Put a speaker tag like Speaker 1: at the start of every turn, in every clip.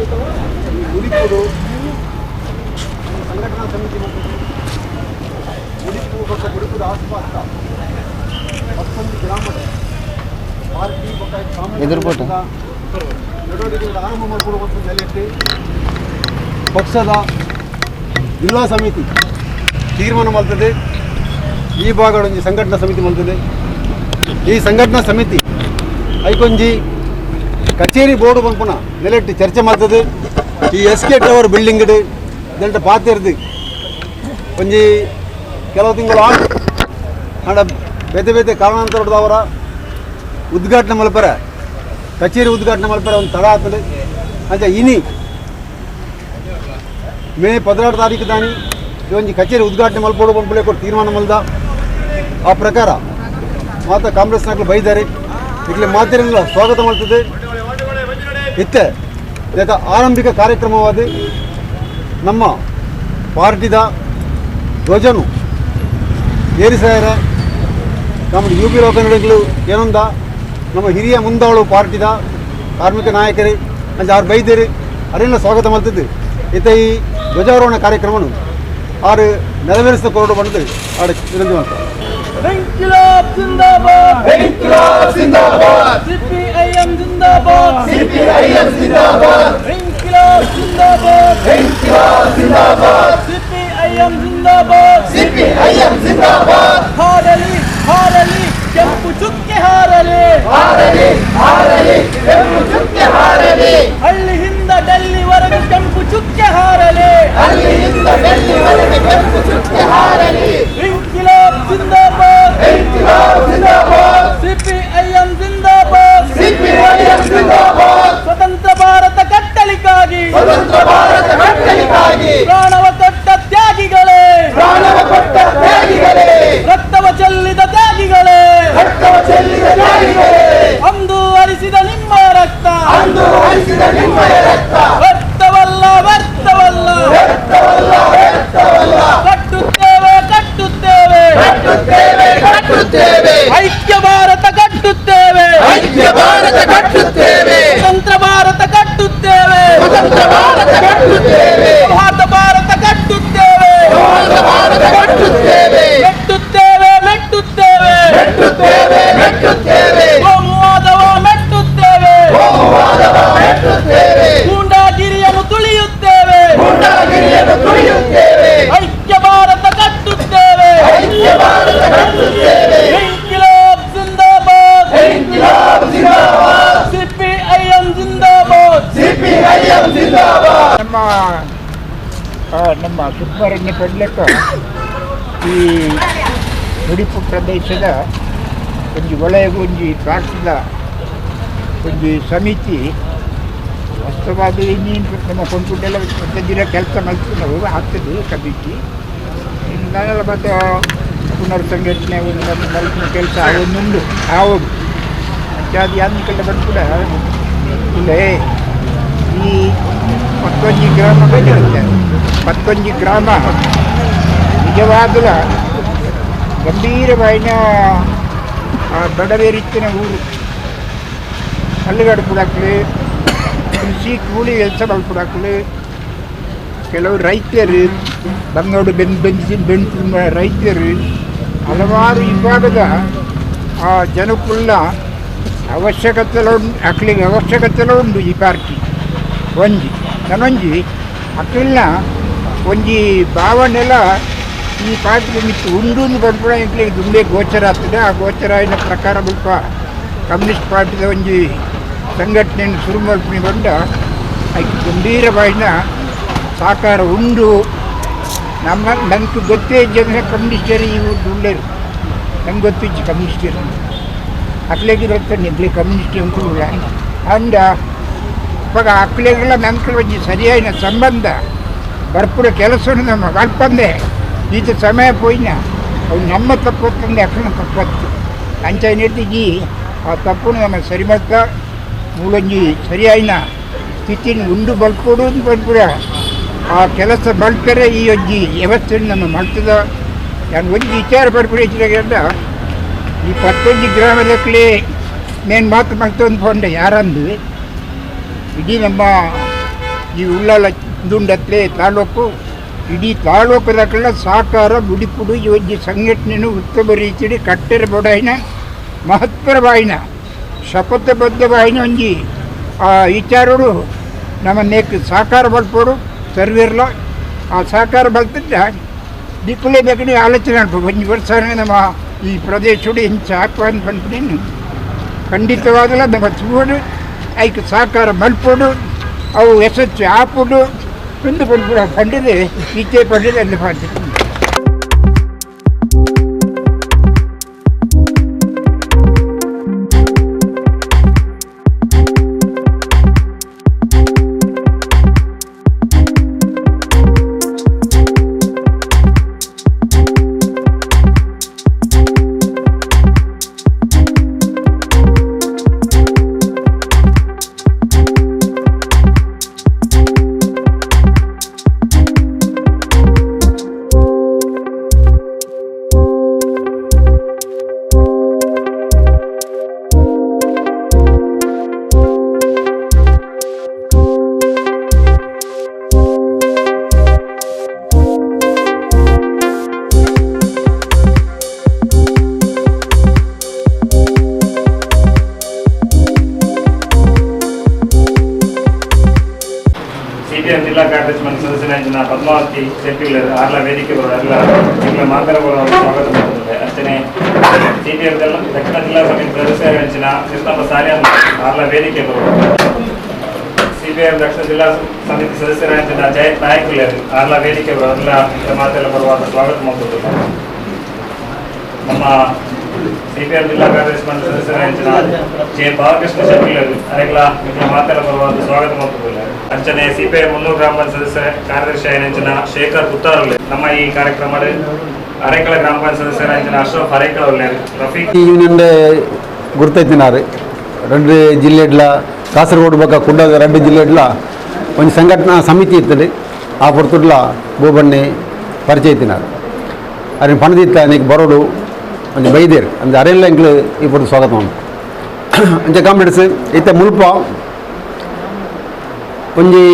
Speaker 1: ಈ ಮುಡಿಪುಡು ಸಂಘಟನಾ ಸಮಿತಿ ಮಲ್ತದೆ. ಮುಡಿಪು ಬೊಕ್ಕ ಮುಡಿಪುದ ಆಸ್ಪಾಸ್ದ 11 ಗ್ರಾಮದ ಪಾರ್ಟಿ ಬೊಕ್ಕ ಸಾಮಾಜಿಕ
Speaker 2: ಎದುರುಪೋಟ.
Speaker 1: ಚಟುವಟಿಕೆಗಳ ಆರಂಭ ಮಾಡಿಕೊಡುವಂಥ ನೆಲೆಯಲ್ಲಿ ಪಕ್ಷದ ಜಿಲ್ಲಾ ಸಮಿತಿ ತೀರ್ಮಾನ ಮಾಡ್ತದೆ. ಈ ಭಾಗದೊಂಜಿ ಸಂಘಟನಾ ಸಮಿತಿ ಮಾಡ್ತದೆ. ಈ ಸಂಘಟನಾ ಸಮಿತಿ ಐಕೊಂಜಿ ಕಚೇರಿ ಬೋರ್ಡು ಪನ್ಪುನ ನೆಲೆಟ್ಟು ಚರ್ಚೆ ಮಾಡ್ತದೆ. ಈ ಎಸ್ ಕೆ ಟವರ್ ಬಿಲ್ಡಿಂಗ್ ದಂಟ ಪಾತೆರ್ದು ಒಂಜಿ ಕೆಲವು ತಿಂಗಳು ಆಂಡ್. ಆಂಡ ಬೇತೆ ಬೇತೆ ಕಾರಣಾಂತರದವರ ಉದ್ಘಾಟನೆ ಮಲ್ಪರೆ, ಕಚೇರಿ ಉದ್ಘಾಟನೆ ಮಲ್ಪರೆ ಒಂದು ತಡ ಆಗ್ತದೆ. ಅಂಚ ಇನಿ ಮೇ 16 ತಾರೀಕು ದಾನಿ ಈ ಒಂಜಿ ಕಚೇರಿ ಉದ್ಘಾಟನೆ ಮಲ್ಪೊಡು ಪನ್ಪುಲೆ ಕೊಟ್ಟು ತೀರ್ಮಾನ ಮಲ್ದ. ಆ ಪ್ರಕಾರ ಮಾತ ಕಾಂಗ್ರೆಸ್ ನಾಕಲು ಬೈದಾರೆ. ಇಟ್ಲೆ ಮಾತೆರೆನ್ಲ ಸ್ವಾಗತ ಮಾಡ್ತದೆ. ಇತ್ತೆ ಇದಕ್ಕೆ ಆರಂಭಿಕ ಕಾರ್ಯಕ್ರಮವಾದ ನಮ್ಮ ಪಾರ್ಟಿದ ಧ್ವಜನು ಏರಿಸಾಯರ ನಮ್ಮ ಯು ಪಿ ಲೋಕನಡಿಗಳು ಏನೊಂದ ನಮ್ಮ ಹಿರಿಯ ಮುಂದಾಳು ಪಾರ್ಟಿದ ಕಾರ್ಮಿಕ ನಾಯಕರು ಅಂಚ ಆರು ಬೈದೇರು ಅರೆಲ್ಲ ಸ್ವಾಗತ ಮಾಡ್ತಿದ್ದು. ಇತ್ತ ಈ ಧ್ವಜಾರೋಹಣ ಕಾರ್ಯಕ್ರಮನು ಆರು ನೆರವೇರಿಸಿದ ಕೊರಡು ಬಂದು ಆಡು ವಿನಂತಿ ಮಾಡ್ತಾರೆ.
Speaker 3: इंकलाब जिंदाबाद,
Speaker 4: इंकलाब जिंदाबाद,
Speaker 3: सीपीआईएम जिंदाबाद,
Speaker 4: सीपीआईएम जिंदाबाद,
Speaker 3: इंकलाब जिंदाबाद,
Speaker 4: इंकलाब जिंदाबाद,
Speaker 3: सीपीआईएम जिंदाबाद,
Speaker 4: सीपीआईएम जिंदाबाद.
Speaker 3: ಹಾರಲಿ ಹಾರಲಿ ಕೆಂಪು ಚುಕ್ಕೆ ಹಾರಲಿ,
Speaker 4: ಹಾರಲಿ ಹಾರಲಿ ಕೆಂಪು ಚುಕ್ಕೆ ಹಾರಲಿ,
Speaker 3: ಹಳ್ಳಿಯಿಂದ ಡೆಲ್ಲಿವರೆಗೂ ಕೆಂಪು ಚುಕ್ಕೆ ಹಾರಲಿ,
Speaker 4: ಅಲ್ಲಿಂದ ಡೆಲ್ಲಿವರೆಗೆ ಕೆಂಪು ಚುಕ್ಕೆ ಹಾರಲಿ.
Speaker 3: ಇಂಕಿಲಾಬ್ ಜಿಂದಾಬಾದ್,
Speaker 4: ಇಂಕಲಾಬ್ ಜಿಂದಾಬಾದ್,
Speaker 3: ಸಿಪಿಐಎಂ ಜಿಂದಾಬಾದ್,
Speaker 4: ಸಿಪಿಐಎಂ ಜಿಂದಾಬಾದ್.
Speaker 3: ಸ್ವತಂತ್ರ ಭಾರತ ಕಟ್ಟಲಿಕ್ಕಾಗಿ,
Speaker 4: ಸ್ವತಂತ್ರ ಭಾರತ ಕಟ್ಟಲಿಕ್ಕಾಗಿ
Speaker 3: ಪ್ರಾಣವ ಕೊಟ್ಟ ತ್ಯಾಗಿಗಳೇ,
Speaker 4: ಪ್ರಾಣವ ಕೊಟ್ಟ ತ್ಯಾಗಿಗಳೇ,
Speaker 3: ರಕ್ತವ ಚೆಲ್ಲಿದ ತ್ಯಾಗಿಗಳೇ,
Speaker 4: ರಕ್ತವ ಚೆಲ್ಲಿದ ತ್ಯಾಗಿಗಳೇ,
Speaker 3: ಅಂದು ಹರಿಸಿದ ನಿಮ್ಮ ರಕ್ತ,
Speaker 4: ಅಂದು ಹರಿಸಿದ ನಿಮ್ಮಯ ರಕ್ತ,
Speaker 3: ವ್ಯರ್ಥವಲ್ಲ ವ್ಯರ್ಥವಲ್ಲ,
Speaker 4: ವ್ಯರ್ಥವಲ್ಲ ವ್ಯರ್ಥವಲ್ಲ,
Speaker 3: ಕಟ್ಟುತ್ತೇವೆ ಕಟ್ಟುತ್ತೇವೆ,
Speaker 4: ಕಟ್ಟುತ್ತೇವೆ ಕಟ್ಟುತ್ತೇವೆ,
Speaker 3: ಐಕ್ಯ ಭಾರತ ಕಟ್ಟುತ್ತೇವೆ,
Speaker 4: ಐಕ್ಯ ಭಾರತ ಕಟ್ಟುತ್ತೇವೆ,
Speaker 3: ಸ್ವತಂತ್ರ ಭಾರತ ಕಟ್ಟುತ್ತೇವೆ,
Speaker 4: ಸ್ವತಂತ್ರ ಭಾರತ ಕಟ್ಟುತ್ತೇವೆ,
Speaker 3: ಭಾರತ ಭಾರತ ಕಟ್ಟುತ್ತೇವೆ,
Speaker 4: ಭಾರತ ಭಾರತ ಕಟ್ಟುತ್ತೇವೆ,
Speaker 3: ಮೆಟ್ಟುತ್ತೇವೆ ಮೆಟ್ಟುತ್ತೇವೆ,
Speaker 4: ಮೆಟ್ಟುತ್ತೇವೆ ಮೆಟ್ಟುತ್ತೇವೆ,
Speaker 3: ಕೋಮುವಾದವ ಮೆಟ್ಟುತ್ತೇವೆ,
Speaker 4: ಕೋಮುವಾದವ ಮೆಟ್ಟುತ್ತೇವೆ,
Speaker 3: ಗೂಂಡಾಗಿರಿಯನ್ನು ತುಳಿಯುತ್ತೇವೆ,
Speaker 4: ಗುಂಡಾಗಿರಿಯನ್ನು ತುಳಿಯುತ್ತೇವೆ,
Speaker 3: ಐಕ್ಯ ಭಾರತ ಕಟ್ಟುತ್ತೇವೆ,
Speaker 4: ಐಕ್ಯ ಭಾರತ ಕಟ್ಟುತ್ತೇವೆ.
Speaker 3: ಇಂಕಿಲಾಬ್ ಜಿಂದಾಬಾದ್,
Speaker 4: ಇಂಕಿಲಾಬ್ ಜಿಂದಾಬಾದ್,
Speaker 3: ಸಿಪಿಐಎಂ ಜಿಂದಾಬಾದ್,
Speaker 4: ಸಿಪಿಐಎಂ ಜಿಂದಾಬಾದ್.
Speaker 5: ನಮ್ಮ ನಮ್ಮ ಸುಬ್ರಹ್ಮಣ್ಯ ಪಡ್ಲೆಕ್ಕ ಈ ಮುಡಿಪು ಪ್ರದೇಶದ ಒಂಜಿ ವಲಯಗ್ ಒಂಜಿ ಪ್ರಾಂತದ ಒಂಜಿ ಸಮಿತಿ ವಾಸ್ತವವಾಗಿ ಇನ್ನೇನು ನಮ್ಮ ಕೊಂಕುಂಟೆಲ್ಲ ದಿನ ಕೆಲಸ ಮಲ್ಪುನವು ಆಗ್ತದೆ ಕಮಿಟಿ. ಇನ್ನು ಮತ್ತೆ ಪುನರ್ ಸಂಘಟನೆ ಒಂದು ಮಲ್ಪುನ ಕೆಲಸ ಅವೊಂದುಂಡು ಆವೊಡು. ಅಂಚಾದ್ ಯಾನ್ ನಿಕಲ್ನ ಪನ್ಪುನ ಇಲ್ಲೇ ಈ ಪತ್ತೊಂಜಿ ಗ್ರಾಮ ಬಂದಿರುತ್ತೆ. ಪತ್ತೊಂಜಿ ಗ್ರಾಮ ನಿಜವಾದಲ ಗಂಭೀರವಾಯಿನ ಬಡವೇರಿತ್ತಿನ ಊರು. ಕಲ್ಲುಗಾಡು ಪುಡಾಕ್ಲು, ಕೃಷಿ ಕೂಲಿ ಕೆಲಸ ಮಲ್ಪುಡಾಕ್ಲು, ಕೆಲವು ರೈತರು ಬಂಗೋಡು ಬೆನ್ ಬೆನ್ಸಿ ಬೆನ್ ರೈತರು, ಹಲವಾರು ವಿಭಾಗದ ಆ ಜನಕ್ಕುಲ್ಲ ಅವಶ್ಯಕತೆಲ ಉಂಡು. ಅಕ್ಲಿಗೆ ಅವಶ್ಯಕತೆಲ ಉಂಡು ಈ ಪಾರ್ಟಿ. ಒಂಜಿ ನನೊಂಜಿ ಅಕ್ಲಿನ ಒಂಜಿ ಭಾವನೆಲ ಈ ಪಾರ್ಟಿ ಮಿತ್ತು ಉಂಡು ಪನ್ಪುನ ಎಂಕ್ಲೆಗ್ ದುಂಬೇ ಗೋಚರ ಆಗ್ತದೆ. ಆ ಗೋಚರ ಆಯಿನ ಪ್ರಕಾರ ಮುಲ್ಪ ಕಮ್ಯುನಿಸ್ಟ್ ಪಾರ್ಟಿದ ಒಂಜಿ ಸಂಘಟನೆಯನ್ನು ಶುರು ಮಲ್ಪುನಿ ಪಂಡ ಐಕ್ ಗಂಭೀರವಾಯಿನ ಸಾಕಾರ ಉಂಡು. ನಮ್ಮ ನಂಗೆ ಗೊತ್ತೇ ಇಜ್ಜಂದ್ರೆ ಕಮ್ಯುನಿಸ್ಟರು ಈ ಊರು ಉಲ್ಲೆರ್. ನಂಗೆ ಗೊತ್ತಿಜ್ಜಿ ಕಮ್ಯುನಿಸ್ಟರು. ಅಕ್ಲೆಗ್ ಗೊತ್ತುಂಡು ಎಂಕ್ಲೆ ಕಮ್ಯುನಿಸ್ಟ್ ಅಂಕುಲು. ಅಂಡ ಅಪಗ ಅಕ್ಲೆಗ್ಲ ನಂಕ್ಲ ಒಂಜಿ ಸರಿಯಾಯಿನ ಸಂಬಂಧ ಬರ್ಪುನ ಕೆಲಸನು ನಮ್ಮ ಮಲ್ಪಂದೆ ಈತ ಸಮಯ ಪೋಯಿನ ಅವು ನಮ್ಮ ತಪ್ಪೊತ್ತಂದೆ ಅಕ್ಲೆನ ತಪ್ಪತ್ತು. ಅಂಚ ಈ ಆ ತಪ್ಪುನು ನಮ್ಮ ಸರಿ ಮಲ್ತ ಮೂಲೊಂಜಿ ಸರಿಯಾಯಿನ ಸ್ಥಿತಿನ ಉಂಡು ಮಲ್ಪೊಡು ಪನ್ಪುನ ಆ ಕೆಲಸ ಮಲ್ಪೆರೆ ಈ ಒಂಜಿ ವ್ಯವಸ್ಥೆ ನಮ್ಮ ಮಲ್ತದ. ಯಾನ್ ಒಂಜಿ ವಿಚಾರ ಪನ್ಪುನ ಇತ್ತಿನ ಈ ಪತ್ತೊಂಜಿ ಗ್ರಾಮದಕ್ಲೆ ಮೇನ್ ಮಾತು ಮಲ್ತೊಂದು ಪಂಡೆ ಯಾರಂದು ಇಡೀ ನಮ್ಮ ಈ ಉಳ್ಳಾಲ ದುಂಡತ್ಲೆ ತಾಲೂಕು ಇಡೀ ತಾಲೂಕದಕ್ಕೆಲ್ಲ ಸಹಕಾರ ಮುಡಿಪುಡು ಈ ಒಂಜಿ ಸಂಘಟನೆಯನ್ನು ಉತ್ತಮ ರೀತಿಯಲ್ಲಿ ಕಟ್ಟೆರ ಬೊಡಾಯಿನ ಮಹತ್ವರವಾಯಿನ ಶಪಥಬದ್ಧವಾಯಿನ ಒಂಜಿ ಆ ವಿಚಾರಡು ನಮ್ಮ ನೇಕ್ ಸಹಕಾರ ಬಲ್ಪೋಡು ಸರ್ವೇರ್ಲ ಆ ಸಹಕಾರ ಬಲ್ತಿದ್ದ ದಿಕ್ಕುಲೇ ಬೇಕು ಆಲೋಚನೆ ಮಾಡ್ಬೋದು. ಒಂಜಿ ವರ್ಷ ನಮ್ಮ ಈ ಪ್ರದೇಶಡು ಇಂಚ ಹಾಕುವ ಅಂತ ಖಂಡಿತವಾಗಲ ನಮ್ಮ ತೂಡು ಐಕ್ ಸಹಕಾರ ಮಲ್ಪೋಡು ಅವು ಯಶಸ್ಸು ಆಪುಡು ಒಂದು ಪಂಡ ಪಂಡಿದೆ ಈಚೆ ಪಂಡಿದೆ ಅಲ್ಲಿ ಮಾಡ್ತೀನಿ.
Speaker 2: ಸಿಪಿಎಂ ಜಿಲ್ಲಾ ಕಾರ್ಯದರ್ಶಿ ಮಂಡಳಿ ಸದಸ್ಯರಾದ ಪದ್ಮಾವತಿ ಶೆಟ್ಟಿಗಳರು ಆರ್ಲ ವೇದಿಕೆ ಬರೋರೆಲ್ಲ ಎಂಗಳ ಮಾತರವರು ಸ್ವಾಗತ ಮಾಡುತ್ತದೆ. ಅಂಚನೆ ಸಿಪಿಎಂ ದಕ್ಷಿಣ ಜಿಲ್ಲಾ ಸಮಿತಿ ಸದಸ್ಯರಂಚಿನ ಕೃಷ್ಣಪ್ಪ ಸಾಲಿಯಾನ್ ಆರ್ಲ ವೇದಿಕೆ ಬರೋರು. ಸಿಪಿಎಂ ದಕ್ಷಿಣ ಜಿಲ್ಲಾ ಸಮಿತಿ ಸದಸ್ಯರಾದ ಜಯಂತ್ ನಾಯಕುಲರು ಆರ್ಲ ವೇದಿಕೆ ಬರೋರೆಲ್ಲ ಮಾತೆಲ್ಲ ಬರುವಾಗ ಸ್ವಾಗತ ಮಾಡುತ್ತದೆ. ನಮ್ಮ ಸಿಪಿಎಂ ಜಿಲ್ಲಾ ಕಾರ್ಯದರ್ಶಿ ಮಂಡಳಿ ಸದಸ್ಯರಾದ ಜೆ ಬಾಲಕೃಷ್ಣ ಶೆಟ್ಟಿಗಳರು ಅರೆಗಳ ಮಾತೆಲ್ಲ ಬರುವಾಗ ಸ್ವಾಗತ ಮಾಡುತ್ತದೆ. ಅಂಚನೆ ಸಿಪಿಐ 300 ಗ್ರಾಮ ಪಂಚಾಯತ್ ಸದಸ್ಯ ಕಾರ್ಯದರ್ಶಿ ಅಂಚನ ಶೇಖರ್ ಪುತ್ತಾರುಲ್ಲೆ ನಮ್ಮ ಈ ಕಾರ್ಯಕ್ರಮ ಅರೇಕಳ ಗ್ರಾಮ ಪಂಚಾಯತ್ ಸದಸ್ಯರ ಅಂಚನ ಅಶ್ರಫ್ ಅರೇಕಳ ರಫೀಕ್
Speaker 1: ಈ ಯೂನಿಯನ್ ಗುರ್ತೈತಿನಾರು రెండు ಜಿಲ್ಲೆಡ್ಲ ಕಾಸರಗೋಡು ಬೊಕ್ಕ ಕುಡ್ಲದ ಎರಡು ಜಿಲ್ಲೆಡ್ಲ ಒಂದು ಸಂಘಟನಾ ಸಮಿತಿ ಇರ್ತದೆ. ಆ ಪೊರ್ತುಡ್ಲ ಗೋಬಣ್ಣೆ ಪರಿಚಯ ಇತ್ತಿನಾರು ಅರಿನ ಪಣದಿತ್ತ ನೀಕ್ ಬರೋಡು ಒಂಜಿ ಬೈದೇರು ಅಂದ್ ಅರೆಲ್ಲ ಎಂಕ್ಲು ಈ ಪೊರ್ತು ಸ್ವಾಗತ ಮಲ್ಪು. ಅಂಚ ಕಾಂಪ್ಲೆಕ್ಸ್ ಇತ್ತೆ ಮುಲ್ಪ ಒಂಜಿ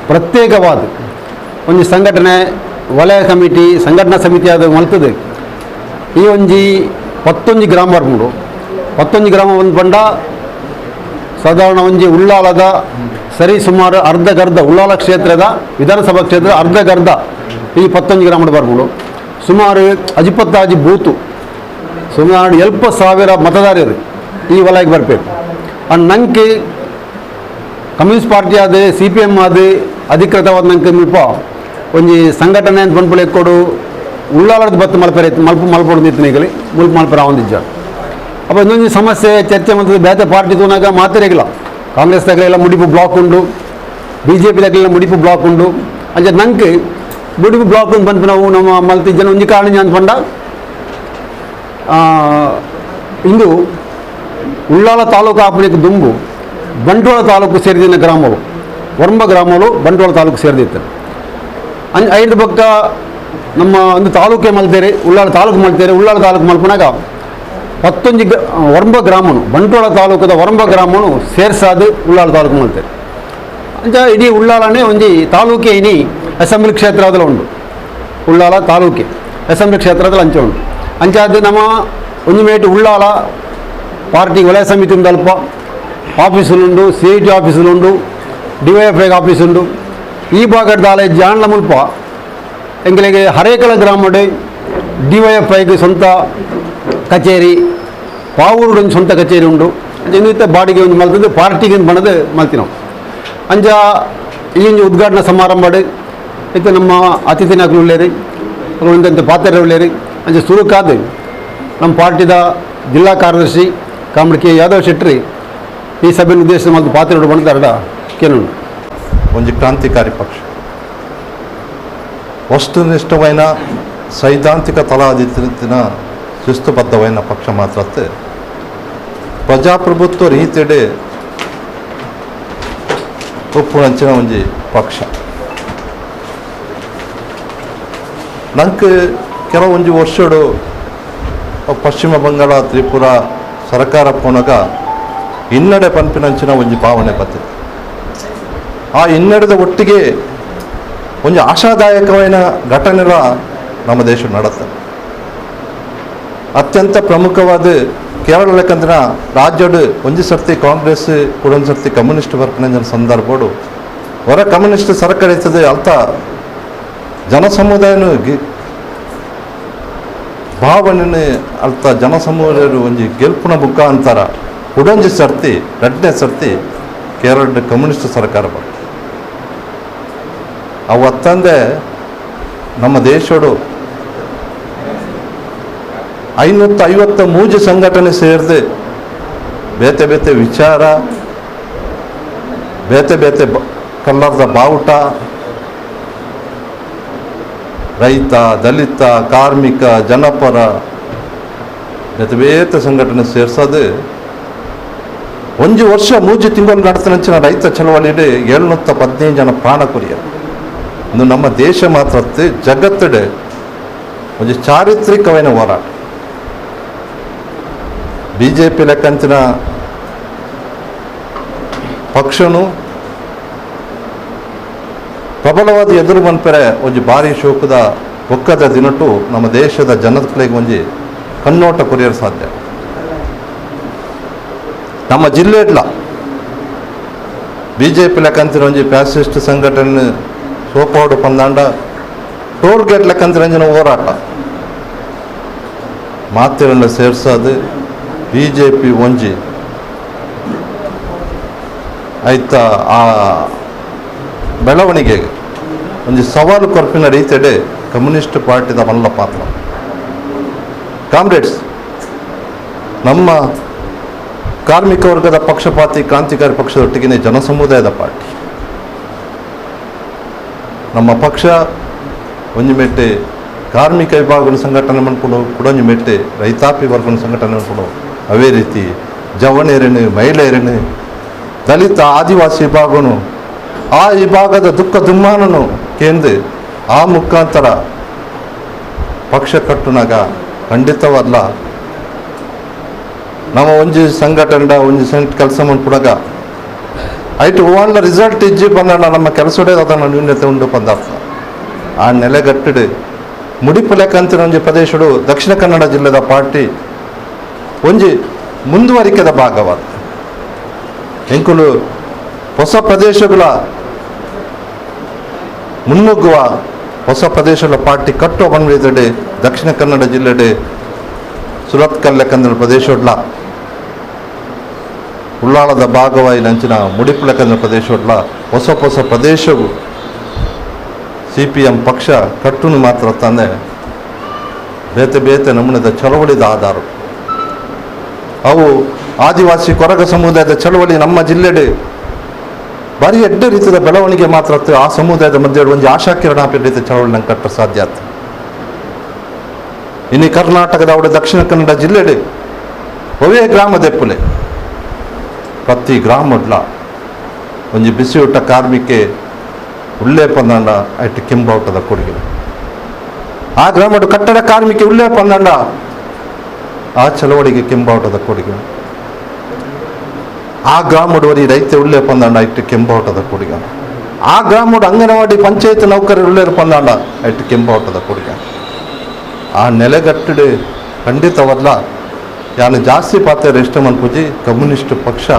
Speaker 1: ಪ್ರತ್ಯೇಕವಾದ ಒಂಜಿ ಸಂಘಟನೆ ವಲಯ ಕಮಿಟಿ ಸಂಘಟನಾ ಸಮಿತಿ ಅದು ಮಲ್ತದೆ. ಈ ಒಂಜಿ 11 ಗ್ರಾಮ ಬರ್ಪುಂಡು. 11 ಗ್ರಾಮ ಒಂದು ಪಂಡ ಸಾಧಾರಣ ಒಂಜಿ ಉಳ್ಳಾಲದ ಸರಿ ಸುಮಾರು ಅರ್ಧಗರ್ಧ ಉಳ್ಳಾಲ ಕ್ಷೇತ್ರದ ವಿಧಾನಸಭಾ ಕ್ಷೇತ್ರದ ಅರ್ಧಗರ್ಧ ಈ 11 ಗ್ರಾಮ ಬರ್ಪುಂಡು. ಸುಮಾರು 25 ಬೂತು ಸುಮಾರು 7,000 ಮತದಾರರು ಈ ವಲಯಕ್ಕೆ ಬರ್ಬೇಕು. ಅಂಡ್ ನಂಗೆ ಕಮ್ಯುನಿಸ್ಟ್ ಪಾರ್ಟಿ ಆದ C P M ಆದ ಅಧಿಕೃತವಾದ ನಂಗೆ ಮುಲ್ಪ ಒಂಜಿ ಸಂಘಟನೆ ಅಂತ ಪನ್ಪುಲೆ ಕೊಡು ಉಳ್ಳಾಲದ ಬತ್ತು ಮಲ್ಪರೆ ಮಲ್ಪ ಮಲ್ಪೊಡು ನಿತ್ತನಿಗಲಿ ಮುಲ್ಪ ಮಲ್ಪರ ಆವೊಂದಿಜ್ಜ. ಅಪ್ಪ ಇನ್ನೊಂದು ಸಮಸ್ಯೆ ಚರ್ಚೆ ಮಂತದ ಬೇತೆ ಪಾರ್ಟಿ ತೂನಾಗ ಮಾತಿರಗಿಲ್ಲ. ಕಾಂಗ್ರೆಸ್ ತಗಲೆಲ್ಲ ಮುಡಿಪು ಬ್ಲಾಕ್ ಉಂಡು, B J P ತಗಲೆಲ್ಲ ಮುಡಿಪು block ಉಂಡು. ಅಂಚ ನಂಗೆ ಮುಡಿಪು ಬ್ಲಾಕ್ ಅಂತ ಪನ್ಪು ನಾವು ನಮ್ಮ ಮಲ್ತಿಜ್ಜನ ಒಂಜಿ ಕಾರಣ ಅಂತ ಪಂಡ ಇಂದು ಉಳ್ಳಾಲ ತಾಲೂಕು ಆಪಣಿಗೆ ದುಂಬು ಬಂಟ್ವಾಳ ತಾಲೂಕು ಸೇರಿದಿನ ಗ್ರಾಮಗಳು ವರ್ಮ ಗ್ರಾಮಗಳು ಬಂಟ್ವಾಳ ತಾಲೂಕು ಸೇರಿದಿತ್ತು. ಐದು ಪಕ್ಕ ನಮ್ಮ ಒಂದು ತಾಲೂಕೆ ಮಲ್ತೇರೆ ಉಳ್ಳಾಲ ತಾಲೂಕು ಮಲ್ತೇರೆ. ಉಳ್ಳಾಲ ತಾಲೂಕು ಮಲ್ಪನಾಗ 11 ವರ್ಮ ಗ್ರಾಮನು ಬಂಟ್ವಾಳ ತಾಲೂಕದ ವರ್ಮ ಗ್ರಾಮನು ಸೇರ್ಸಾದು ಉಳ್ಳಾಲ ತಾಲೂಕು ಮಲ್ತೇರೆ. ಅಂಚ ಇಡೀ ಉಳ್ಳಾಲನೇ ಒಂಜಿ ತಾಲೂಕೆ ಇನಿ ಅಸೆಂಬ್ಲಿ ಕ್ಷೇತ್ರದಲ್ಲಿ ಉಂಡು. ಉಳ್ಳಾಲ ತಾಲೂಕೆ ಅಸೆಂಬ್ಲಿ ಕ್ಷೇತ್ರದಲ್ಲಿ ಅಂಚೆ ಉಂಡು. ಅಂಚಾದ ನಮ್ಮ ಒಂಜಿ ಮೇಟು ಉಳ್ಳಾಲ ಪಾರ್ಟಿ ವಲಯ ಸಮಿತಿ ಉಂಡು, ಅಲ್ಪ ಆಫೀಸುಲುಂಡು, C I T ಆಫೀಸುಲುಂಡು, D Y F I office ಉಂಡು. ಈ ಭಾಗದ ಜಾಣ್ಲ ಮುಲ್ಪ ಎಂಗಳಿಗೆ ಹರೇಕಳ ಗ್ರಾಮಡ್ D Y F ಐಗೆ ಸ್ವಂತ ಕಚೇರಿ, ಪಾವೂರುಡು ಒಂದು ಸ್ವಂತ ಕಚೇರಿ ಉಂಡು. ಅಂಚ ಬಾಡಿಗೆ ಒಂದು ಮಲ್ತದ್ದು ಪಾರ್ಟಿಗೆ ಒಂದು ಬಣದ ಮಲ್ತಿನವು. ಅಂಚ ಈ ಒಂಜಿ ಉದ್ಘಾಟನಾ ಸಮಾರಂಭಡ್ ಇತ್ತೆ ನಮ್ಮ ಅತಿಥಿನಕುಲು ಉಳ್ಳೇರಿ, ಒಂದಂತ ಪಾತ್ರ ಉಳ್ಳೇರಿ. ಅಂಚ ಸುರುಕಾದ ನಮ್ಮ ಪಾರ್ಟಿದ ಜಿಲ್ಲಾ ಕಾರ್ಯದರ್ಶಿ ಕಾಮ್ರೇಡ್ ಕೆ ಯಾದವ್ ಶೆಟ್ಟಿ ಈ ಸಭೆಯ ಉದ್ದೇಶ ಮಲ್ತು ಪಾತ್ರ ಬಣದ ಕೇನುಂಡು.
Speaker 6: ಒಂಜಿ ಕ್ರಾಂತಿಕಾರಿ ಪಕ್ಷ ವಸ್ತುನಿಷ್ಠమైన సైద్ధాంతిక తలాదిత్తిన ಶಿಸ್ತುಬದ್ಧమైన ಪಕ್ಷ ಮಾತ್ರತ್ತೆ ಪ್ರಜಾಪ್ರಭುತ್ವ ರೀತಿಯಡೆ ಉಪ್ಪುನಂಚಿನ ಒಂಜಿ ಪಕ್ಷ. ನಂಗೆ ಕೆಲವೊಂಜಿ ವರ್ಷಡು ಪಶ್ಚಿಮ ಬಂಗಾಳ ತ್ರಿಪುರ ಸರ್ಕಾರ ಪೋನಾಗ ಹಿನ್ನಡೆ ಪನ್ಪಿನಂಚಿನ ಒಂಜಿ ಭಾವನೆ ಬತ್ತಿತ್ತು. ಆ ಹಿನ್ನಡೆದ ಒಟ್ಟಿಗೆ ಒಂದು ಆಶಾದಾಯಕವಾದ ಘಟನೆಗಳ ನಮ್ಮ ದೇಶ ನಡತ್ತೆ. ಅತ್ಯಂತ ಪ್ರಮುಖವಾದ ಕೇರಳ ಲೆಕ್ಕಂದ್ರೆ ರಾಜ್ಯಡು ಒಂಜಿ ಸರ್ತಿ ಕಾಂಗ್ರೆಸ್ ಕುಡೊಂದು ಸರ್ತಿ ಕಮ್ಯುನಿಸ್ಟ್ ಬರ್ಪಣೆ ಸಂದರ್ಭಡು ಹೊರ ಕಮ್ಯುನಿಸ್ಟ್ ಸರ್ಕಾರ ಇರ್ತದೆ ಅಂತ ಜನಸಮುದಾಯನು ಭಾವನೆ ಅರ್ಥ ಜನಸಮೂಹರು ಒಂಜಿ ಗೆಲ್ಪುನ ಮುಖಾಂತರ ಕುಡೊಂಜಿ ಸರ್ತಿ ರಡ್ಡನೇ ಸರ್ತಿ ಕೇರಳ ಕಮ್ಯುನಿಸ್ಟ್ ಸರ್ಕಾರ ಬರ್ತದೆ. ಅವತ್ತಂದೆ ನಮ್ಮ ದೇಶಡು 553 ಸಂಘಟನೆ ಸೇರಿದೆ ಬೇತೆ ಬೇತೆ ವಿಚಾರ ಬೇತೆ ಬೇತೆ ಕಲ್ಲರ್ದ ಬಾವುಟ ರೈತ ದಲಿತ ಕಾರ್ಮಿಕ ಜನಪರ ಬೇತೆ ಬೇತೆ ಸಂಘಟನೆ ಸೇರ್ಸೋದು ಒಂಜಿ ವರ್ಷ ಮೂಜಿ ತಿಂಗಳು ನಡೆದ ರೈತ ಚಳವಳಿ 715 ಜನ ಪ್ರಾಣ ಕೊರಿಯ. ಇದು ನಮ್ಮ ದೇಶ ಮಾತ್ರ ಜಗತ್ತಡೆ ಒಂದು ಚಾರಿತ್ರಿಕವಾದ ಹೋರಾಟ. B J P ಲೆಕ್ಕಂತಿನ ಪಕ್ಷನು ಪ್ರಬಲವಾದ ಎದುರು ಮನ್ಪೆರೆ ಒಂಜಿ ಭಾರಿ ಶೋಕದ ಒಕ್ಕದ ದಿನಟು ನಮ್ಮ ದೇಶದ ಜನತೆಗೆ ಒಂಜಿ ಕಣ್ಣೋಟ ಕೊರಿಯಲು ಸಾಧ್ಯ. ನಮ್ಮ ಜಿಲ್ಲೆಡ್ಲ B J P ಲೆಕ್ಕಂತಿನ ಒಂಜಿ ಫ್ಯಾಸಿಸ್ಟ್ ಸಂಘಟನೆ ಸೋಪಾಡು ಪಂದಾಂಡ ಟೋಲ್ ಗೇಟ್ ಲೆಕ್ಕಂತಿನ ಒಂಜಿನ ಹೋರಾಟ ಮಾತಿರನ್ನು ಸೇರ್ಸೋದು B J P ಒಂಜಿ ಆಯ್ತಾ ಆ ಬೆಳವಣಿಗೆಗೆ ಒಂದು ಸವಾಲು ಕೊರ್ಪಿನ ರೀತಿಯಡೆ ಕಮ್ಯುನಿಸ್ಟ್ ಪಾರ್ಟಿದ ಮಲ್ಲ ಪಾತ್ರ. ಕಾಮ್ರೇಡ್ಸ್, ನಮ್ಮ ಕಾರ್ಮಿಕ ವರ್ಗದ ಪಕ್ಷಪಾತಿ ಕ್ರಾಂತಿಕಾರಿ ಪಕ್ಷದೊಟ್ಟಿಗೆ ಜನಸಮುದಾಯದ ಪಾರ್ಟಿ ನಮ್ಮ ಪಕ್ಷ. ಒಂಜಿ ಮೆಟ್ಟೆ ಕಾರ್ಮಿಕ ವಿಭಾಗದ ಸಂಘಟನೆ ಮನ್ಪುಡು, ಕುಡೊಂಜಿ ಮೆಟ್ಟೆ ರೈತಾಪಿ ವರ್ಗದ ಸಂಘಟನೆ ಮನ್ಪುಡು. ಅವೇ ರೀತಿ ಜವಣೇರನು, ಮಹಿಳೆಯರನ್ನು, ದಲಿತ ಆದಿವಾಸಿ ವಿಭಾಗನು ಆ ವಿಭಾಗದ ದುಃಖ ದುಮ್ಮಾನನು ಕೇಂದ್ರ ಆ ಮುಖಾಂತರ ಪಕ್ಷ ಕಟ್ಟುನಾಗ ಖಂಡಿತವಲ್ಲ ನಮ್ಮ ಒಂಜಿ ಸಂಘಟನೆ ಒಂಜಿ ಸೆಂಟ್ ಕೆಲಸ ಮನ್ಪುಡಾಗ ಐಟು ಓನ್ಲ ರಿಸಲ್ಟ್ ಇಜ್ಜಿ ಬಂದ ನಮ್ಮ ಕೆಲಸಡೇ ಅದನ್ನು ನ್ಯೂನ್ಯತೆ ಉಂಡು ಪದಾರ್ಥ. ಆ ನೆಲೆಗಟ್ಟಿಡು ಮುಡಿಪು ಲೆಕ್ಕಂತಿನ ಒಂಜಿ ಪ್ರದೇಶಡು ದಕ್ಷಿಣ ಕನ್ನಡ ಜಿಲ್ಲೆದ ಪಾರ್ಟಿ ಒಂಜಿ ಮುಂದುವರಿಕೆದ ಭಾಗವಾದ ಎಂಕುಲು ಹೊಸ ಪ್ರದೇಶಗಳ ಮುನ್ನುಗ್ಗುವ ಹೊಸ ಪ್ರದೇಶಗಳ ಪಾರ್ಟಿ ಕಟ್ಟುವ ಬಂದಿದೆ. ದಕ್ಷಿಣ ಕನ್ನಡ ಜಿಲ್ಲೆಡೆ ಸುರತ್ಕಲ್ ಲೆಕ್ಕಂದಿನ ಪ್ರದೇಶಡ್ಲ ಉಳ್ಳಾಳದ ಭಾಗವಾಗಿ ನಂಚಿನ ಮುಡಿಪು ಲೆಕ್ಕಂದಿನ ಪ್ರದೇಶಡ್ಲ ಹೊಸ ಹೊಸ ಪ್ರದೇಶವು C P M ಪಕ್ಷ ಕಟ್ಟುನು ಮಾತ್ರ ತಂದೆ ಬೇತೆ ಬೇತೆ ನಮೂನೆದ ಚಳವಳಿದ ಆಧಾರ. ಅವು ಆದಿವಾಸಿ ಕೊರಗ ಸಮುದಾಯದ ಚಳವಳಿ ನಮ್ಮ ಜಿಲ್ಲೆಡೆ ಭಾರಿ ಎಡ್ಡ ರೀತಿಯ ಬೆಳವಣಿಗೆ ಮಾತ್ರ ಆ ಸಮುದಾಯದ ಮಧ್ಯೆ ಒಂದು ಆಶಾಕಿರಣ ರೀತಿಯ ಚಳವಳಿ ನಂಗೆ ಕಟ್ಟ ಸಾಧ್ಯ ಆಯ್ತು. ಇನ್ನು ಕರ್ನಾಟಕದ ಅವಡೆ ದಕ್ಷಿಣ ಕನ್ನಡ ಜಿಲ್ಲೆಡೆ ಒವೇ ಗ್ರಾಮ ದೆಪ್ಪುಲೆ ಪ್ರತಿ ಗ್ರಾಮಡ್ಲ ಒಂಜಿ ಬಿಸಿಯೂಟ ಕಾರ್ಮಿಕೆ ಉಳ್ಳೇ ಪಂದಂಡ ಐಟ್ ಕೆಂಬಾವುಟದ ಕೊಡುಗೆ. ಆ ಗ್ರಾಮಡು ಕಟ್ಟಡ ಕಾರ್ಮಿಕೆ ಉಳ್ಳೇ ಪಂದಂಡ ಆ ಚಳವಳಿಗೆ ಕೆಂಬಾವುಟದ ಕೊಡುಗೆ. ಆ ಗ್ರಾಮಡುವರಿ ರೈತ ಉಳ್ಳೇ ಪಂದಂಡ ಇಟ್ಟು ಕೆಂಬಾವುಟದ ಕೊಡುಗೆ. ಆ ಗ್ರಾಮಡು ಅಂಗನವಾಡಿ ಪಂಚಾಯತ್ ನೌಕರರು ಉಳ್ಳೇರು ಪಂದಂಡ ಇಟ್ಟು ಕೆಂಬಾವುಟದ ಕೊಡುಗೆ. ಆ ನೆಲೆಗಟ್ಟಡೆ ಖಂಡಿತವಲ್ಲ ಯಾನು ಜಾಸ್ತಿ ಪಾತ್ರ ಇಷ್ಟ ಮನ್ಪುಜಿ ಕಮ್ಯುನಿಸ್ಟ್ ಪಕ್ಷ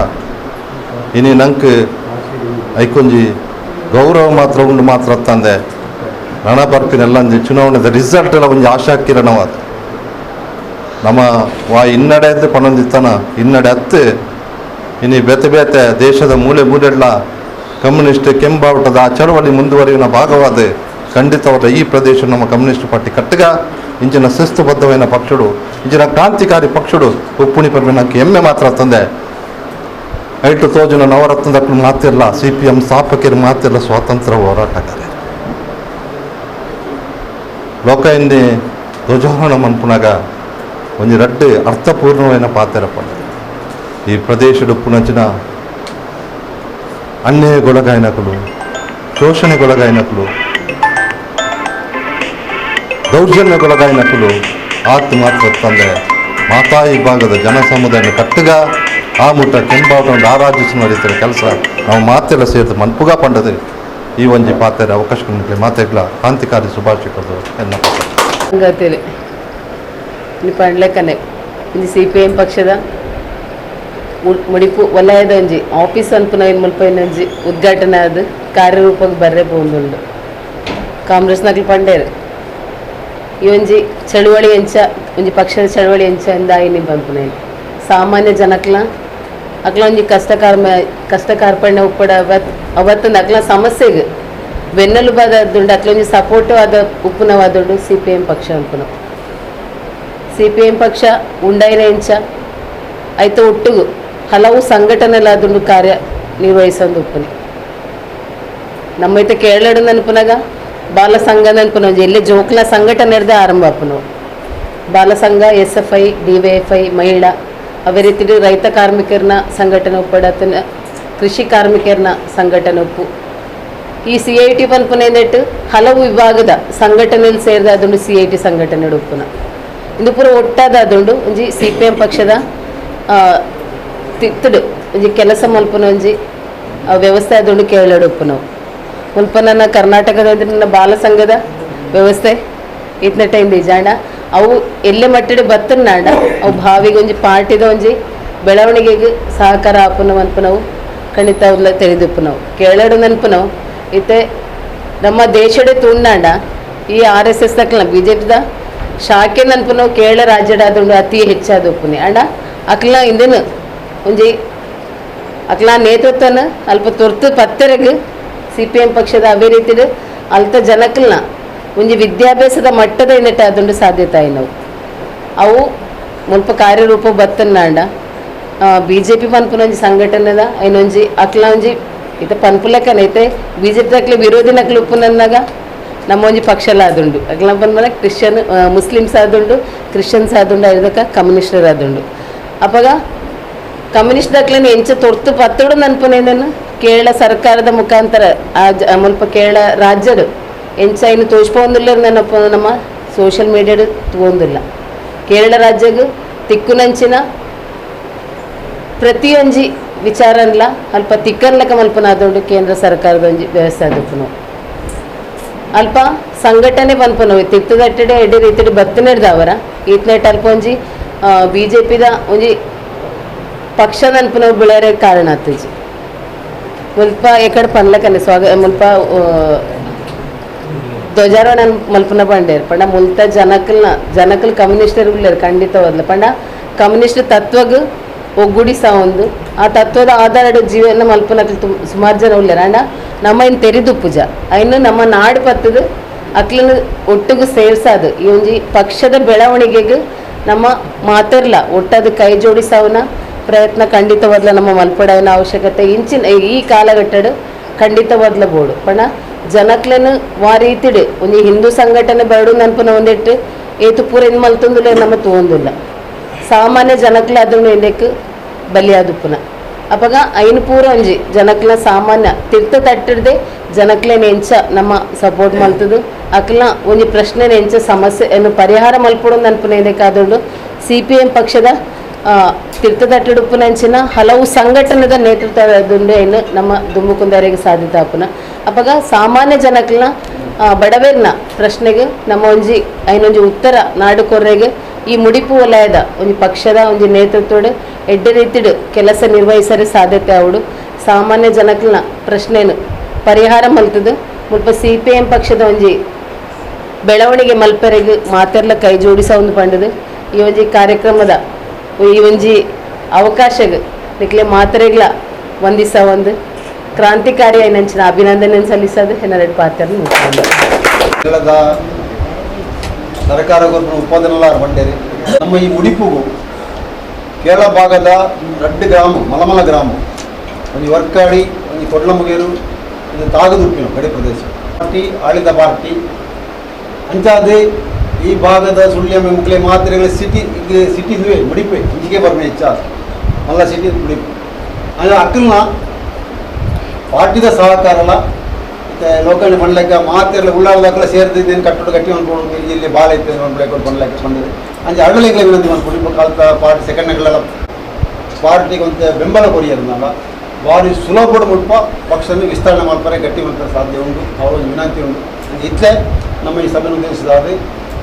Speaker 6: ಇನಿ ನಂಗೆ ಐಕೊಂಜಿ ಗೌರವ ಮಾತ್ರ ಉಂಡು ಮಾತ್ರ ತಂದೆ ಹಣ ಬರ್ಪಿನೆಲ್ಲ ಚುನಾವಣೆದ ರಿಸಲ್ಟ್ ಎಲ್ಲ ಒಂಜಿ ಆಶಾಕಿರಣವಾದ ನಮ್ಮ ವಾ ಹಿನ್ನಡೆ ಅಂತ ಪಣೊಂದಿತ್ತನ ಹಿನ್ನಡೆ ಹತ್ತು ಇನ್ನು ಬೇತೆ ಬೇತೆ ದೇಶದ ಮೂಲೆ ಮೂಲೆಲ್ಲ ಕಮ್ಯುನಿಸ್ಟ್ ಕೆಂಬಾವುಟದ ಆ ಚಳವಳಿ ಮುಂದುವರಿಯುವ ಭಾಗವಾದ ಖಂಡಿತವಾದ ಈ ಪ್ರದೇಶ ನಮ್ಮ ಕಮ್ಯುನಿಸ್ಟ್ ಪಾರ್ಟಿ ಕಟ್ಟಗ ಇಂಚಿನ ಶಿಸ್ತುಬದ್ಧమైన ಪಕ್ಷಡು ಇಂಚಿನ ಕ್ರಾಂತಿಕಾರಿ ಪಕ್ಷಡು ಉಪ್ಪುಣಿ ಪರ್ಮೆ ನಂಗೆ ಹೆಮ್ಮೆ ಮಾತ್ರ ತಂದೆ. ಐಟು ತೋಜನ ನವರತ್ನದಕ್ಕೂ ಮಾತಿರಲ್ಲ, C P M ಸ್ಥಾಪಕರು ಮಾತಿರಲ್ಲ, ಸ್ವಾತಂತ್ರ್ಯ ಹೋರಾಟಗಾರರು ಲೋಕ ಇಂದಿ ಧ್ವಜಾರೋಹಣ ಮನ್ಪುನಾಗ ಒಂಜಿ ರಡ್ಡು ಅರ್ಥಪೂರ್ಣమైన ಪಾತ್ರ ಪಂಡ ಈ ಪ್ರದೇಶದ ಪುನಂಚಿನ ಅನ್ಯಾಯಗೊಳಗಾಯಿನಕುಲು, ಶೋಷಣೆಗೊಳಗಾಯಿನಕುಲು, ದೌರ್ಜನ್ಯಗೊಳಗಾಯಿನಕುಲು ಆತ್ಮ ಮಾತ್ರ ತಂದೆ ಮಾತಾ ಈ ಭಾಗದ ಜನ ಸಮುದಾಯ ಕಟ್ಟಗ ಆ ಮುಟ್ಟ ಕೆಂಬಾವಟ ಒಂದು ಆರಾಧಿಸಿ ನಡೀತಾರೆ ಕೆಲಸ ನಾವು ಮಾತೆಲ್ಲ ಸೇರಿದ ಮನ್ಪುಗ ಪಂಡದು ಈ ಒಂಜಿ ಪಾತೆರ ಅವಕಾಶ ಮಾತೆಗ್ಲ ಕ್ರಾಂತಿಕಾರಿ ಶುಭಾಶಯ ಕೊಡೋದು ಎನ್ನ
Speaker 7: ಸಂಗತಿಲಿ ಪಂಡ್ಲೆಕ್ಕನೆ ಒಂಜಿ C P M ಪಕ್ಷದ ಮುಡಿಪು ವಲಯದ ಒಂಜಿ ಆಫೀಸ್ ಅನ್ಪುನ ಮುಲ್ಪ ಒಂಜಿ ಉದ್ಘಾಟನೆ ಅದು ಕಾರ್ಯರೂಪಕ್ಕೆ ಬರ್ರೆ ಪೋಂದುಂಡು. ಕಾಂಗ್ರೆಸ್ನಕ್ಲು ಪಂಡೇರು ಈ ಒಂಜಿ ಚಳುವಳಿ ಎಂಚ ಒಂಜಿ ಪಕ್ಷದ ಚಳುವಳಿ ಎಂಚ ಎಂದಾಯಿನಿ ಪನ್ಪುನ ಸಾಮಾನ್ಯ ಜನಕ್ಲ ಅಕ್ಲ ಒಂಜಿ ಕಷ್ಟ ಕಷ್ಟ ಕಾರ್ಪಣ್ಯ ಉಪ್ಪಡ ಅವತ್ತೊಂದು ಅಕ್ಲ ಸಮಸ್ಯೆಗೆ ಬೆನ್ನೆಲುಬಾದದುಂಡು ಅಕ್ಲ ಒಂಜಿ ಸಪೋರ್ಟ್ ಆದ ಉಪ್ಪುನವಾದುಂಡು C P M ಪಕ್ಷ ಅನ್ಪುನ. C P M ಪಕ್ಷ ಉಂಡೈನ ಎಂಚ ಐತ ಒಟ್ಟುಗು ಹಲವು ಸಂಘಟನೆಲಾದುಂಡು ಕಾರ್ಯ ನಿರ್ವಹಿಸೊಂದು ಉಪ್ಪುನಿ. ನಮ್ಮೈತ ಕೇರಳಡು ಅನ್ಪುನಾಗ ಬಾಲ ಸಂಘ ಅನ್ಪುನ ಒಂಜಿ ಎಲ್ಲೆ ಜೋಕ್ಲ ಸಂಘಟನೆ ಇರ್ದೆ ಆರಂಭ ಆಪುನವು. ಬಾಲ ಸಂಘ, S F I, D Y F I, ಮಹಿಳಾ ಅವೇ ರೀತಿ ರೈತ ಕಾರ್ಮಿಕರನ್ನ ಸಂಘಟನೆ ಉಪ್ಪಡತನ ಕೃಷಿ ಕಾರ್ಮಿಕರನ್ನ ಸಂಘಟನೆ ಉಪ್ಪು. ಈ C I T ಪನ್ಪುನೇನೆಟ್ಟು ಹಲವು ವಿಭಾಗದ ಸಂಘಟನೆಯಲ್ಲಿ ಸೇರಿದ ಅದುಂಡು C I T ಸಂಘಟನೆ ಉಪ್ಪುನ. ಇಂದು ಪೂರ ಒಟ್ಟಾದ ಅದುಂಡು ಒಂಜಿ C P M ಪಕ್ಷದ ತಿತ್ತುಡು ಒಂಜಿ ಕೆಲಸ ಮಲ್ಪುನ ಒಂಜಿ ವ್ಯವಸ್ಥೆ ಅದುಂಡು ಕೇರಳಡು ಉಪ್ಪುನವು. ಮುಲ್ಪ ನನ್ನ ಕರ್ನಾಟಕದ ನನ್ನ ಬಾಲ ಸಂಘದ ವ್ಯವಸ್ಥೆ ಇತ್ನಟ್ಟ ಇಂದ ಜಾಣ ಅವು ಎಲ್ಲೆ ಮಟ್ಟಡೆ ಬತ್ತನಾಡ ಅವು ಭಾವಿಗೆ ಒಂಜಿ ಪಾರ್ಟಿದ ಒಂಜಿ ಬೆಳವಣಿಗೆಗೆ ಸಹಕಾರ ಆಪುನವು ಅನ್ಪುನವು ಖಂಡಿತ ಅವ್ಲ ತೆರೆದುಪ್ಪುನವು. ಕೇರಳಡು ನನ್ಪುನವು ಇತ್ತೆ ನಮ್ಮ ದೇಶಡೆ ತುಂಡಾಂಡ ಈ R S S ದಕ್ಲ B J ಪಿದ ಶಾಖೆ ನನ್ಪುನವು ಕೇರಳ ರಾಜ್ಯಡಾದುಂಡು ಅತಿ ಹೆಚ್ಚಾದ ಉಪ್ಪುನಿ. ಅಂಡ ಅಕ್ಲ ಇಂದೇನು ಒಂಜಿ ಅಕ್ಲ ನೇತೃತ್ವನ ಅಲ್ಪ ತುರ್ತು ಪತ್ತೆರೆಗ್ C P M ಪಕ್ಷದ ಅವೇ ರೀತಿಡು ಅಲ್ತ ಜನಕ್ಲನ ಒಂಜಿ ವಿದ್ಯಾಭ್ಯಾಸದ ಮಟ್ಟದ ಇನ್ನೆಟ್ಟ ಅದುಂಡು ಸಾಧ್ಯತೆ ಆಯ್ನವು. ಅವು ಮುಲ್ಪ ಕಾರ್ಯರೂಪ ಬತ್ತನಾಂಡ B J P ಪನ್ಪುನ ಒಂಜಿ ಸಂಘಟನೆದ ಐನೊಂಜಿ ಅಕ್ಲ ಒಂಜಿ ಇತ್ತ ಪನ್ಪುಲೆಕ್ಕನೈತೆ B J P ಅಕ್ಲೆ ವಿರೋಧಿನಕ್ಲು ಉಪ್ಪುನನ್ನಾಗ ನಮ್ಮ ಒಂಜಿ ಪಕ್ಷಲ ಆದುಂಡು. ಅಕ್ಲ ಪನ್ಪುನ ಕ್ರಿಶ್ಚಿಯನ್ ಮುಸ್ಲಿಮ್ಸ್ ಆದುಂಡು, ಕ್ರಿಶ್ಚಿಯನ್ಸ್ ಆದುಂಡು, ಐದಕ್ಕ ಕಮ್ಯುನಿಸ್ಟರ್ ಆದುಂಡು. ಅಪಗ ಕಮ್ಯುನಿಸ್ಟ್ ದಾಖಲೆನ ಎಂಚ ತೊರ್ತು ಪತ್ತೋಡು ನನ್ಪುನೇನನ್ನು ಕೇರಳ ಸರ್ಕಾರದ ಮುಖಾಂತರ ಆ ಮುಲ್ಪ ಕೇರಳ ರಾಜ್ಯಡು ಎಂಚ ಇನ್ನು ತೋಚ್ಪೊಂದುಲ್ಲ ನನ್ನಪ್ಪ ನಮ್ಮ ಸೋಷಿಯಲ್ ಮೀಡಿಯಾಡು ತಗೊಂದಿಲ್ಲ. ಕೇರಳ ರಾಜ್ಯಗ್ ತಿಕ್ಕುನಂಚಿನ ಪ್ರತಿಯೊಂಜಿ ವಿಚಾರನ್ಲ ಅಲ್ಪ ತಿಕ್ಕನ್ಲಕ ಮಲ್ಪನ ಆದುಂಡು ಕೇಂದ್ರ ಸರ್ಕಾರದ ಒಂಜಿ ವ್ಯವಸ್ಥೆ ಆದುಪ್ಪುನು. ಅಲ್ಪ ಸಂಘಟನೆ ಪನ್ಪುನವು ತಿತ್ತದಟ್ಟಡೆ ಎಡ್ಡೆ ರೀತಿಡ್ ಬತ್ತನೆಡ್ದವರ ಈತ್ನೆಟ್ ಅಲ್ಪ ಒಂಜಿ ಬಿ ಜೆ ಪಿದ ಒಂಜಿ ಪಕ್ಷ ನನ್ಪುನವು ಬೆಳೆಯರೆ ಕಾರಣ ಆತುಜಿ. ಮುಲ್ಪ ಎಕಡೆ ಪನ್ಲಕನೆ ಸ್ವಾಗ ಮುಲ್ಪ ಧ್ವಜಾರೋಹಣ ಮಲ್ಪುನ ಪಂಡೇರು ಪಂಡ ಮುಲ್ತ ಜನಕಲ್ನ ಜನಕಲ್ ಕಮ್ಯುನಿಸ್ಟರ್ ಉಲ್ಲೇರು ಖಂಡಿತವಾದ್ಲ ಪಂಡ ಕಮ್ಯುನಿಸ್ಟ್ ತತ್ವಗ್ ಒಗ್ಗೂಡಿಸ ಒಂದು ಆ ತತ್ವದ ಆಧಾರ ಜೀವನ ಮಲ್ಪುನಕ್ಲು ಸುಮಾರು ಜನ ಉಲ್ಲೇರು. ಅಂಡ ನಮ್ಮ ಇನ್ನು ತೆರಿದು ಪೂಜ ಇನ್ನು ನಮ್ಮ ನಾಡು ಪತ್ತದು ಅಕ್ಲನ ಒಟ್ಟಿಗೂ ಸೇರ್ಸಾದು ಈ ಒಂಜಿ ಪಕ್ಷದ ಬೆಳವಣಿಗೆಗೆ ನಮ್ಮ ಮಾತಿರ್ಲ ಒಟ್ಟದು ಕೈ ಜೋಡಿಸವನ ಪ್ರಯತ್ನ ಖಂಡಿತವಾದ್ಲ ನಮ್ಮ ಮಲ್ಪಡವನ ಅವಶ್ಯಕತೆ ಇಂಚಿನ ಈ ಕಾಲಘಟ್ಟಡು ಖಂಡಿತವಾದ್ಲ ಬೋಡು. ಪಂಡ ಜನಕ್ಲೆನು ವಾ ರೀತಿಡು ಒಂಜಿ ಹಿಂದೂ ಸಂಘಟನೆ ಬರಡು ನನ್ಪುನ ಒಂದಿಟ್ಟು ಏತು ಪೂರ ಏನು ಮಲ್ತೊಂದುಲ್ಲ ನಮ್ಮ ತೋಂದುಲ್ಲ. ಸಾಮಾನ್ಯ ಜನಕ್ಲೆ ಅದನ್ನು ಎಣ್ಣೆಕ್ ಬಲಿಯಾದುಪ್ಪುನ. ಅಪಗ ಐನು ಪೂರ ಒಂಜಿ ಜನಕ್ಲ ಸಾಮಾನ್ಯ ತಿರ್ತ ತಟ್ಟಿಡ್ದೆ ಜನಕ್ಲೆನ ಎಂಚ ನಮ್ಮ ಸಪೋರ್ಟ್ ಮಲ್ತದು ಅಕ್ಲ ಒಂಜಿ ಪ್ರಶ್ನೆ ಎಂಚ ಸಮಸ್ಯೆ ಏನು ಪರಿಹಾರ ಮಲ್ಪಡು ನನ್ಪುನ ಎಣ್ಣೆಕಾದುಂಡು C P M ಪಕ್ಷದ ತಿರ್ತದಟ್ಟುಡುಪ್ಪುನಂಚಿನ ಹಲವು ಸಂಘಟನೆದ ನೇತೃತ್ವದುಂಡು ಏನು ನಮ್ಮ ದುಮ್ಮುಕುಂದರಿಗೆ ಸಾಧ್ಯತೆ ಆಪುನ. ಅಪಗ ಸಾಮಾನ್ಯ ಜನಕ್ಲನ ಬಡವೇರ್ನ ಪ್ರಶ್ನೆಗೆ ನಮ್ಮ ಒಂಜಿ ಐನೊಂಜಿ ಉತ್ತರ ನಾಡು ಕೊರ್ರೆಗೆ ಈ ಮುಡಿಪು ವಲಯದ ಒಂಜಿ ಪಕ್ಷದ ಒಂಜಿ ನೇತೃತ್ವಡು ಎಡ್ಡೆ ರೀತಿಡು ಕೆಲಸ ನಿರ್ವಹಿಸರೆ ಸಾಧ್ಯತೆ ಆವಡು. ಸಾಮಾನ್ಯ ಜನಕ್ಲನ ಪ್ರಶ್ನೆನು ಪರಿಹಾರ ಮಲ್ತದು ಮುಲ್ಪ C P M ಪಕ್ಷದ ಒಂಜಿ ಬೆಳವಣಿಗೆ ಮಲ್ಪೆರೆಗೆ ಮಾತೆರ್ಲ ಕೈ ಜೋಡಿಸ ಒಂದು ಪಂಡದು ಈ ಒಂಜಿ ಕಾರ್ಯಕ್ರಮದ ಈ ಒಂಜಿ ಅವಕಾಶಗೆ ನಿಕ್ಲೆ ಮಾತ್ರೆಗ್ಲ ವಂದಿಸ ಒಂದು ಕ್ರಾಂತಿಕಾರಿ ಐನಂಚಿನ ಅಭಿನಂದನೆ ಸಲ್ಲಿಸೋದು ಎನ್ನೆರಡು ಪಾತ್ರ.
Speaker 1: ಕೇರಳದ ಸರ್ಕಾರ ಉತ್ಪಾದನೆಲ್ಲ ಬಂಡೇರಿ ನಮ್ಮ ಈ ಮುಡಿಪುಗು ಕೇರಳ ಭಾಗದ ರಡ್ಡು ಗ್ರಾಮ ಮಲಮಲ ಗ್ರಾಮ ಒಂಜಿ ವರ್ಕಾಡಿ ಒಂಜಿ ಕೊಡ್ಲಮುಗೇರು ಒಂದು ತಾಗದುಪ್ಪಿನ ಗಡಿ ಪ್ರದೇಶ ಪಾರ್ಟಿ ಆಳಿದ ಪಾರ್ಟಿ ಅಂಚಾದೆ ಈ ಭಾಗದ ಸುಳ್ಯ ಮುಕ್ಲೆ ಮಾತ್ರೆಗಳ ಸಿಟಿ ಸಿಟಿ ಇದುವೆ ಮುಡಿಪೆ ಇಂಚಿಗೆ ಬರ್ಮೆ ಹೆಚ್ಚ ಮಲ್ಲ ಸಿಟಿ ಮುಡಿಪು ಅಂದರೆ ಅಕ್ಕಲ್ನ ಪಾರ್ಟಿದ ಸಹಕಾರಲ ಮತ್ತು ಲೋಕಲ್ ಪಂಡ್ಲೆಕ್ಕ ಮಾತೆರ್ಲ ಉಳ್ಳಾಲದಾಕಲ ಸೇರ್ದಿದ್ದೇನು ಕಟ್ಟಡ ಕಟ್ಟಿ ಅನ್ಕೊಂಡು ಇಲ್ಲಿ ಇಲ್ಲಿ ಬಾಲ ಇತ್ತು ಪಂಡ್ಲೆಕ್ಕ ಬಂದಿದೆ ಅಂಚೆ ಅಡಲೆಗಳ ವಿನಂತಿ ಮಾಡ್ಕೊಂಡು ಕಲ್ತ ಪಾರ್ಟಿ ಸೆಕೆಂಡ್ಗಳೆಲ್ಲ. ಪಾರ್ಟಿಗೆ ಒಂತೆ ಬೆಂಬಲ ಕೊರಿಯರ್ನಲ್ಲ ಭಾರಿ ಸುಲಭ ಮುಲ್ಪ ಪಕ್ಷವನ್ನು ವಿಸ್ತರಣೆ ಮಾಡ್ತಾರೆ ಗಟ್ಟಿ ಮಾಡ್ತಾರೆ ಸಾಧ್ಯ ಉಂಟು. ಅವರ ಒಂದು ವಿನಂತಿ ಉಂಟು. ಇತ್ತಲೇ ನಮ್ಮ ಈ ಸಭೆ ಉದ್ದೇಶಿಸಿದ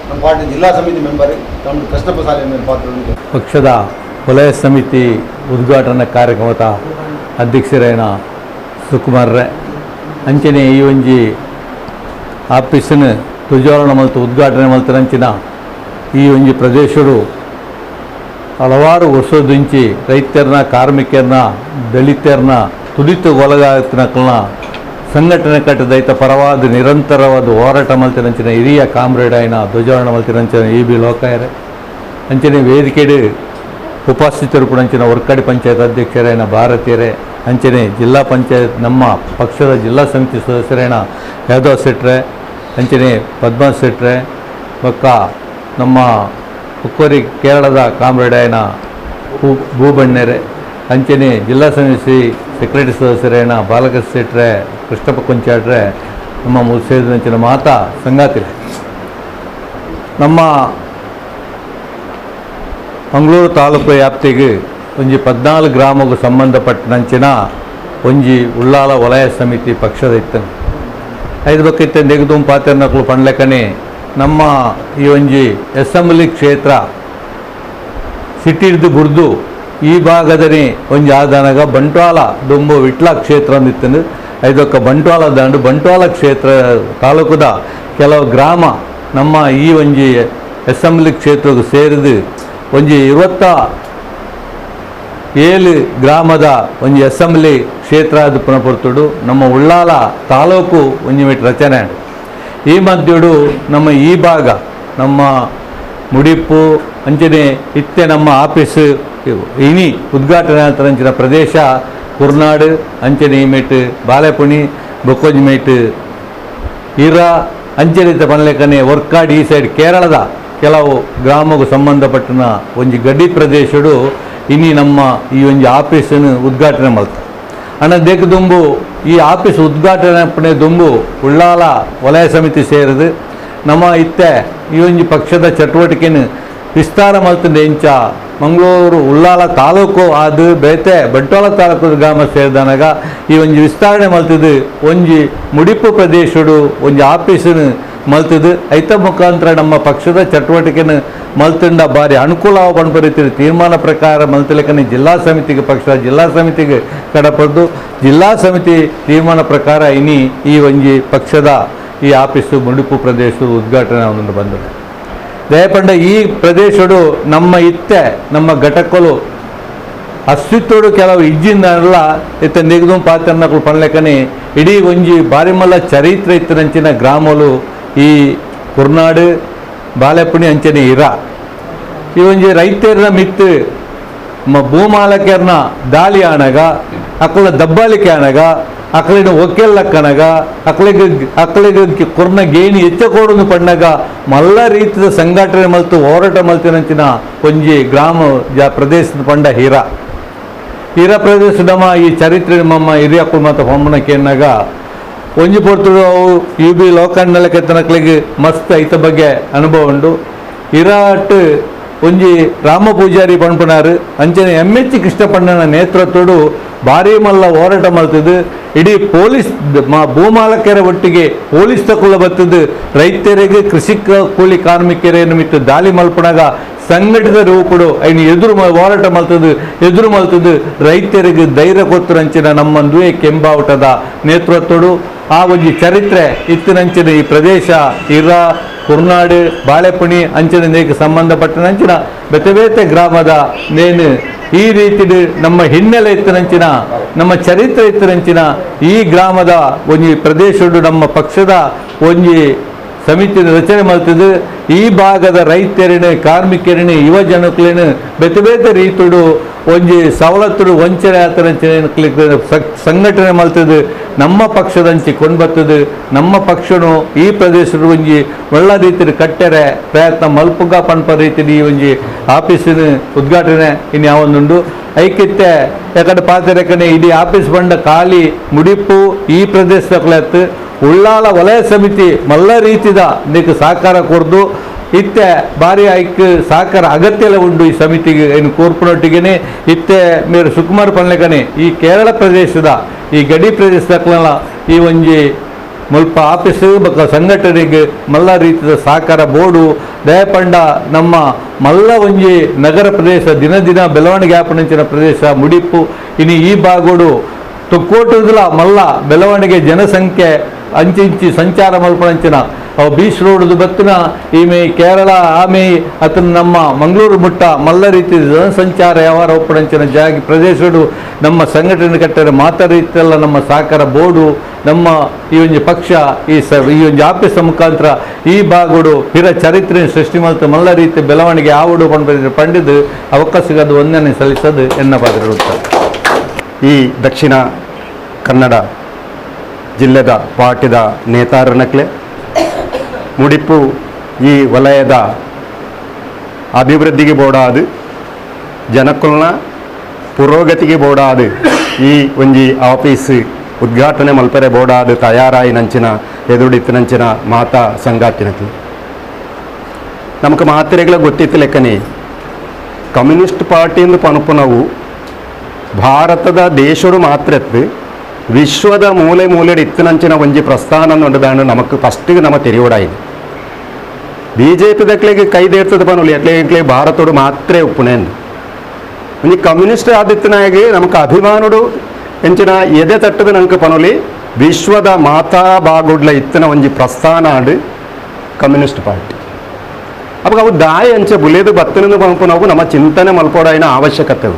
Speaker 1: ನಮ್ಮ ಪಾರ್ಟಿ ಜಿಲ್ಲಾ ಸಮಿತಿ ಮೆಂಬರ್ ನಮ್ಮ ಕೃಷ್ಣಪ್ಪ ಸಾಲೆ ಮೇಲೆ ಪಾತ್ರ ಉಂಟು.
Speaker 8: ಪಕ್ಷದ ವಲಯ ಸಮಿತಿ ಉದ್ಘಾಟನಾ ಕಾರ್ಯಕ್ರಮದ ಅಧ್ಯಕ್ಷರೇನ ಸುಕುಮಾರ್ರೆ ಅಂಚನೆ ಈ ಒಂಜಿ ಆಫೀಸಿನ ಧ್ವಜಾರೋಹಣ ಮತ್ತು ಉದ್ಘಾಟನೆ ಮಲ್ತರಂಚಿನ ಈ ಒಂಜಿ ಪ್ರದೇಶಡು ಹಲವಾರು ವರ್ಷದಿಂಚಿ ರೈತರನ್ನ ಕಾರ್ಮಿಕರನ್ನ ದಲಿತರನ್ನ ತುಡಿತ ಒಳಗಾಗ್ತಿನಕ್ಕಲ್ನ ಸಂಘಟನೆ ಕಟ್ಟದೈತ ಪರವಾದ ನಿರಂತರವಾದ ಹೋರಾಟ ಮಲ್ತಿರಂಚಿನ ಹಿರಿಯ ಕಾಮ್ರೇಡ್ ಆಯ್ನ ಧ್ವಜಾರೋಹಣ ಮಲ್ತಿರಂಚಿನ ಇ ಬಿ ಲೋಕಾಯರೆ ಅಂಚನೆ ವೇದಿಕೆಡು ಉಪಸ್ಥಿತರು ಕೂಡ ಅಂಚಿನ ವರ್ಕಾಡಿ ಪಂಚಾಯತ್ ಅಧ್ಯಕ್ಷರೇನ ಭಾರತೀಯರೇ ಅಂಚನೆ ಜಿಲ್ಲಾ ಪಂಚಾಯತ್ ನಮ್ಮ ಪಕ್ಷದ ಜಿಲ್ಲಾ ಸಮಿತಿ ಸದಸ್ಯರೇನ ಯಾದವ್ ಶೆಟ್ರೆ ಅಂಚನೆ ಪದ್ಮಾ ಶೆಟ್ರೆ ಬೊಕ್ಕ ನಮ್ಮ ಕುಕ್ಕೋರಿ ಕೇರಳದ ಕಾಮ್ರೇಡಾಯನ ಭೂಬಣ್ಣೆರೆ ಅಂಚನೆ ಜಿಲ್ಲಾ ಸಮಿತಿ ಸೆಕ್ರೆಟರಿ ಸದಸ್ಯರೇನ ಬಾಲಕೃಷ್ಣ ಶೆಟ್ರೆ ಕೃಷ್ಣಪ್ಪ ಕೊಂಚಾಟ್ರೆ ನಮ್ಮ ಮುತ್ಸೇದಂಚಿನ ಮಾತಾ ಸಂಗಾತಿಲೆ ನಮ್ಮ ಮಂಗಳೂರು ತಾಲೂಕು ವ್ಯಾಪ್ತಿಗೆ ಒಂಜಿ 14 ಗ್ರಾಮಕ್ಕೆ ಸಂಬಂಧಪಟ್ಟಂಚಿನ ಒಂಜಿ ಉಳ್ಳಾಲ ವಲಯ ಸಮಿತಿ ಪಕ್ಷದ ಇತ್ತನು. ಐದು ಬಕ್ಕಿತ್ತ ನೆಗದುಂ ಪಾತ್ರನಕಲು ಪಣ್ಲೆಕನೆ ನಮ್ಮ ಈ ಒಂಜಿ ಅಸೆಂಬ್ಲಿ ಕ್ಷೇತ್ರ ಸಿಟಿರ್ದು ಬುರ್ದು ಈ ಭಾಗದಲ್ಲಿ ಒಂಜಿ ಆದನಗ ಬಂಟ್ವಾಳ ದೊಂಬು ವಿಟ್ಲ ಕ್ಷೇತ್ರ ಅಂದಿತ್ತನು. ಐದೊಕ್ಕ ಬಂಟ್ವಾಳ ದಾಂಡು ಬಂಟ್ವಾಳ ಕ್ಷೇತ್ರ ತಾಲೂಕುದ ಕೆಲವು ಗ್ರಾಮ ನಮ್ಮ ಈ ಒಂಜಿ ಅಸೆಂಬ್ಲಿ ಕ್ಷೇತ್ರಕ್ಕೆ ಸೇರಿದು ಒಂಜಿ 27 ಗ್ರಾಮದ ಒಂಜಿ ಅಸೆಂಬ್ಲಿ ಕ್ಷೇತ್ರ ಅದು ಪುನಪುರ್ತುಡು ನಮ್ಮ ಉಳ್ಳಾಲ ತಾಲೂಕು ಒಂಜಿ ಮಿಟ್ ರಚನೆ. ಈ ಮಧ್ಯಡು ನಮ್ಮ ಈ ಭಾಗ ನಮ್ಮ ಮುಡಿಪು ಅಂಚನೆ ಇತ್ತೆ ನಮ್ಮ ಆಫೀಸ್ ಇನಿ ಉದ್ಘಾಟನೆ ಅಂಚಿನ ಪ್ರದೇಶ ಕುರ್ನಾಡು ಅಂಚನೆ ಈ ಮೇಟ್ ಬಾಲೆಪುಣಿ ಬೊಕ್ಕೊಂಜಿ ಮೇಟ್ ಇರ ಅಂಚನೆ ಪನ್ಲೆಕನೆ ವರ್ಕಾಡ್ ಈ ಸೈಡ್ ಕೇರಳದ ಕೆಲವು ಗ್ರಾಮಕ್ಕೆ ಸಂಬಂಧಪಟ್ಟನ ಒಂಜಿ ಗಡಿ ಪ್ರದೇಶಡು ಇನಿ ನಮ್ಮ ಈ ಒಂಜಿ ಆಫೀಸನ್ನು ಉದ್ಘಾಟನೆ ಮಲ್ತ. ಅಣ್ಣ ದೇಕ ದುಂಬು ಈ ಆಫೀಸ್ ಉದ್ಘಾಟನೆ ದುಂಬು ಉಳ್ಳಾಲ ವಲಯ ಸಮಿತಿ ಸೇರಿದು ನಮ್ಮ ಇತ್ತೆ ಈ ಒಂಜಿ ಪಕ್ಷದ ಚಟುವಟಿಕೆಯನ್ನು ವಿಸ್ತಾರ ಮಲ್ತಂದೆ ಇಂಚ ಮಂಗಳೂರು ಉಳ್ಳಾಲ ತಾಲೂಕು ಅದು ಬೇತೆ ಬಂಟ್ವಾಳ ತಾಲೂಕು ಗ್ರಾಮ ಸೇರಿದನಗ ಈ ಒಂಜಿ ವಿಸ್ತರಣೆ ಮಲ್ತದು ಒಂಜಿ ಮುಡಿಪು ಪ್ರದೇಶಡು ಒಂಜಿ ಆಫೀಸನ್ನು ಮಲ್ತದು ಐತ ಮುಖಾಂತರ ನಮ್ಮ ಪಕ್ಷದ ಚಟುವಟಿಕೆಯನ್ನು ಮಲ್ತಂಡ ಬಾರಿ ಅನುಕೂಲ ಪನ್ಪ ತೀರ್ಮಾನ ಪ್ರಕಾರ ಮಲ್ತಲೆಕನೆ ಜಿಲ್ಲಾ ಸಮಿತಿಗೆ ಪಕ್ಷದ ಜಿಲ್ಲಾ ಸಮಿತಿಗೆ ಕಡಪಡ್ದು ಜಿಲ್ಲಾ ಸಮಿತಿ ತೀರ್ಮಾನ ಪ್ರಕಾರ ಇನಿ ಈ ಒಂಜಿ ಪಕ್ಷದ ಈ ಆಫೀಸು ಮುಡಿಪು ಪ್ರದೇಶದ ಉದ್ಘಾಟನೆ ಒಂದು ಬಂದರು. ದಯಪಂಡ ಈ ಪ್ರದೇಶಡು ನಮ್ಮ ಇತ್ತೆ ನಮ್ಮ ಘಟಕಲು ಅಸ್ತಿತ್ವಡು ಕೆಲವು ಇಜ್ಜಿಂದಲ್ಲ ಇತ್ತ ನಿಗದು ಪಾತ್ರನಕಲು ಪನ್ಲೆಕನೆ ಇಡೀ ಒಂಜಿ ಬಾರಿಮಲ್ಲ ಚರಿತ್ರೆ ಇತ್ತನಂಚಿನ ಗ್ರಾಮಲು ಈ ಕುರ್ನಾಡು ಬಾಲೆಪುಣಿ ಅಂಚನೆ ಇರ ಈ ಒಂಜಿ ರೈತರನ್ನ ಮಿತ್ತು ಭೂಮಾಲಕರನ್ನ ದಾಳಿ ಆನಗ ಅಕ್ಕಲ ದಬ್ಬಾಳಿಕೆ ಆನಗ ಅಕ್ಕಲಿನ ಒಕ್ಕೆಲ್ಲಕ್ಕನಗ ಅಕ್ಕಲಿಗೆ ಅಕ್ಕಲಿಗೆ ಕೊರ್ನ ಗೇಣಿ ಹೆಚ್ಚಕೋಡನ್ನು ಪಣ್ಣಗ ಮಲ್ಲ ರೀತಿಯ ಸಂಘಟನೆ ಮಲ್ತು ಹೋರಾಟ ಮಲ್ತಿನಂಚಿನ ಒಂಜಿ ಗ್ರಾಮ ಪ್ರದೇಶದ ಪಂಡ ಹೀರಾ ಹೀರಾ ಪ್ರದೇಶ ನಮ್ಮ ಈ ಚರಿತ್ರೆ ನಮ್ಮ ಹಿರಿಯ ಮತ್ತು ಹೊಮ್ಮನ ಕೇನಾಗ ಒಂಜಿ ಪೊರ್ತುಡು ಅವು you B ಲೋಕಣ್ಣಲಕೆತ್ತನಕ್ಲಿಗೆ ಮಸ್ತ್ ಐತ ಬಗ್ಗೆ ಅನುಭವ ಉಂಡು. ಇರಾಟ್ ಒಂಜಿ ರಾಮ ಪೂಜಾರಿ ಪಣ್ಪುನಾರು ಅಂಚನೆ ಎಂ ಎಚ್ ಕೃಷ್ಣಪಣ್ಣನ ನೇತೃತ್ವಡು ಭಾರೀ ಮಲ್ಲ ಹೋರಾಟ ಮಲ್ತದ್ದು. ಇಡೀ ಪೊಲೀಸ್ ಭೂಮಾಲಕರ ಒಟ್ಟಿಗೆ ಪೊಲೀಸ್ ತಕೊಳ್ಳ ಬತ್ತದು ರೈತರಿಗೆ ಕೃಷಿ ಕೂಲಿ ಕಾರ್ಮಿಕರೇ ನಿಮಿತ್ತ ದಾಳಿ ಮಲ್ಪನಾಗ ಸಂಘಟಿತ ರೂಪಡು ಐನು ಎದುರು ಹೋರಾಟ ಮಲ್ತದ್ದು ಎದುರು ಮಲ್ತದ್ದು ರೈತರಿಗೆ ಧೈರ್ಯ ಕೊತ್ತರಂಚಿನ ನಮ್ಮಂದುವೆ ಕೆಂಬಾವಟದ ನೇತೃತ್ವಡು ಆ ಒಂಜಿ ಚರಿತ್ರೆ ಇತ್ತಿನಂಚಿನ ಈ ಪ್ರದೇಶ ಇರ ಕುರ್ನಾಡು ಬಾಳೆಪುಣಿ ಅಂಚಿನ ನೇಕ್ ಸಂಬಂಧಪಟ್ಟನಂಚಿನ ಬೇತೆ ಬೇತೆ ಗ್ರಾಮದ ನೇನು ಈ ರೀತಿ ನಮ್ಮ ಹಿನ್ನೆಲೆ ಇತ್ತಿನಂಚಿನ ನಮ್ಮ ಚರಿತ್ರೆ ಇತ್ತಿನಂಚಿನ ಈ ಗ್ರಾಮದ ಒಂಜಿ ಪ್ರದೇಶಡು ನಮ್ಮ ಪಕ್ಷದ ಒಂಜಿ ಸಮಿತಿ ರಚನೆ ಮಲ್ತದ್ದು. ಈ ಭಾಗದ ರೈತರಿನ ಕಾರ್ಮಿಕರಿನ ಯುವ ಜನಕ್ಲೇನು ಬೇತೆ ಬೇತೆ ರೀತಿಡು ಒಂಜಿ ಸವಲತ್ತುಡು ವಂಚನೆ ಆತರಂಚಿನ ಸಂಘಟನೆ ಮಲ್ತದ್ದು ನಮ್ಮ ಪಕ್ಷದಂಚಿ ಕೊಂಡ್ಬರ್ತದೆ. ನಮ್ಮ ಪಕ್ಷನು ಈ ಪ್ರದೇಶದ ಒಂಜಿ ಒಳ್ಳೆ ರೀತಿಯ ಕಟ್ಟರೆ ಪ್ರಯತ್ನ ಮಲ್ಪುಗ ಪನ್ಪ ರೀತಿಯ ಈ ಒಂಜಿ ಆಫೀಸಿನ ಉದ್ಘಾಟನೆ ಇನ್ನು ಯಾವೊಂದುಂಡು ಐಕ್ಯತೆ ಯಾಕಂದ್ರೆ ಪಾತ್ರೆ ಇಡೀ ಆಫೀಸ್ ಬಂಡ ಖಾಲಿ ಮುಡಿಪು ಈ ಪ್ರದೇಶದ ಉಳ್ಳಾಲ ವಲಯ ಸಮಿತಿ ಮಲ್ಲ ರೀತಿದ ನೀಕು ಸಹಕಾರ ಕೊರ್ದು ಇತ್ತೆ ಭಾರಿ ಐಕ್ ಸಹಕಾರ ಅಗತ್ಯಲ ಉಂಡು ಈ ಸಮಿತಿಗೆ ಏನು ಕೋರ್ಪುನೊಟ್ಟಿಗೆನೆ ಇತ್ತೆ ಮೇರು ಸುಕುಮಾರ್ ಪನ್ಲೆಕನೆ ಈ ಕೇರಳ ಪ್ರದೇಶದ ಈ ಗಡಿ ಪ್ರದೇಶದಕ್ಲೆಲ್ಲ ಈ ಒಂಜಿ ಮುಲ್ಪ ಆಫೀಸು ಬೊಕ್ಕ ಸಂಘಟನೆಗೆ ಮಲ್ಲ ರೀತಿಯ ಸಹಕಾರ ಬೋರ್ಡು ದಯಪಂಡ ನಮ್ಮ ಮಲ್ಲ ಒಂಜಿ ನಗರ ಪ್ರದೇಶ ದಿನ ದಿನ ಬೆಳವಣಿಗೆ ಆಪಣಂಚಿನ ಪ್ರದೇಶ ಮುಡಿಪು ಇನ್ನು ಈ ಭಾಗೋಡು ತೊಕ್ಕೋಟುದಲ ಮಲ್ಲ ಬೆಳವಣಿಗೆ ಜನಸಂಖ್ಯೆ ಅಂಚಿಂಚಿ ಸಂಚಾರ ಮಲ್ಪಣಂಚಿನ ಅವು ಬೀಚ್ ರೋಡ್ದು ಬತ್ತಿನ ಈಮೆ ಕೇರಳ ಆಮೆ ಅತನ ನಮ್ಮ ಮಂಗಳೂರು ಮುಟ್ಟ ಮಲ್ಲ ರೀತಿ ಜನಸಂಚಾರ ವ್ಯವಹಾರ ಒಪ್ಪಣಂಚಿನ ಜಾಗ ಪ್ರದೇಶಡು ನಮ್ಮ ಸಂಘಟನೆ ಕಟ್ಟರೆ ಮಾತಾ ರೀತಿಯಲ್ಲ ನಮ್ಮ ಸಹಕಾರ ಬೋರ್ಡು ನಮ್ಮ ಈ ಒಂದು ಪಕ್ಷ ಈ ಈ ಒಂದು ಆಫೀಸ್ ಮುಖಾಂತರ ಈ ಭಾಗಡು ಹಿರ ಚರಿತ್ರೆ ಸೃಷ್ಟಿ ಮಲ್ತು ಮಲ್ಲ ರೀತಿ ಬೆಳವಣಿಗೆ ಆವಡು ಪಂಡಿದು ಅವಕಾಶಗದು ಒಂದನೇ ಸಲ್ಲಿಸೋದು ಎನ್ನ ಪಾತ್ರ.
Speaker 9: ಈ ದಕ್ಷಿಣ ಕನ್ನಡ ಜಿಲ್ಲೆದ ಪಾರ್ಟಿದ ನೇತಾರನಕ್ಲೆ ಮುಡಿಪು ಈ ವಲಯದ ಅಭಿವೃದ್ಧಿಗೆ ಬೋಡಾದು ಜನಕುಲ್ನ ಪುರೋಗತಿಗೆ ಬೋಡಾದು ಈ ಒಂಜಿ ಆಫೀಸ್ ಉದ್ಘಾಟನೆ ಮಲ್ಪರೆ ಬೋಡಾದು ತಯಾರಾಯಿ ನಂಚಿನ ಎದುರುಡಿತ್ತು ನಂಚಿನ ಮಾತಾ ಸಂಗಾತಿನಕ್ಲೆ ನಮಕ್ ಮಾತ್ರೆಗಳ ಗೊತ್ತಿತ್ತು ಲೆಕ್ಕನೆ ಕಮ್ಯುನಿಸ್ಟ್ ಪಾರ್ಟಿಯಿಂದ ಪನುಪುನವು ಭಾರತದ ದೇಶಡು ಮಾತ್ರತ್ತು ವಿಶ್ವದ ಮೂಲೆ ಮೂಲೆಡು ಇತ್ತನಂಚಿನ ಒಂಜಿ ಪ್ರಸ್ಥಾನ ಉಂಡದಾಂಡು ನಮಕ್ ಫಸ್ಟಿಗೆ ನಮ್ಮ ತೆರಿಯೋಡಾಯಿದೆ. B J P ದಕ್ಲೆಗೆ ಕೈದೇರ್ತದ ಪನುಲಿ ಅಟ್ಲೆ ಭಾರತೋಡು ಮಾತ್ರ ಉಪ್ಪುನೆ ಒಂಜಿ ಕಮ್ಯುನಿಸ್ಟ್ ಆದಿತ್ತನಾಗಿ ನಮಕ್ ಅಭಿಮಾನುಡು ಎಂಚಿನ ಎದೆ ತಟ್ಟದ ನಂಗೆ ಪನುಲಿ ವಿಶ್ವದ ಮಾತಾ ಬಾಗುಡ್ಲ ಇತ್ತನ ಒಂಜಿ ಪ್ರಸ್ಥಾನ ಆಡು ಕಮ್ಯುನಿಸ್ಟ್ ಪಾರ್ಟಿ. ಅವಾಗ ಅವು ದಾಯ ಅಂಚೆ ಬುಲೇದು ಬತ್ತನಂದು ಪನುಪುನವು ನಮ್ಮ ಚಿಂತನೆ ಮಲ್ಪೋಡಾಯಿನ ಅವಶ್ಯಕತೆ.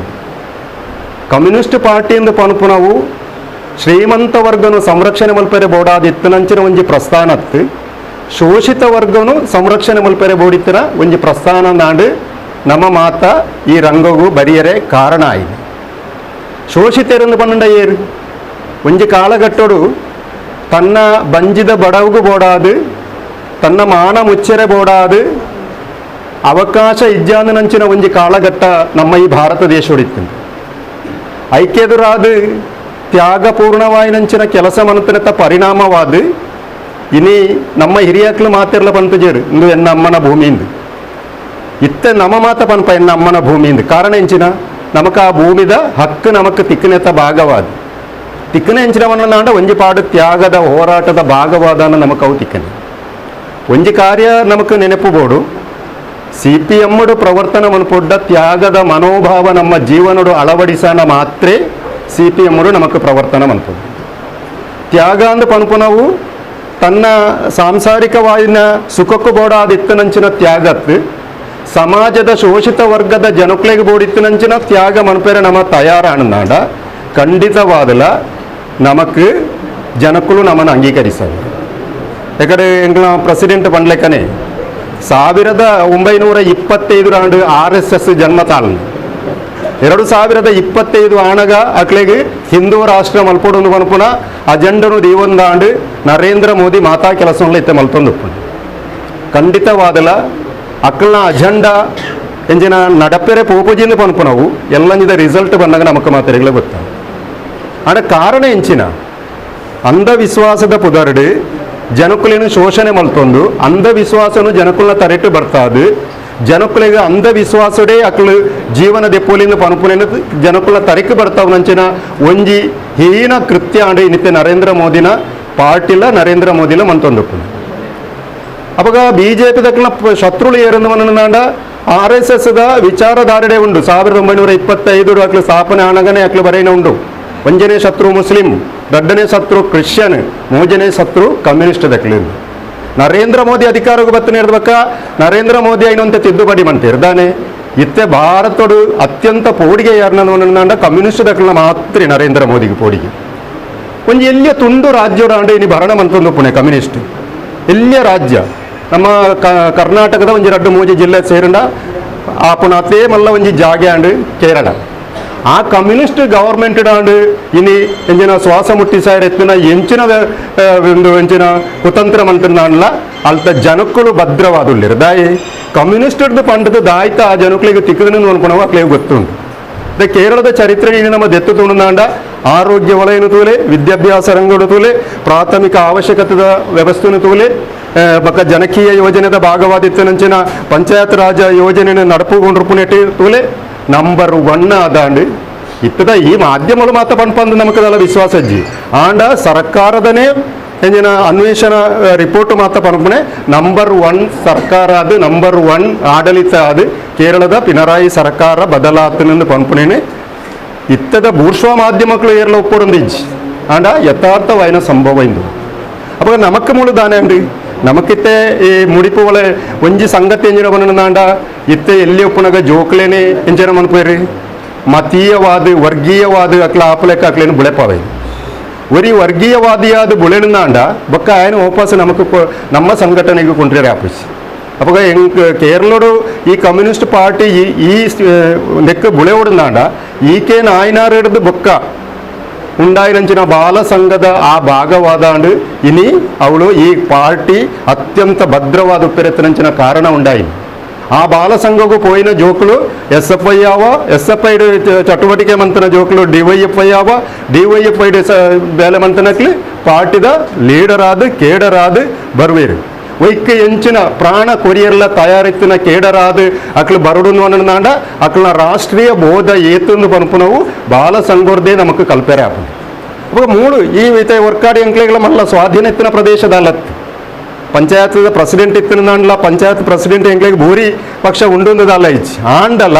Speaker 9: ಕಮ್ಯುನಿಸ್ಟ್ ಪಾರ್ಟಿಯಿಂದ ಪನುಪುನವು ಶ್ರೀಮಂತ ವರ್ಗನು ಸಂರಕ್ಷಣೆ ಮಲ್ಪೆರೆ ಬೋಡಾದಿತ್ತನಂಚಿನ ಒಂಜಿ ಪ್ರಸ್ಥಾನತ್ತು ಶೋಷಿತ ವರ್ಗನು ಸಂರಕ್ಷಣೆ ಮಲ್ಪೆರೆ ಬೋಡಿತ್ತಿನ ಒಂಜಿ ಪ್ರಸ್ಥಾನ ನಾಡು ನಮ್ಮ ಮಾತ ಈ ರಂಗಗೂ ಬರಿಯರೆ ಕಾರಣ ಆಯಿದೆ. ಶೋಷಿತರೆಂದು ಪನ್ನಂಡ ಏರು ಒಂಜಿ ಕಾಲಘಟ್ಟೋಡು ತನ್ನ ಬಂಜಿದ ಬಡವುಗು ಬೋಡಾದು ತನ್ನ ಮಾನ ಮುಚ್ಚರೆ ಬೋಡಾದು ಅವಕಾಶ ಇಜ್ಜಾಂದನಂಚಿನ ಒಂಜಿ ಕಾಲಘಟ್ಟ ನಮ್ಮ ಈ ಭಾರತ ದೇಶೋಡಿತ್ತು. ಐಕ್ಯೆದುರಾದು ತ್ಯಾಗಪೂರ್ಣವಾಯಿನಂಚಿನ ಕೆಲಸ ಮನತನತ ಪರಿಣಾಮವಾದ ಇನಿ ನಮ್ಮ ಹಿರಿಯಕ್ಲು ಮಾತಿರ್ಲ ಪಂತುಜೇರು ಇಂದು ಎನ್ನ ಅಮ್ಮನ ಭೂಮಿಯಿಂದ ಇತ್ತ ನಮ್ಮ ಮಾತ ಪನ್ಪ ಎನ್ನ ಅಮ್ಮನ ಭೂಮಿಯಿಂದ ಕಾರಣ ಎಂಚಿನ ನಮಕ ಆ ಭೂಮಿದ ಹಕ್ಕು ನಮಕ್ ತಿಕ್ಕನೆತ ಭಾಗವಾದ ತಿಕ್ಕನೆ ಎಂಚಿನವನ್ನ ಒಂಜಿ ಪಾಡು ತ್ಯಾಗದ ಹೋರಾಟದ ಭಾಗವಾದ ನಮಕ್ ಅವು ತಿಕ್ಕನೆ ಒಂಜಿ ಕಾರ್ಯ ನಮಕ್ ನೆನಪು ಬೋಡು ಸಿ ಪಿ ಎಮ್ಮಡು ಪ್ರವರ್ತನ ಮನ್ಪೊಡ್ಡ ತ್ಯಾಗದ ಮನೋಭಾವ ನಮ್ಮ ಜೀವನಡು ಅಳವಡಿಸನ ಮಾತ್ರ ಸಿ ಪಿ ಎಮ್ಮಡು ನಮಕ್ ಪ್ರವರ್ತನ ಮನ್ಪೊಡು. ತ್ಯಾಗ ಅಂದು ಪನ್ಪುನವು ತನ್ನ ಸಾಂಸಾರಿಕವಾಯಿನ ಸುಖಕ್ಕೂ ಬೋಡಾದಿತ್ತನಂಚಿನ ತ್ಯಾಗತ್ತು ಸಮಾಜದ ಶೋಷಿತ ವರ್ಗದ ಜನಕ್ಲೆಗೆ ಬೋಡಿತ್ತನಂಚಿನ ತ್ಯಾಗ ಮನ್ಪೇರೆ ನಮ್ಮ ತಯಾರಾಣನಾಡ ಖಂಡಿತವಾದಲ ನಮಕ್ ಜನಕ್ಕಳು ನಮ್ಮನ್ನು ಅಂಗೀಕರಿಸಲು. ಯಾಕಂದರೆ ಎಂಗ್ಲ ಪ್ರೆಸಿಡೆಂಟ್ ಪಂಡ್ಲೆಕ್ಕನೆ 1925 ರಾಂಡು R S S ಜನ್ಮ ತಾಳ್ನ 2025 ಆಣಗ ಅಕ್ಲೆಗೆ ಹಿಂದೂ ರಾಷ್ಟ್ರ ಮಲ್ಪೊಡೊಂದು ಪನ್ಪುನ ಅಜೆಂಡನು ದೀವೊಂದಾಂಡು ನರೇಂದ್ರ ಮೋದಿ ಮಾತಾ ಕೆಲಸವನ್ನು ಇತ್ತೆ ಮಲ್ತೊಂದು ಖಂಡಿತವಾದಲ ಅಕ್ಕಲ್ನ ಅಜೆಂಡಾ ಎಂಜಿನ ನಡಪೆರೆ ಪೋಪುಜಿಂದ ಪನ್ಪುನವು ಎಲ್ಲಂಜಿದ ರಿಸಲ್ಟ್ ಬಂದಾಗ ನಮಕ್ ಮಾತೆರೆಗ್ಲ ಗೊತ್ತ. ಆಡ ಕಾರಣ ಎಂಚಿನ ಅಂಧವಿಶ್ವಾಸದ ಪುದರ್ಡು ಜನಕುಲೇನು ಶೋಷಣೆ ಮಲ್ತೊಂದು ಅಂಧವಿಶ್ವಾಸನು ಜನಕುಲ್ನ ತರೆಟು ಬರ್ತಾದು ಜನಕುಲಿಗೆ ಅಂಧವಿಶ್ವಾಸಡೇ ಅಕ್ಲು ಜೀವನ ದೆಪ್ಪೋಲಿಂದ ಪನುಪುನೇನು ಜನಕುಲ್ನ ತರೆಕ್ ಬರ್ತಾವನಂಚಿನ ಒಂಜಿ ಹೀನ ಕೃತ್ಯ ಅಂಡು ಇನ್ನಿತ್ತೆ ನರೇಂದ್ರ ಮೋದಿನ ಪಾರ್ಟಿಲ ನರೇಂದ್ರ ಮೋದಿಲ ಮಂತೊಂದು. ಅವಾಗ B J P ದಕ್ಕಲ ಶತ್ರುಳು ಏರಂದು ಮನನಾಂಡ R S S the ವಿಚಾರಧಾರೆಡೆ ಉಂಡು 1925 ಅಕ್ಲು ಸ್ಥಾಪನೆ ಆನಗನೆ ಅಕ್ಲು ಬರೇನ ಉಂಡು. ಒಂಜನೇ ಶತ್ರು ಮುಸ್ಲಿಂ, ದಡ್ಡನೇ ಶತ್ರು ಕ್ರಿಶ್ಚಿಯನ್, ಮೂಜನೇ ಶತ್ರು ಕಮ್ಯುನಿಸ್ಟ್ ದಕ್ಲು. ನರೇಂದ್ರ ಮೋದಿ ಅಧಿಕಾರಕ್ಕೆ ಬತ್ತನೆ ಇರ್ಬೇಕ ನರೇಂದ್ರ ಮೋದಿ ಐನಂತೆ ತಿದ್ದುಪಡಿ ಮಂತಿರ್ದಾನೆ ಇತ್ತೆ ಭಾರತಡು ಅತ್ಯಂತ ಪೋಡಿಗೆ ಯಾರನ್ನ ಕಮ್ಯುನಿಸ್ಟ್ ದಕ್ಕಲ ಮಾತ್ರ ನರೇಂದ್ರ ಮೋದಿಗೆ ಪೋಡಿಗೆ ಒಂಜಿ ಎಲ್ಲಿಯ ತುಂಡು ರಾಜ್ಯೋಡಾಂಡು ಇನಿ ಭರಣ ಮಂತೊಂದು ಪುಣೆ ಕಮ್ಯುನಿಸ್ಟ್ ಎಲ್ಲಿಯ ರಾಜ್ಯ ನಮ್ಮ ಕರ್ನಾಟಕದ ಒಂಜಿ ರಡ್ಡು ಮೂಜಿ ಜಿಲ್ಲೆ ಸೇರಂಡ ಆ ಪುಣಾತೇ ಮಲ್ಲ ಒಂಜಿ ಜಾಗೆ ಆಂಡು ಕೇರಳ. ಆ ಕಮ್ಯುನಿಸ್ಟ್ ಗವರ್ಮೆಂಟ್ ಆಂಡು ಇನಿ ಎಂಜಿನ ಶ್ವಾಸ ಮುಟ್ಟಿಸಾಯರ್ ಎತ್ತಿನ ಎಂಚಿನ ಒಂದು ಎಂಚಿನ ಕುತಂತ್ರ ಮಂತ್ರನಾಂಡ್ಲ ಅಲ್ತ ಜನಕ್ಕಳು ಭದ್ರವಾದುಳ್ಳಿರು ದಾಯಿ ಕಮ್ಯುನಿಸ್ಟ್ ಪಂಡದ ದಾಯ್ತ ಆ ಜನಕ್ಕಳಿಗೆ ತಿಕ್ಕದನ್ನು ಅನ್ಕೊಳವ ಅಕ್ಲೇವು ಗೊತ್ತುಂಟು. ಕೇರಳದ ಚರಿತ್ರೆ ಇನಿ ನಮ್ಮ ದೆತ್ತು ತುಣುನಾಂಡ ಆರೋಗ್ಯ ವಲಯನು ತೂಲೆ, ವಿದ್ಯಾಭ್ಯಾಸ ರಂಗಡು ತೂಲೆ, ಪ್ರಾಥಮಿಕ ಅವಶ್ಯಕತೆದ ವ್ಯವಸ್ಥೆನು ತೂಲೆ, ಬೊಕ್ಕ ಜನಕೀಯ ಯೋಜನೆದ ಭಾಗವಾದಿತ್ತನಂಚಿನ ಪಂಚಾಯತ್ ರಾಜ ಯೋಜನೆಯನ್ನು ನಡಪುಗೊಂಡ್ರು ತೂಲೆ ನಂಬರ್ 1 ಆದಾಂಡು ಇತ್ತದ ಈ ಮಾಧ್ಯಮಗಳು ಮಾತ್ರ ಪನ್ಪಂದು ನಮಕದಲ್ಲ ವಿಶ್ವಾಸ ಅಜ್ಜಿ ಆಂಡ ಸರ್ಕಾರದನೇ ಎಂಜಿನ ಅನ್ವೇಷಣಾ ರಿಪೋರ್ಟ್ ಮಾತ್ರ ಪನ್ಪುನೆ ನಂಬರ್ 1 ಸರ್ಕಾರ ಅದು ನಂಬರ್ 1 ಆಡಳಿತ ಅದು ಕೇರಳದ ಪಿಣರಾಯಿ ಸರ್ಕಾರ ಬದಲಾತನೆಂದು ಪನ್ಪುನೇನೆ ಇತ್ತದ ಬೂರ್ಷ್ವಾ ಮಾಧ್ಯಮಗಳು ಏರ್ಲ ಒಪ್ಪೊಡೊಂದಿಜ್ಜಿ ಆಂಡ ಯಥಾರ್ಥವಾಯಿನ ಸಂಭವ ಇಂದು. ಅಪ್ಪ ನಮಕ್ ಮೂಳು ದಾನೆ ಅಂಡು ನಮಕಿತ್ತೆ ಈ ಮುಡಿಪು ಒಳೆ ಒಂಜಿ ಸಂಗತಿ ಎಂಜಿನ ಬಂದಾಂಡ ಇತ್ತೆ ಎಲ್ಲಿ ಒಪ್ಪುನಗ ಜೋಕ್ಲೇನೆ ಎಂಜನ ಮನ್ಪೇರಿ ಮತೀಯವಾದ ವರ್ಗೀಯವಾದ ಅಕ್ಲ ಆಪಲೆಕ್ಕ ಅಕ್ಲೇನು ಬುಳೆಪಾವೆ ಒರಿ ವರ್ಗೀಯವಾದಿಯಾದ ಬುಳೆನಾಂಡ ಬೊಕ್ಕ ಆಯನ ವಾಪಸ್ ನಮಕ್ ನಮ್ಮ ಸಂಘಟನೆಗೆ ಕೊಂಡ್ರೆ ಆಪೀಸ್. ಅಪ್ಪಗ ಎಂಕ್ ಕೇರಳೋಡು ಈ ಕಮ್ಯುನಿಸ್ಟ್ ಪಾರ್ಟಿ ಈ ನೆಕ್ ಬುಳೆ ಓಡನಾಂಡ ಈಕೆ ನಾಯನಾರ್ ಹಿಡಿದು ಬೊಕ್ಕ ಉಂಡಾಯಿನಂಚಿನ ಬಾಲ ಸಂಘದ ಆ ಭಾಗವಾದಾಂಡು ಇನಿ ಅವಳು ಈ ಪಾರ್ಟಿ ಅತ್ಯಂತ ಭದ್ರವಾದ ಉಪ್ಪಿರತ್ತನಂಚಿನ ಕಾರಣ ಉಂಡಾಯಿ. ಆ ಬಾಲ ಸಂಘಗೂ ಪೋಯಿನ ಜೋಕುಲು S F I ಆವ S F I ಚಟುವಟಿಕೆ ಮಂತನ ಜೋಕುಲು ಡಿವೈಎಫ್ I ಆವ ಡಿವೈಎಫ್ I ಬೇಲೆ ಮಂತನಕ್ಲಿ ಪಾರ್ಟಿದ ಲೀಡರ್ ಆದ ಕೇಡರ್ ಆದ ಬರ್ವೇರು ವೈಕ್ ಎಂಚಿನ ಪ್ರಾಣ ಕೊರಿಯರ್ಲ ತಯಾರಿತ್ತಿನ ಕೇಡರಾದ ಅಕ್ಲು ಬರಡುನು ಅನ್ನಂಡ ಅಕ್ಲ ರಾಷ್ಟ್ರೀಯ ಬೋಧ ಏತನ್ನು ಪನ್ಪುನವು ಬಾಲ ಸಂಘರ್ದೇ ನಮಕ್ ಕಲ್ಪೆರೆ ಆಪುಂಡು. ಅಪ್ಪ ಮೂಳು ಈ ಇತ್ತೆ ವರ್ಕಾಡಿ ಎಂಕ್ಲೆಗಳ ಮಲ್ಲ ಸ್ವಾಧೀನ ಇತ್ತಿನ ಪ್ರದೇಶದ ಅಲ್ಲತ್ತು ಪಂಚಾಯತ್ ಪ್ರೆಸಿಡೆಂಟ್ ಇತ್ತಿನ ಪಂಚಾಯತ್ ಪ್ರೆಸಿಡೆಂಟ್ ಎಂಕ್ಲೆಗ್ ಭೂರಿ ಪಕ್ಷ ಉಂಡುಂದಲ್ಲ ಇಚ್ಚಿ ಆಂಡಲ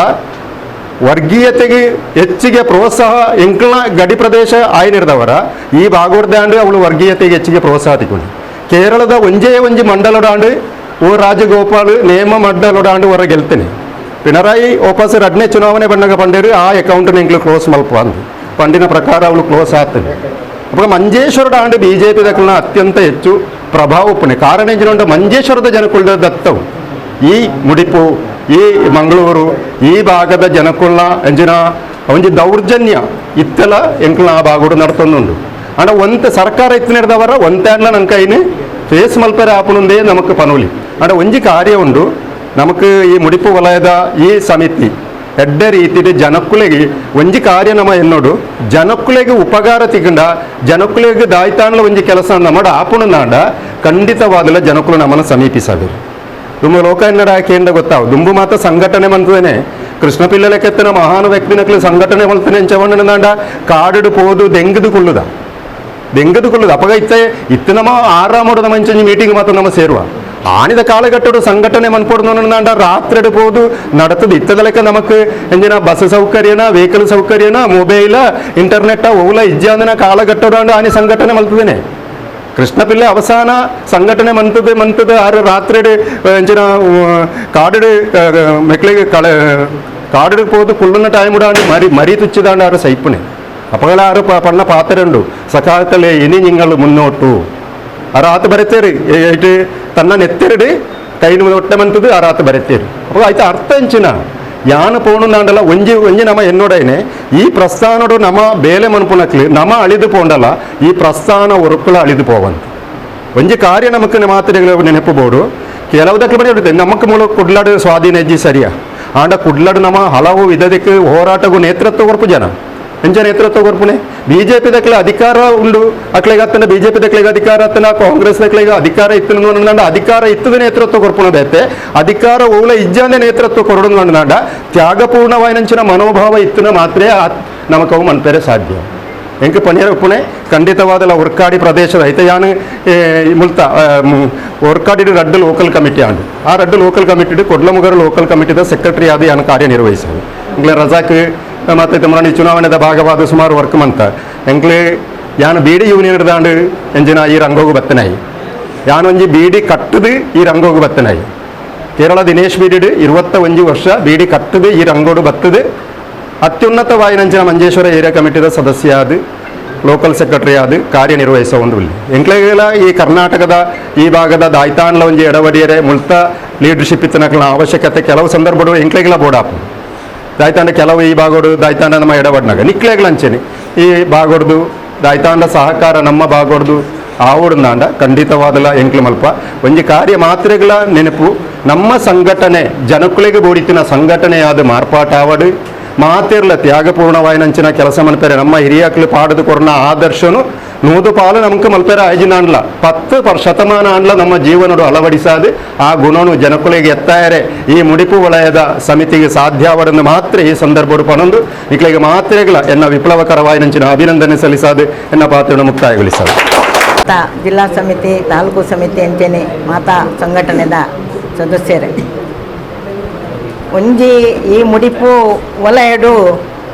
Speaker 9: ವರ್ಗೀಯತೆಗೆ ಹೆಚ್ಚಿಗೆ ಪ್ರೋತ್ಸಾಹ ಎಂಕ್ಲ ಗಡಿ ಪ್ರದೇಶ ಆಯ್ನಿರ್ದವರ ಈ ಭಾಗೋರ್ದಾಂಡು ಅವಳು ವರ್ಗೀಯತೆಗೆ ಹೆಚ್ಚಿಗೆ ಪ್ರೋತ್ಸಾಹ ತಿಕ್ಕೊಂಡು ಕೇರಳದ ಒಂಜೇ ಒಂಜಿ ಮಂಡಲೊಡಾಂಡು ಓ ರಾಜಗೋಪಾಲ್ ನೇಮ ಮಂಡಲೊಡಾಂಡು ಹೊರ ಗೆಲ್ತೇನೆ ಪಿಣರಾಯಿ ವಾಪಸ್ ರಡ್ನೇ ಚುನಾವಣೆ ಬಂದಾಗ ಪಂಡೇರು ಆ ಅಕೌಂಟ್ನ ಎಂಕ್ಲು ಕ್ಲೋಸ್ ಮಲ್ಪ ಅಂದು ಪಂಡಿನ ಪ್ರಕಾರ ಅವಳು ಕ್ಲೋಸ್ ಆಗ್ತದೆ. ಅಪ್ಪ ಮಂಜೇಶ್ವರಡಾಂಡು B J P ದಕ್ಕಲ್ನ ಅತ್ಯಂತ ಹೆಚ್ಚು ಪ್ರಭಾವ ಉಪ್ಪುನೆ ಕಾರಣ ಎಂಜಿನ ಮಂಜೇಶ್ವರದ ಜನಕುಲ್ದ ದತ್ತವು ಈ ಮುಡಿಪು ಈ ಮಂಗಳೂರು ಈ ಭಾಗದ ಜನಕುಲ್ನ ಎಂಜಿನ ಒಂಜಿ ದೌರ್ಜನ್ಯ ಇತ್ತೆಲ್ಲ ಎಂಕ್ಲ ಆ ಭಾಗಡು ನಡ್ತೊಂದುಂಡು. ಆಂಡ ಒಂತೆ ಸರ್ಕಾರ ಇತ್ತಿನದವರ ಒಂತೆ ಅಂಡ್ಲ ನನ್ನ ಕೈನಿ ಫೇಸ್ ಮಲ್ಪೆರೆ ಆಪುನುಂದೇ ನಮಕ್ ಪನೋಲಿ. ಆಂಡ ಒಂಜಿ ಕಾರ್ಯ ಉಂಡು ನಮಕ್ ಈ ಮುಡಿಪು ವಲಯದ ಈ ಸಮಿತಿ ಎಡ್ಡ ರೀತಿಯ ಜನಕ್ಕುಲೆಗೆ ಒಂಜಿ ಕಾರ್ಯ ನಮ್ಮ ಎನ್ನೋಡು ಜನಕ್ಕುಲೆಗೆ ಉಪಕಾರ ತಿಗಂಡ ಜನಕ್ಕುಲೆಗೆ ದಾಯ್ತಾಂಡ್ಲ ಒಂಜಿ ಕೆಲಸ ನಮ್ಮಡ ಆಪುಣನಾಂಡ ಖಂಡಿತವಾದಲ ಜನಕ್ಕುಲು ನಮ್ಮನ್ನು ಸಮೀಪಿಸಬೇಕು. ದುಂಬು ಲೋಕ ಎನ್ನಡ ಹಾಕಿ ಗೊತ್ತಾವು ದುಂಬು ಮಾತ್ರ ಸಂಘಟನೆ ಮಂತದೇನೆ ಕೃಷ್ಣ ಪಿಲ್ಲಲೆಕ್ಕೆತ್ತನ ಮಹಾನ್ ವ್ಯಕ್ತಿನಕ್ಲು ಸಂಘಟನೆ ಮಲ್ತನೆ ಎಂಚವಣ್ಣನಾಂಡ ಕಾಡುಡು ಪೋದು ದೆಂಗದು ಕುಳ್ಳುದ ದೆಂಗದು ಕುಳ್ಳುದ ಅಪಗ ಇತ್ತೆ ಇತ್ತು ನಮ್ಮ ಆರಾಮೋಡದ ಮಂಚಂಜಿ ಮೀಟಿಂಗ್ ಮಾತ್ರ ನಮ್ಮ ಸೇರುವ ಆನಿದ ಕಾಲಘಟ್ಟಡು ಸಂಘಟನೆ ಮನ್ಪೊಡ್ದು ರಾತ್ರಿ ಪೋದು ನಡತದ ಇತ್ತದಲೆಕ್ಕ ನಮಕ್ ಎಂಜಿನ ಬಸ್ ಸೌಕರ್ಯನ ವೆಹಿಕಲ್ ಸೌಕರ್ಯನ ಮೊಬೈಲ ಇಂಟರ್ನೆಟ್ ಓಲ ಇಜ್ಜಾಂದನ ಕಾಲಘಟ್ಟಡು ಆನಿ ಸಂಘಟನೆ ಮಲ್ತದೇನೆ. ಕೃಷ್ಣ ಪಿಲ್ಲೆ ಅವಸಾನ ಸಂಘಟನೆ ಮಂತದೆ ಮಂತದೆ ಆರು ರಾತ್ರಿ ಎಂಜಿನ ಕಾಡು ಮೆಕ್ಲಿಗೆ ಕಳೆ ಕಾಡು ಪೋದು ಕುಳ್ಳುನ ಟೈಮ್ ಉಡಾಂಡು ಮರಿ ಮರಿ ತುಚ್ಚಿದಾಂಡು ಆರು ಸೈಪುನೆ ಅಪಗಳ ಆರು ಪಣ್ಣ ಪಾತ್ರೆಂಡು ಸಕಾಕಲೆ ಇನಿ ನಿಂಗಳು ಮುನ್ನೋಟು ಆ ರಾತ್ ಬರೆತೇರಿ ಇಟ್ಟು ತನ್ನ ನೆತ್ತೆರಡು ಕೈನು ಒಟ್ಟೆ ಮಂತದ್ದು ಆ ರಾತ್ ಬರೆತೇರಿ. ಅಪ್ಪ ಆಯ್ತು ಅರ್ಥ ಎಂಚಿನ ಯಾನ ಪೋಣುಂದಾಂಡಲ ಒಂಜಿ ಒಂಜಿ ನಮ ಎನ್ನೋಡೈನೆ ಈ ಪ್ರಸ್ಥಾನಡು ನಮ ಬೇಲೆ ಮನ್ಪುನಕ್ಲಿ ನಮ ಅಳಿದು ಪೋಂಡಲ ಈ ಪ್ರಸ್ಥಾನ ಒರುಕುಲ ಅಳಿದು ಪೋವಂತ ಒಂಜಿ ಕಾರ್ಯ ನಮಕ್ ಮಾತ್ರೆಗಳು ನೆನಪು ಕೆಲವುದಕ್ಕೆ ಬರೀ ನಮಕ್ ಮೂಲ ಕುಡ್ಲಾಡು ಸ್ವಾಧೀನ ಹೆಜ್ಜಿ ಸರಿಯಾ ಆಂಡ ಕುಡ್ಲಾಡು ನಮ್ಮ ಹಲವು ವಿಧದಕ್ಕೆ ಹೋರಾಟಗೂ ನೇತೃತ್ವ ಕೊರ್ಪು ಜನ ಎಂಚ ನೇತೃತ್ವ ಕೊರ್ಪುನೆ ಬಿಜೆಪಿ ದಕ್ಲೆ ಅಧಿಕಾರ ಉಂಡು ಅಕ್ಲೆಗೆ ಅತ್ತನ ಬಿಜೆಪಿ ದಕ್ಲೆಗೆ ಅಧಿಕಾರ ಅತ್ತನ ಕಾಂಗ್ರೆಸ್ ದಕ್ಲೆಗೆ ಅಧಿಕಾರ ಇತ್ತು ಅಧಿಕಾರ ಇತ್ತದ ನೇತೃತ್ವ ಕೊರ್ಪುನ ಬೇತೆ ಅಧಿಕಾರ ಓಲ ಇಜ್ಜಾಂದೆ ನೇತೃತ್ವ ಕೊರಡು ತ್ಯಾಗಪೂರ್ಣವಾಯಿನಂಚಿನ ಮನೋಭಾವ ಇತ್ತನ ಮಾತ್ರ ನಮಕವು ಮನ್ಪೇರೆ ಸಾಧ್ಯ. ಎಂಕ್ ಪಣಿಯರ ಉಪ್ಪುನೆ ಖಂಡಿತವಾದಲ ಒರ್ಕಾಡಿ ಪ್ರದೇಶದ ಐತೆ ಯಾನು ಮುಲ್ತ ಒರ್ಕಾಡಿ ರಡ್ಡು ಲೋಕಲ್ ಕಮಿಟಿ ಆಂಡು ಆ ರಡ್ಡು ಲೋಕಲ್ ಕಮಿಟಿ ಕೊಡ್ಲಮುಗರು ಲೋಕಲ್ ಕಮಿಟಿದ ಸೆಕ್ರೆಟರಿ ಆದ ಯಾನು ಕಾರ್ಯನಿರ್ವಹಿಸೋದು. ಎಂಕ್ಲೆ ರಜಾಕ್ ಮತ್ತು ತಮ್ಮನಿ ಚುನಾವಣೆದ ಭಾಗವಾದ ಸುಮಾರು ವರ್ಕ್ ಮಂತ ಎಂಕ್ಲೆ ಯಾನು ಬೀಡಿ ಯೂನಿಯನ್ ಹಿಡ್ದಾಂಡು ಎಂಜಿನ ಈ ರಂಗೋಗು ಬತ್ತನಾಯಿ ಯಾನೊಂಜಿ ಬೀಡಿ ಕಟ್ಟದು ಈ ರಂಗೋಗು ಬತ್ತನಾಯಿ ಕೇರಳ ದಿನೇಶ್ ಬೀಡಿಡು 21 ವರ್ಷ ಬೀಡಿ ಕಟ್ಟದು ಈ ರಂಗೋಡು ಬತ್ತದು ಅತ್ಯುನ್ನತವಾಯಿನಂಚಿನ ಮಂಜೇಶ್ವರ ಏರಿಯಾ ಕಮಿಟಿದ ಸದಸ್ಯ ಆದ ಲೋಕಲ್ ಸೆಕ್ರೆಟರಿ ಆದ ಕಾರ್ಯನಿರ್ವಹಿಸೋ ಒಂದು ಇಲ್ಲಿ ಎಂಕ್ಲೆಗಳ ಈ ಕರ್ನಾಟಕದ ಈ ಭಾಗದ ದಾಯ್ತಾನ್ಲ ಒಂಜಿ ಎಡವಡಿಯರೆ ಮುಲ್ತ ಲೀಡರ್ಶಿಪ್ ಇತ್ತನಕ್ಲ ಅವಶ್ಯಕತೆ ಕೆಲವು ಸಂದರ್ಭಗಳು ಎಂಕ್ಲೆಗಳ ಬೋಡಾಪು ದಾಯ್ತಾಂಡ ಕೆಲವು ಈ ಭಾಗೋಡು ದಾಯ್ತಾಂಡ ನಮ್ಮ ಎಡವಡ್ನಾಗ ನಿಕ್ಲೆಗಳಂಚೇನೆ ಈ ಭಾಗೋಡ್ದು ದಾಯ್ತಾಂಡ ಸಹಕಾರ ನಮ್ಮ ಭಾಗೋಡ್ದು ಆವಡ್ನಾಂಡ ಖಂಡಿತವಾದಲ ಎಂಕ್ಲು ಮಲ್ಪ ಒಂಜಿ ಕಾರ್ಯ ಮಾತ್ರೆಗಳ ನೆನಪು ನಮ್ಮ ಸಂಘಟನೆ ಜನಕ್ಕುಲೆಗೆ ಬೋಡಿತಿನ ಸಂಘಟನೆಯಾದ ಮಾರ್ಪಾಟಾವಡು ಮಾತಿರ್ಲ ತ್ಯಾಗಪೂರ್ಣವಾಯಿನಂಚಿನ ಕೆಲಸ ಮನ್ಪೇರೆ ನಮ್ಮ ಹಿರಿಯಾಕ್ಲು ಪಾಡದು ಕೊರ್ನ ಆದರ್ಶನು 100 ಪಾಲು ನಮಕ್ ಮಲ್ಪೆರ ಆಯ್ಜಿನಾಂಡ್ಲ 10% ಆಂಡ್ಲ ನಮ್ಮ ಜೀವನಡು ಅಳವಡಿಸಾದು ಆ ಗುಣನು ಜನಕುಲಿಗೆ ಎತ್ತಾಯರೆ ಈ ಮುಡಿಪು ವಲಯದ ಸಮಿತಿಗೆ ಸಾಧ್ಯವಡನ್ನು ಮಾತ್ರ ಈ ಸಂದರ್ಭ ಪನೊಂದು ನಿಕ್ಲಿಗೆ ಮಾತ್ರೆಗಳ ಎನ್ನ ವಿಪ್ಲವಕರವಾಯಿನಂಚಿನ ಅಭಿನಂದನೆ ಸಲ್ಲಿಸಾದು ಎನ್ನ ಪಾತ್ರವನ್ನು ಮುಕ್ತಾಯಗೊಳಿಸಾದು.
Speaker 10: ಜಿಲ್ಲಾ ಸಮಿತಿ, ತಾಲೂಕು ಸಮಿತಿ ಅಂಚನೆ ಮಾತಾ ಸಂಘಟನೆದ ಸದಸ್ಯರೇ, ಒಂಜಿ ಈ ಮುಡಿಪು ವಲಯಡು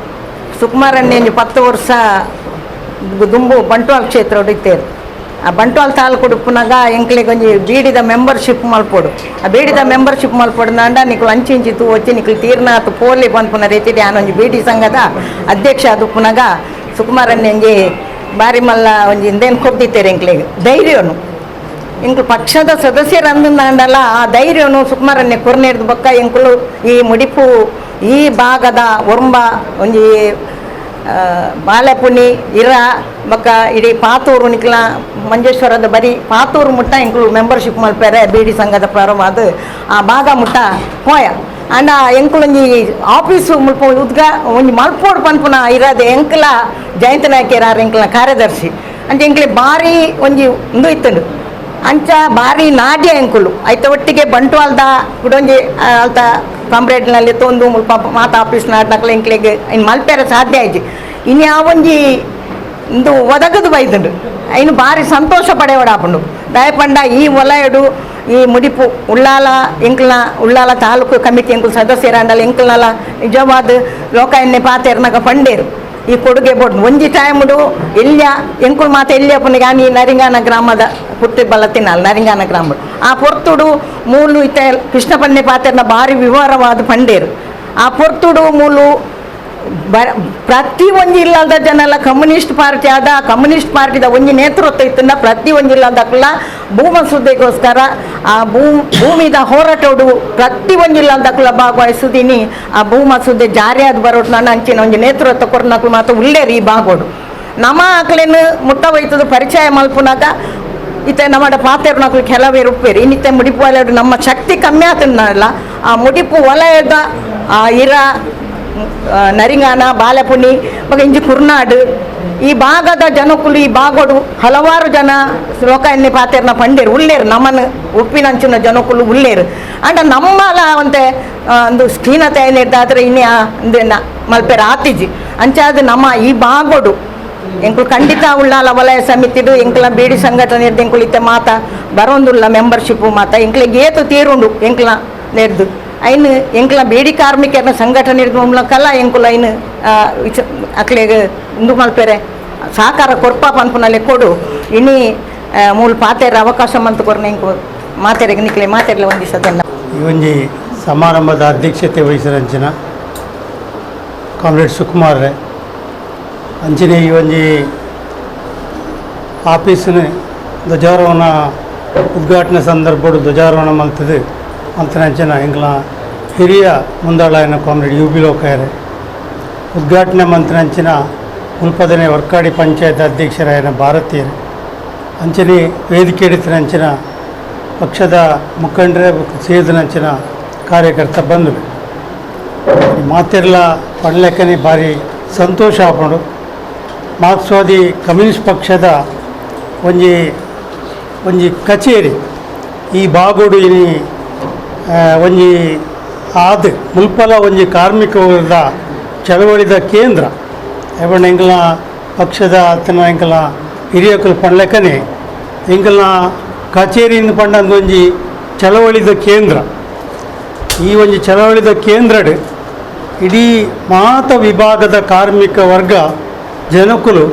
Speaker 10: ಸುಕುಮಾರಣ್ಣೆ 10 ವರ್ಷ ದುಂಬು ಬಂಟ್ವಾಳ ಕ್ಷೇತ್ರ ಇತ್ತೇರು. ಆ ಬಂಟ್ವಾಳ ತಾಲೂಕು ಉಪ್ಪುನಾಗ ಎಂಕ್ಲಿಗೆ ಒಂಜಿ ಬೀಡಿದ ಮೆಂಬರ್ಶಿಪ್ ಮಲ್ಪೊಡು. ಆ ಬೀಡಿದ ಮೆಂಬರ್ಶಿಪ್ ಮಲ್ಪೊಡು ನಿಕ್ಲು ಅಂಚಿ ಇಂಚಿ ತೂ వచ్చಿ ನಿಕ್ಲು ತೀರ್ನಾಥ್ ಪೋಲಿ ಪನ್ಪುನ ರೀತಿ ಆನೊಂಜಿ ಬೀಡಿ ಸಂಘದ ಅಧ್ಯಕ್ಷ ಅದು ಉಪ್ಪುನಾಗ ಸುಕುಮಾರಣ್ಣೆ ಒಂಜಿ ಬಾರಿ ಮಲ್ಲ ಒಂಜಿ ಇಂದೇನು ಕೊಬ್ದಿತ್ತೇರು ಎಂಕ್ಲಿಗೆ ಧೈರ್ಯನು. ಎಂಕ್ಲು ಪಕ್ಷದ ಸದಸ್ಯರು ಅಂದಂಡಲ್ಲ ಆ ಧೈರ್ಯನು ಸುಕುಮಾರಣ್ಣೆ ಕೊರ್ನೇರ್ದ ಬೊಕ್ಕ ಎಂಕುಲು ಈ ಮುಡಿಪು ಈ ಭಾಗದ ಒರ್ಂಬ ಒಂಜಿ ಬಾಲೆಪುಣಿ ಇರ ಬೊಕ್ಕ ಇಡೀ ಪಾತೂರು ನಿಕ್ಲ ಮಂಜೇಶ್ವರದ ಬರಿ ಪಾತೂರು ಮುಟ್ಟ ಎಂಕುಲು ಮೆಂಬರ್ಶಿಪ್ ಮಲ್ಪೆರೆ ಬೀಡಿ ಸಂಘದ ಪ್ರಾರಂಭ ಅದು ಆ ಭಾಗ ಮುಟ್ಟ ಪೋಯ. ಅಂಡ ಎಂಕುಲು ಒಂಜಿ ಆಫೀಸು ಮುಲ್ಪ ಉದ್ಗ ಒಂಜಿ ಮಲ್ಪೋಡು ಪನ್ಪುನ ಇರದೆ ಎಂಕಲ ಜಯಂತ ನಾಯಕರಾರು ಎಂಕಲ್ನ ಕಾರ್ಯದರ್ಶಿ ಅಂಚ ಎಂಕ್ಲೆ ಭಾರಿ ಒಂಜಿ ಉಂದು ಇತ್ತುಂಡು. ಅಂಚ ಭಾರಿ ನಾಡ್ಯ ಎಂಕುಲು ಐತ ಒಟ್ಟಿಗೆ ಬಂಟ್ವಾಲ್ದ ಕುಡೊಂಜಿ ಅಲ್ತ ಕಾಮ್ರೇಡ್ನಲ್ಲಿ ತೊಂದು ಮುಲ್ಪ ಮಾತ ಆಫೀಸ್ ನಾಡ್ನಕ್ಲೆ ಎಂಕ್ಲೆಗ್ ಇನ್ನು ಮಲ್ಪೆರೆ ಸಾಧ್ಯ ಆಯ್ತು. ಇನ್ನು ಯಾವೊಂಜಿ ಇಂದು ಒದಗದು ಬೈದುಂಡು ಇನ್ನು ಭಾರಿ ಸಂತೋಷ ಪಡೆಯೋಡಾಪುಂಡು. ದಯಪಂಡ ಈ ವಲಯಡು ಈ ಮುಡಿಪು ಉಳ್ಳಾಲ ಎಂಕ್ಲ ಉಳ್ಳಾಲ ತಾಲೂಕು ಕಮಿಟಿ ಎಂಕುಲು ಸದಸ್ಯರಾಂಡಲ ಎಂಕ್ಲನಲ ನಿಜವಾದ ಲೋಕಾಯನ್ನೇ ಪಾತೆರ್ನಾಗ ಪಂಡೇರು ಈ ಕೊಡುಗೆ ಬೋರ್ಡ್ ಒಂಜಿ ಟೈಮುಡು ಎಲ್ಲಿಯ ಎಂಕುಲು ಮಾತ ಎಲ್ಲಿಯ ಪುನಗ ಈ ನರಿಂಗಾನ ಗ್ರಾಮದ ಪುಟ್ಟಿ ಬಲ್ಲ ತಿನ್ನಲ್ಲ ನರಿಂಗಾನ ಗ್ರಾಮ ಆ ಪೊರ್ತುಡು ಮೂಲು ಇತ್ತ ಕೃಷ್ಣ ಪನ್ನೆ ಪಾತೆರ್ನ ಭಾರಿ ವಿವರವಾದ ಪಂಡೇರು. ಆ ಪೊರ್ತುಡು ಮೂಲು ಪ್ರತಿ ಒಂಜಿ ಇಲ್ಲದ ಜನಲ ಕಮ್ಯುನಿಸ್ಟ್ ಪಾರ್ಟಿ ಆದ ಕಮ್ಯುನಿಸ್ಟ್ ಪಾರ್ಟಿದ ಒಂಜಿ ನೇತೃತ್ವ ಇತ್ತಂದ ಪ್ರತಿ ಒಂಜಿ ಇಲ್ಲದಕ್ಕಲ್ಲ ಭೂಮಸೂದೆಗೋಸ್ಕರ ಆ ಭೂಮಿದ ಹೋರಾಟೋಡು ಪ್ರತಿ ಒಂಜಿ ಇಲ್ಲದಕ್ಕಲ್ಲ ಭಾಗವಹಿಸುದೀನಿ. ಆ ಭೂಮಸೂದೆ ಜಾರಿಯಾದ ಬರೋಟ್ ನಾನು ಅಂಚಿನ ಒಂಜಿ ನೇತೃತ್ವ ಕೊರ್ನಕ್ಲು ಮಾತ್ರ ಉಳ್ಳೇರಿ ಈ ಭಾಗೋಡು ನಮ್ಮ ಆಕಲೇನು ಮುಟ್ಟ ಹೋಯ್ತದ ಪರಿಚಯ ಮಲ್ಪುನಾಗ ಇತ್ತೆ ನಮ್ಮ ಪಾತೆರ್ನಕ್ಲು ಕೆಲವೇ ಉಪ್ಪೇರು ಇನ್ನಿತ್ತೆ ಮುಡಿಪು ವಲಯಡು ನಮ್ಮ ಶಕ್ತಿ ಕಮ್ಮಿ ಆತನಲ್ಲ ಆ ಮುಡಿಪು ವಲಯದ ಆ ಇರ ನರಿಂಗಾನ ಬಾಲೆಪುಣಿ ಮಗ ಇಂಜಿ ಕುರ್ನಾಡು ಈ ಭಾಗದ ಜನಕುಲು ಈ ಭಾಗೋಡು ಹಲವಾರು ಜನ ಲೋಕಾಯನ್ನೇ ಪಾತೆರ್ನ ಪಂಡೇರು ಉಳ್ಳೇರು ನಮ್ಮನ್ನು ಉಪ್ಪಿನಂಚಿನ ಜನಕುಲು ಉಳ್ಳೇರು. ಅಂಡ ನಮ್ಮಲ ಅಂತೆ ಒಂದು ಸ್ಕೀನತೆ ಏನಿದ್ದಾದ್ರೆ ಇನ್ನೇ ಅಂದೇನ ಮಲ್ಪೆರ ಆತಿಜಿ ಅಂಚಾದ ನಮ್ಮ ಈ ಭಾಗೋಡು ಎಂಕುಲು ಖಂಡಿತ ಉಳ್ಳಾಲ ವಲಯ ಸಮಿತಿಡು ಎಂಕಲ ಬೀಡಿ ಸಂಘಟನೆ ಎಂಕುಲು ಇತ್ತೆ ಮಾತ ಬರೋಂದುಲ್ಲ ಮೆಂಬರ್ಶಿಪ್ಪು ಮಾತ ಎಂಕ್ಲಿಗೆ ಏತು ತೀರುಂಡು ಎಂಕಲ ನೆರ್ದು ಐನು ಎಂಕಲ ಬೇಡಿ ಕಾರ್ಮಿಕರನ್ನ ಸಂಘಟನೆ ಮೂಲಕಲ್ಲ ಎಂಕುಲ ಐನು ಅಕ್ಲೆಗ್ ಉಂದು ಮಲ್ಪೆರೆ ಸಹಕಾರ ಕೊರ್ಪ ಪನ್ಪುನಲ್ಲಿ ಕೊಡು ಇನಿ ಮೂಲ ಪಾತೆರ ಅವಕಾಶ ಮಂತು ಕೊರ್ನ ಎಂಕು ಮಾತೆರೆಗೆ ನಿಕ್ಲೆ ಮಾತೆರ್ಲೆ ಒಂದಿಸದೆಲ್ಲ.
Speaker 11: ಈ ಒಂಜಿ ಸಮಾರಂಭದ ಅಧ್ಯಕ್ಷತೆ ವಹಿಸಿರಂಚಿನ ಕಾಮ್ರೇಡ್ ಸುಕುಮಾರ್ ಅಂಚಿನ ಈ ಒಂಜಿ ಆಫೀಸಿನ ಧ್ವಜಾರೋಹಣ ಉದ್ಘಾಟನೆ ಸಂದರ್ಭಡು ಧ್ವಜಾರೋಹಣ ಮಲ್ತದೆ ಅಂತನಂಚಿನ ಎಂಗ್ಲ ಹಿರಿಯ ಮುಂದಾಳಾಯನ comrade you B ಲೋಕಾಯರೆ ಉದ್ಘಾಟನೆ ಮಂತ್ರಂಚಿನ ಉಲ್ಪದನೆ ವರ್ಕಾಡಿ ಪಂಚಾಯತ್ ಅಧ್ಯಕ್ಷರಾಯನ ಭಾರತೀಯರು ಅಂಚನೆ ವೇದಿಕೆ ಹಿಡಿತನಂಚಿನ ಪಕ್ಷದ ಮುಖಂಡರೇ ಸೇರಿದನಂಚಿನ ಕಾರ್ಯಕರ್ತ ಬಂದರು. ಮಾತಿರ್ಲ ಪಡ್ಲೆಕ್ಕನೆ ಭಾರಿ ಸಂತೋಷ ಆಪುಂಡು. ಮಾರ್ಕ್ಸ್ವಾದಿ ಕಮ್ಯುನಿಸ್ಟ್ ಪಕ್ಷದ ಒಂಜಿ ಒಂಜಿ ಕಚೇರಿ ಈ ಬಾಗೋಡು ಇನಿ ಒಂಜಿ ಆದ್ ಮುಲ್ಪಲ ಒಂಜಿ ಕಾರ್ಮಿಕ ವರ್ಗದ ಚಳವಳಿದ ಕೇಂದ್ರ ಎವಣ್ಣ ಎಂಕಲ್ನ ಪಕ್ಷದ ಅತ್ತನ ಎಂಕಲ್ನ ಹಿರಿಯಕುಲು ಪಂಡ್ಲೆಕ್ಕನೆ ಎಂಕಲ್ನ ಕಚೇರಿಯಿಂದ ಪಂಡಂದು ಒಂಜಿ ಚಳವಳಿದ ಕೇಂದ್ರ. ಈ ಒಂಜಿ ಚಳವಳಿದ ಕೇಂದ್ರಡ್ ಇಡೀ ಮಾತ ವಿಭಾಗದ ಕಾರ್ಮಿಕ ವರ್ಗ ಜನಕುಲು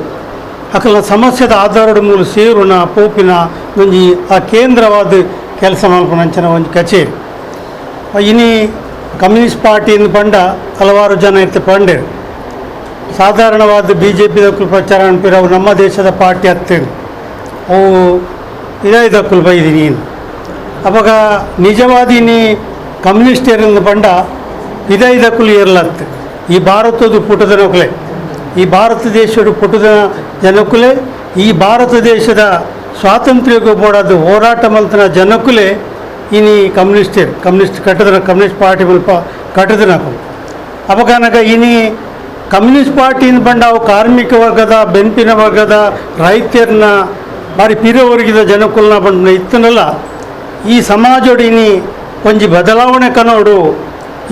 Speaker 11: ಅಕಲ್ನ ಸಮಸ್ಯೆದ ಆಧಾರದ ಮೂಲ ಸೇರುನ ಪೋಪಿನ ಒಂಜಿ ಆ ಕೇಂದ್ರವಾದ ಕೆಲಸ ಮಲ್ಪುನಂಚಿನ ಒಂಜಿ ಕಚೇರಿ. ಇನಿ ಕಮ್ಯುನಿಸ್ಟ್ ಪಾರ್ಟಿಯಿಂದ ಪಂಡ ಹಲವಾರು ಜನ ಇತ್ತು ಪಂಡೇರು. ಸಾಧಾರಣವಾದ ಬಿ ಜೆ ಪಿದಕ್ಕಲು ಪ್ರಚಾರ ಅನ್ಪಿರ ಅವು ನಮ್ಮ ದೇಶದ ಪಾರ್ಟಿ ಹತ್ತೇನು ಅವು ಇದಾಯ್ದಕ್ಕಲು ಬೈದೀನಿ ನೀನು. ಅವಾಗ ನಿಜವಾದಿನಿ ಕಮ್ಯುನಿಸ್ಟ್ ಏರಿಂದ ಪಂಡ ಇದಾಯ್ದಕ್ಕಲು ಏರ್ಲತ್ತು. ಈ ಭಾರತದ ಪುಟದ ನೌಕಲೆ, ಈ ಭಾರತ ದೇಶದ ಪುಟದ ಜನಕುಲೆ, ಈ ಭಾರತ ದೇಶದ ಸ್ವಾತಂತ್ರ್ಯಕ್ಕೆ ಬೋಡಾದ ಹೋರಾಟ ಮಲ್ತನ ಜನಕುಲೆ ಇನಿ ಕಮ್ಯುನಿಸ್ಟ್ ಕಮ್ಯುನಿಸ್ಟ್ ಕಟ್ಟದ ಕಮ್ಯುನಿಸ್ಟ್ ಪಾರ್ಟಿ ಮುಲ್ಪ ಕಟ್ಟದನಕು. ಅಪಗಾನಗ ಇನಿ Communist ಪಾರ್ಟಿಯಿಂದ ಬಂಡಾವು ಕಾರ್ಮಿಕ ವರ್ಗದ ಬೆನ್ಪಿನ ವರ್ಗದ ರೈತರನ್ನ ಬಾರಿ ಪಿರವರ್ಗಿದ ಜನಕುಲ್ನ ಬಂಡ ಇತ್ತನಲ್ಲ ಈ ಸಮಾಜೋಡಿನಿ ಒಂಜಿ ಬದಲಾವಣೆ ಕನೋಡು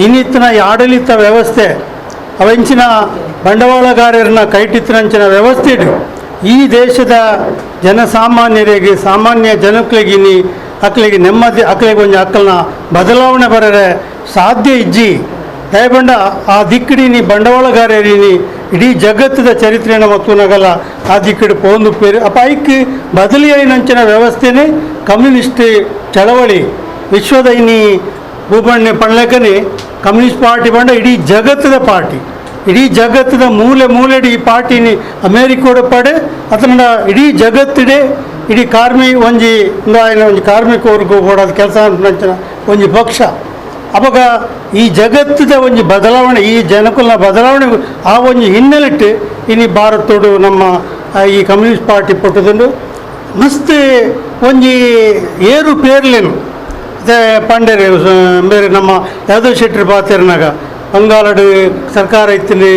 Speaker 11: ಇನ್ನಿತ್ತಿನ ಈ ಆಡಳಿತ ವ್ಯವಸ್ಥೆ ಅವೆಂಚಿನ ಬಂಡವಾಳಗಾರರನ್ನ ಕೈಟಿತ್ತಿನಂಚಿನ ವ್ಯವಸ್ಥೆ ಈ ದೇಶದ ಜನಸಾಮಾನ್ಯರಿಗೆ ಸಾಮಾನ್ಯ ಜನಕ್ಳಿಗಿನಿ ಅಕ್ಲಿಗೆ ನೆಮ್ಮದಿ ಅಕ್ಲಿಗೆ ಒಂಜಿ ಅಕ್ಕಲ್ನ ಬದಲಾವಣೆ ಬರರೆ ಸಾಧ್ಯ ಇಜ್ಜಿ ದಯಬಂಡ ಆ ದಿಕ್ಕಿಡಿನಿ ಬಂಡವಾಳಗಾರರಿನಿ ಇಡೀ ಜಗತ್ತದ ಚರಿತ್ರೆಯನ್ನು ಮತ್ತು ನಗಲ ಆ ದಿಕ್ಕಿಡಿ ಪೋಂದು ಪೇರು ಅಪ್ಪ ಐಕ್ ಬದಲಿಯಾಯಿನಂಚಿನ ವ್ಯವಸ್ಥೆನೇ ಕಮ್ಯುನಿಸ್ಟ್ ಚಳವಳಿ ವಿಶ್ವದ ಇನಿ ಭೂಬಣ್ಣೆ ಪಣ್ಲೆಕನೆ ಕಮ್ಯುನಿಸ್ಟ್ ಪಾರ್ಟಿ ಬಂಡ ಇಡೀ ಜಗತ್ತದ ಪಾರ್ಟಿ ಇಡೀ ಜಗತ್ತದ ಮೂಲೆ ಮೂಲೆಡಿ ಈ ಪಾರ್ಟಿನಿ ಅಮೇರಿಕೋಡ ಪಡೆ ಅದನ್ನ ಇಡೀ ಜಗತ್ತಿಡೆ ಇಡೀ ಕಾರ್ಮಿ ಒಂಜಿ ಒಂಜಿ ಕಾರ್ಮಿಕ ವರ್ಗ ಕೂಡ ಕೆಲಸ ಒಂಜಿ ಪಕ್ಷ ಅವಾಗ ಈ ಜಗತ್ತದ ಒಂಜಿ ಬದಲಾವಣೆ ಈ ಜನಕುಲ ಬದಲಾವಣೆ ಆ ಒಂಜಿ ಹಿನ್ನೆಲೆಟ್ಟು ಇನಿ ಭಾರತೋಡು ನಮ್ಮ ಈ ಕಮ್ಯುನಿಸ್ಟ್ ಪಾರ್ಟಿ ಪುಟ್ಟದುಂಡು ಮಸ್ತ್ ಒಂಜಿ ಏರು ಪೇರ್ಲೇನು ಅದೇ ಪಾಂಡ್ಯರು ಬೇರೆ ನಮ್ಮ ಯಾದವ್ ಶೆಟ್ಟರು ಪಾತಿರ್ನಾಗ ಬಂಗಾಳಡು ಸರ್ಕಾರ ಇತ್ತಿನಿ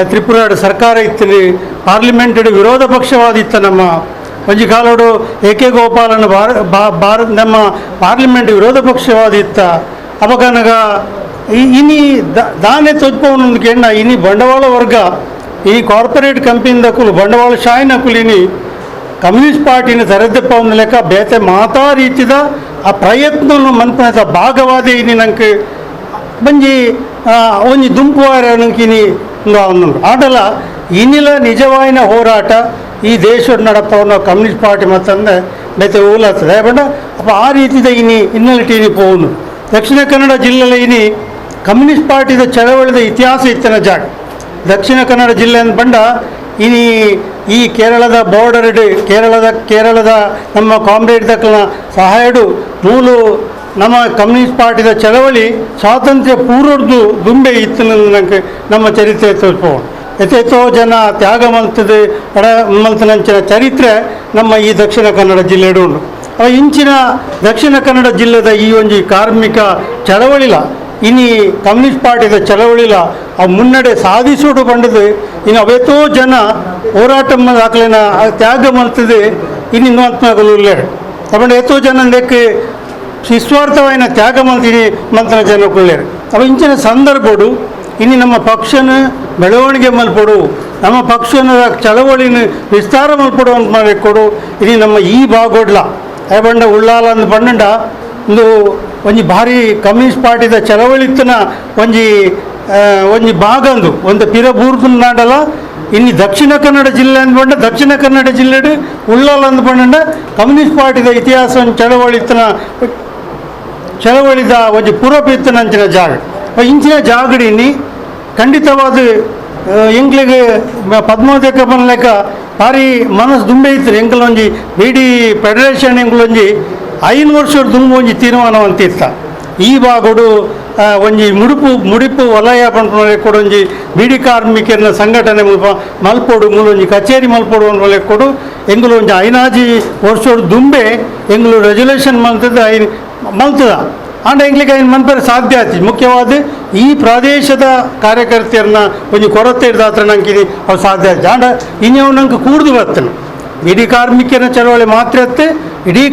Speaker 11: ತ್ರಿಪುರಾಡು ಸರ್ಕಾರ ಇತ್ತಿನಿ ಪಾರ್ಲಿಮೆಂಟ್ ವಿರೋಧ ಪಕ್ಷವಾದಿತ್ತ ನಮ್ಮ ಒಂಜಿ ಕಾಲೋಡು ಎ ಕೆ ಗೋಪಾಲನ ಭಾರತ ನಮ್ಮ ಪಾರ್ಲಿಮೆಂಟ್ ವಿರೋಧ ಪಕ್ಷವಾದಿತ್ತ ಅಪಗನಗ ಇನಿ ದಾನೆ ತೊಜ್ಪವನ ಕೆಣ್ಣ ಇನಿ ಬಂಡವಾಳ ವರ್ಗ ಈ ಕಾರ್ಪೊರೇಟ್ ಕಂಪನಿದ ಕುಲು ಬಂಡವಾಳ ಶಾಯಿನ ಕುಲಿನಿ ಕಮ್ಯುನಿಸ್ಟ್ ಪಾರ್ಟಿನ ತರದಪ್ಪ ಲೆಕ್ಕ ಬೇತೆ ಮಾತಾ ರೀತಿದ ಆ ಪ್ರಯತ್ನನು ಮನ್ಪನದ ಭಾಗವಾದ ಇನಿ ನಂಗೆ ಬಂಜಿ ಒಂಜಿ ದುಂಪು ನಂಗೆ ಇನಿ ಆಟಲ ಇನಿಲ ನಿಜವಾಯಿನ ಹೋರಾಟ ಈ ದೇಶದ ನಡಪವನ್ನ ಕಮ್ಯುನಿಸ್ಟ್ ಪಾರ್ಟಿ ಮತ್ತಂದೆ ಬೇತೆ ಊಲಾಗ್ತದೆ ಬಟ್ ಅಪ್ಪ ಆ ರೀತಿದ ಇನಿ ಹಿನ್ನೆಲೆ ಇನಿ ಪೋವನು ದಕ್ಷಿಣ ಕನ್ನಡ ಜಿಲ್ಲೆಯಲ್ಲಿ ಇನಿ ಕಮ್ಯುನಿಸ್ಟ್ ಪಾರ್ಟಿದ ಚಳವಳಿದ ಇತಿಹಾಸ ಇತ್ತನ ಜಾಗ ದಕ್ಷಿಣ ಕನ್ನಡ ಜಿಲ್ಲೆ ಅಂದ ಬಂಡ ಇನಿ ಈ ಕೇರಳದ ಬಾರ್ಡರ್ ಕೇರಳದ ನಮ್ಮ ಕಾಮ್ರೇಡ್ ದಕ್ಕನ ಸಹಾಯಡು ಮೂಲು ನಮ್ಮ ಕಮ್ಯುನಿಸ್ಟ್ ಪಾರ್ಟಿದ ಚಳವಳಿ ಸ್ವಾತಂತ್ರ್ಯ ಪೂರ್ವದ್ದು ದುಂಬೆ ಇತ್ತು ನಂಗೆ ನಮ್ಮ ಚರಿತ್ರೆ ತೋರ್ಪೋಣ ಎತೆತೋ ಜನ ತ್ಯಾಗ ಮಲ್ತದೆ ಎಡ ಮಲ್ತನಂಚಿನ ಚರಿತ್ರೆ ನಮ್ಮ ಈ ದಕ್ಷಿಣ ಕನ್ನಡ ಜಿಲ್ಲೆಡು ಉಂಟು. ಇಂಚಿನ ದಕ್ಷಿಣ ಕನ್ನಡ ಜಿಲ್ಲೆದ ಈ ಒಂಜಿ ಕಾರ್ಮಿಕ ಚಳವಳಿಲ ಇನಿ ಕಮ್ಯುನಿಸ್ಟ್ ಪಾರ್ಟಿದ ಚಳವಳಿಲ ಆ ಮುನ್ನಡೆ ಸಾಧಿಸೋಡು ಬಂಡದು ಇನ್ನು ಅವೆತೋ ಜನ ಹೋರಾಟ ದಾಖಲೆನ ತ್ಯಾಗ ಮಲ್ತದೆ ಇನ್ನು ಆತ್ಮಗಳು ತಗೊಂಡು ಎತ್ತೋ ಜನ ಲೆಕ್ಕ ನಿಸ್ವಾರ್ಥವಾಯಿನ ತ್ಯಾಗ ಮಲ್ತೀನಿ ಮಂತನ ಜನಕ್ಕುಳ್ಳೇರು. ಅವ ಇಂಚಿನ ಸಂದರ್ಭಡು ಇನ್ನು ನಮ್ಮ ಪಕ್ಷನ ಬೆಳವಣಿಗೆ ಮಲ್ಪಡು ನಮ್ಮ ಪಕ್ಷನ ಚಳವಳಿನ ವಿಸ್ತಾರ ಮಲ್ಪಡು ಅಂತ ಮಾಡಿಕೊಡು ಇನ್ನು ನಮ್ಮ ಈ ಭಾಗೋಡ್ಲ ಬಂಡ ಉಳ್ಳಾಲ ಅಂದ್ ಬಂಡ ಒಂದು ಒಂಜಿ ಭಾರಿ ಕಮ್ಯುನಿಸ್ಟ್ ಪಾರ್ಟಿದ ಚಳವಳಿತ್ತನ ಒಂಜಿ ಒಂಜಿ ಭಾಗ ಅಂದು ಒಂದು ಪಿರಬೂರ್ದು ನಾಡಲ್ಲ ಇನ್ನು ದಕ್ಷಿಣ ಕನ್ನಡ ಜಿಲ್ಲೆ ಅಂದ್ಬಂಡ ದಕ್ಷಿಣ ಕನ್ನಡ ಜಿಲ್ಲೆ ಉಳ್ಳಾಲ ಅಂದ್ಬಂಡ ಕಮ್ಯುನಿಸ್ಟ್ ಪಾರ್ಟಿದ ಇತಿಹಾಸ ಚಳವಳಿತ್ತನ ಚಳವಳಿದ ಒಂಜಿ ಪೂರ್ವಪಿತ್ತನಂಚಿನ ಜಾಗ. ಇಂಚಿನ ಜಾಗಡಿನಿ ಖಂಡಿತವಾದ ಎಂಕ್ಲಿಗೆ ಪದ್ಮಾವತಿ ಬನ್ಲೆಕ್ಕ ಭಾರಿ ಮನಸ್ಸು ದುಂಬೆ ಇತ್ತು. ಎಂಕಲ್ ಒಂಜಿ ಬಿಡಿ ಫೆಡರೇಷನ್ ಎಂಕಲೊಂಜಿ 5 ವರ್ಷದ ದುಂಬು ಒಂಜಿ ತೀರ್ಮಾನ ಅಂತಿತ್ತ ಈ ಭಾಗಡು ಒಂಜಿ ಮುಡಿಪು ವಲಯ ಪನ್ಪುನ ಕೊಡು ಒಂಜಿ ಬೀಡಿ ಕಾರ್ಮಿಕರನ್ನ ಸಂಘಟನೆ ಮುಲ್ಪ ಮಲ್ಪೋಡು ಮೂಲೊಂಜಿ ಕಚೇರಿ ಮಲ್ಪೋಡು ಅನ್ಪಲೆ ಕೊಡು ಎಂಗುಲು ಒಂಜಿ 5 ವರ್ಷದ ದುಂಬೆ ಎಂಗುಲು ರೆಜುಲೇಷನ್ ಮಲ್ತದ ಐನ್ ಮಲ್ತದ ಆಂಡ ಎಂಗ್ಲಿಗೆ ಐನ್ ಮನ್ಪರೆ ಸಾಧ್ಯ ಆಯ್ತು. ಮುಖ್ಯವಾದ ಈ ಪ್ರದೇಶದ ಕಾರ್ಯಕರ್ತೆಯರನ್ನ ಒಂಜಿ ಕೊರತೆ ಹಿಡ್ದಾತ್ರ ನಂಗೆ ಅವು ಸಾಧ್ಯ ಆಯ್ತು. ಆಂಡ ಇನ್ಯವು ನಂಗೆ ಕೂಡ್ದು ಬರ್ತಾನೆ ಇಡೀ ಕಾರ್ಮಿಕರ ಚಳವಳಿ ಮಾತ್ರ ಅತ್ತೆ ಇಡೀ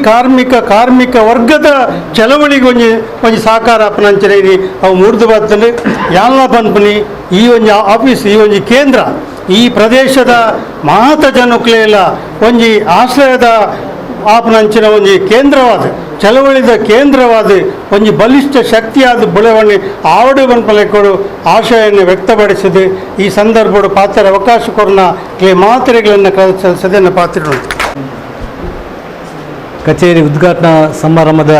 Speaker 11: ಕಾರ್ಮಿಕ ವರ್ಗದ ಚಳವಳಿಗೆ ಒಂಜಿ ಒಂಜಿ ಸಹಕಾರ ಅಪ್ಪನಂಚನೆ ಇನಿ ಅವು ಮೂರ್ದು ಬರ್ತದೆ. ಯಾಲ್ಲ ಪನ್ಪುನಿ ಈ ಒಂಜಿ ಆಫೀಸ್ ಈ ಒಂಜಿ ಕೇಂದ್ರ ಈ ಪ್ರದೇಶದ ಮಾತ ಜನಕ್ಲೆಲ್ಲ ಒಂಜಿ ಆಶ್ರಯದ ಆಪನಂಚಿನ ಒಂಜಿ ಕೇಂದ್ರವಾದ ಚಳವಳಿದ ಕೇಂದ್ರವಾದ ಒಂಜಿ ಬಲಿಷ್ಠ ಶಕ್ತಿಯಾದ ಬೆಳವಣಿಗೆ ಆವಡು ಬನ್ಪಲೆಕೊಡು ಆಶಯನ್ನು ವ್ಯಕ್ತಪಡಿಸಿದೆ. ಈ ಸಂದರ್ಭಡು ಪಾತ್ರ ಅವಕಾಶ ಕೊರನ ಮಾತ್ರೆಗಳನ್ನು ಸದನ ಪಾತ್ರ
Speaker 8: ಕಚೇರಿ ಉದ್ಘಾಟನಾ ಸಮಾರಂಭದ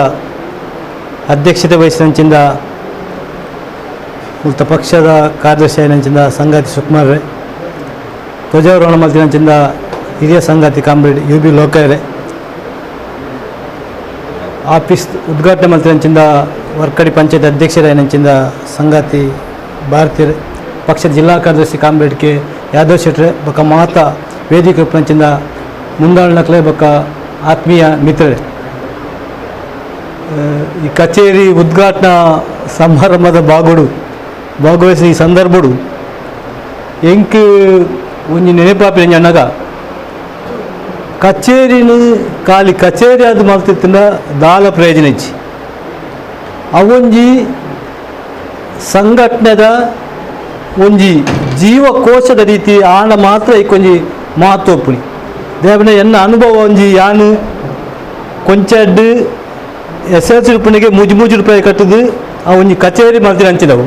Speaker 8: ಅಧ್ಯಕ್ಷತೆ ವಹಿಸಿದಂಚಿಂದ ಮುಕ್ತ ಪಕ್ಷದ ಕಾರ್ಯದರ್ಶಿ ನಂಚಿಂದ ಸಂಗಾತಿ ಸುಕುಮಾರ್, ಧ್ವಜಾರೋಹಣ ಮಲ್ತಿನಂಚಿಂದ ಹಿರಿಯ ಸಂಗಾತಿ comrade you B ಲೋಕರೆ, office ಉದ್ಘಾಟನೆ ಮಲ್ತಿನಂಚಿಂದ ವರ್ಕಡಿ ಪಂಚಾಯತ್ ಅಧ್ಯಕ್ಷರಾಯನಂಚಿಂದ ಸಂಗಾತಿ ಭಾರತೀಯ ಪಕ್ಷದ ಜಿಲ್ಲಾ ಕಾರ್ಯದರ್ಶಿ ಕಾಮ್ರೇಡ್ ಕೆ ಯಾದವ್ ಶೆಟ್ರೆ ಬೊಕ್ಕ ಮಾತಾ ವೇದಿಕೆ ಉಪನಂಚಿಂದ ಮುಂದಾಳ್ನಕ್ಲೆ ಬೊಕ್ಕ ಆತ್ಮೀಯ ಮಿತ್ರರೇ, ಈ ಕಚೇರಿ ಉದ್ಘಾಟನಾ ಸಮಾರಂಭದ ಭಾಗವಹಿಸಿ ಈ ಸಂದರ್ಭಡು ಎಂಕ್ ಒಂಜಿ ನೆನಪಾಪಿನ ಅನ್ನಗ ಕಚೇರಿನ ಖಾಲಿ ಕಚೇರಿ ಅದು ಮಲ್ತಿತ್ತಿನ ದಾಲ ಪ್ರಯೋಜನ ಇಜ್ಜಿ. ಅವೊಂಜಿ ಸಂಘಟನೆದ ಒಂಜಿ ಜೀವಕೋಶದ ರೀತಿ ಆಣ ಮಾತ್ರ ಇಕ್ಕೊಂಜಿ ಮಹತ್ವಪುಣಿ ದೇವನ ಎನ್ನ ಅನುಭವ ಒಂಜಿ ಯಾನು ಕೊಂಚಡ್ಡು S L C ರೂಪಣಿಗೆ ಮೂಜಿ ಮೂಜಿ ರೂಪಾಯಿ ಕಟ್ಟದು ಆ ಒಂಜಿ ಕಚೇರಿ ಮಲ್ತಿನ ಅಂಚಿದವು.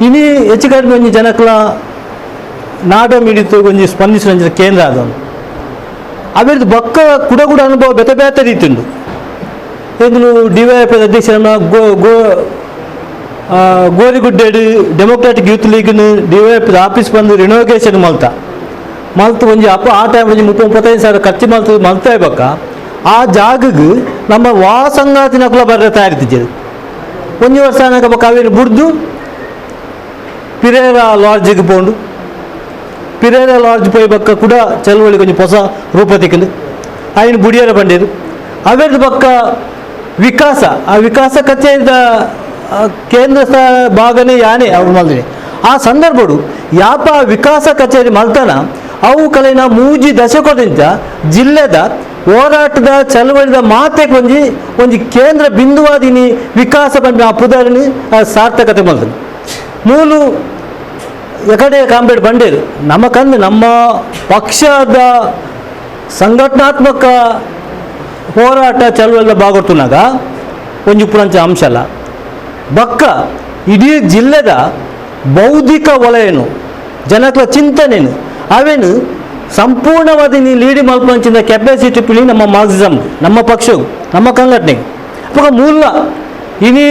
Speaker 8: ಇನಿ ಹೆಚ್ಚು ಕಡಿಮೆ ಒಂಜಿ ಜನಕ್ಲ ನಾಡ ಮಿಡಿತು ಒಂಜಿ ಸ್ಪಂದಿಸಿದ ಅಂಚಿನ ಕೇಂದ್ರ ಅದನ್ನು ಅವಿರ್ದು ಬೊಕ್ಕ ಕುಡ ಕುಡ ಅನುಭವ ಬೇತೆ ಬೇತೆ ರೀತಿ ಉಂಡು. ಎಂಕುಲು D Y F ಅಧ್ಯಕ್ಷ ನಮ್ಮ ಗೋ ಗೋ ಗೋರಿಗುಡ್ಡೆಡು ಡೆಮೊಕ್ರಾಟಿಕ್ ಯೂತ್ ಲೀಗ್ನು D Y F office ಬಂದು ರಿನೋವೇಷನ್ ಮಲ್ತ ಮಲ್ತು ಒಂಜಿ ಅಪ್ಪ ಆ ಟೈಮ್ ಒಂಜಿ 35,000 ಖರ್ಚು ಮಲ್ತು ಮಲ್ತಾ ಬೊಕ್ಕ ಆ ಜಾಗಗ್ ನಮ್ಮ ವಾ ಸಂಗಾತಿನಕುಲ ಬರ್ರೆ ತಯಾರಿತಿಜ್ಜೆರ್. ಒಂಜಿ ವರ್ಷ ಆನಗ ಬೊಕ್ಕ ಅವೇನು ಬುಡ್ದು ಪಿರೇರಾ ಲಾಡ್ಜಿಗೆ ಪೋಂಡು. ಪಿರೇರಾ ಲಾಡ್ಜ್ ಪೋಯಿ ಬೊಕ್ಕ ಕೂಡ ಚಳುವಳಿಗೆ ಒಂಜಿ ಹೊಸ ರೂಪ ತಿಕ್ಕಿಂಡು ಆಯ್ನ ಬುಡಿಯರ ಬಂಡೇರು. ಅವೇರ್ದು ಬೊಕ್ಕ ವಿಕಾಸ ಆ ವಿಕಾಸ ಕಚೇರಿದ ಕೇಂದ್ರ ಭಾಗನೇ ಯಾನೆ ಅವ್ರು ಮಲ್ದಿನಿ. ಆ ಸಂದರ್ಭಡು ಯಾಪ ವಿಕಾಸ ಕಚೇರಿ ಮಲ್ತನ ಅವು ಕಲೆನ ಮೂಜಿ ದಶಕದಿಂದ ಜಿಲ್ಲೆದ ಹೋರಾಟದ ಚಳವಳಿದ ಮಾತೆ ಒಂಜಿ ಒಂಜಿ ಕೇಂದ್ರ ಬಿಂದುವಾದಿನಿ ವಿಕಾಸ ಪನ್ಪಿನ ಆ ಪುದರಿನಿ ಸಾರ್ಥಕತೆ ಮಲ್ತನು. ಮೂಲು ಎಕಡೆ ಕಾಂಬ್ರೇಡ್ ಬಂಡೇರು ನಮ್ಮ ಕಂದು ನಮ್ಮ ಪಕ್ಷದ ಸಂಘಟನಾತ್ಮಕ ಹೋರಾಟ ಚಳವಳಿದ ಭಾಗವರ್ತುನಾಗ ಒಂಜಿ ಪುರಂಚ ಅಂಶ ಅಲ್ಲ ಬಕ್ಕ ಇಡೀ ಜಿಲ್ಲೆದ ಬೌದ್ಧಿಕ ವಲಯನು ಜನಕ್ಲ ಚಿಂತನೆನು ಅವೇನು ಸಂಪೂರ್ಣವಾದ ನೀ ಲೀಡಿ ಮಲ್ಪಂಚಿನ ಕೆಪಾಸಿಟಿ ಪಿಳಿ ನಮ್ಮ ಮಾರ್ಕ್ಸಿಸಮ್ ನಮ್ಮ ಪಕ್ಷವು ನಮ್ಮ ಸಂಘಟನೆಗೆ ಅವಾಗ ಮೂಲ ಇನಿ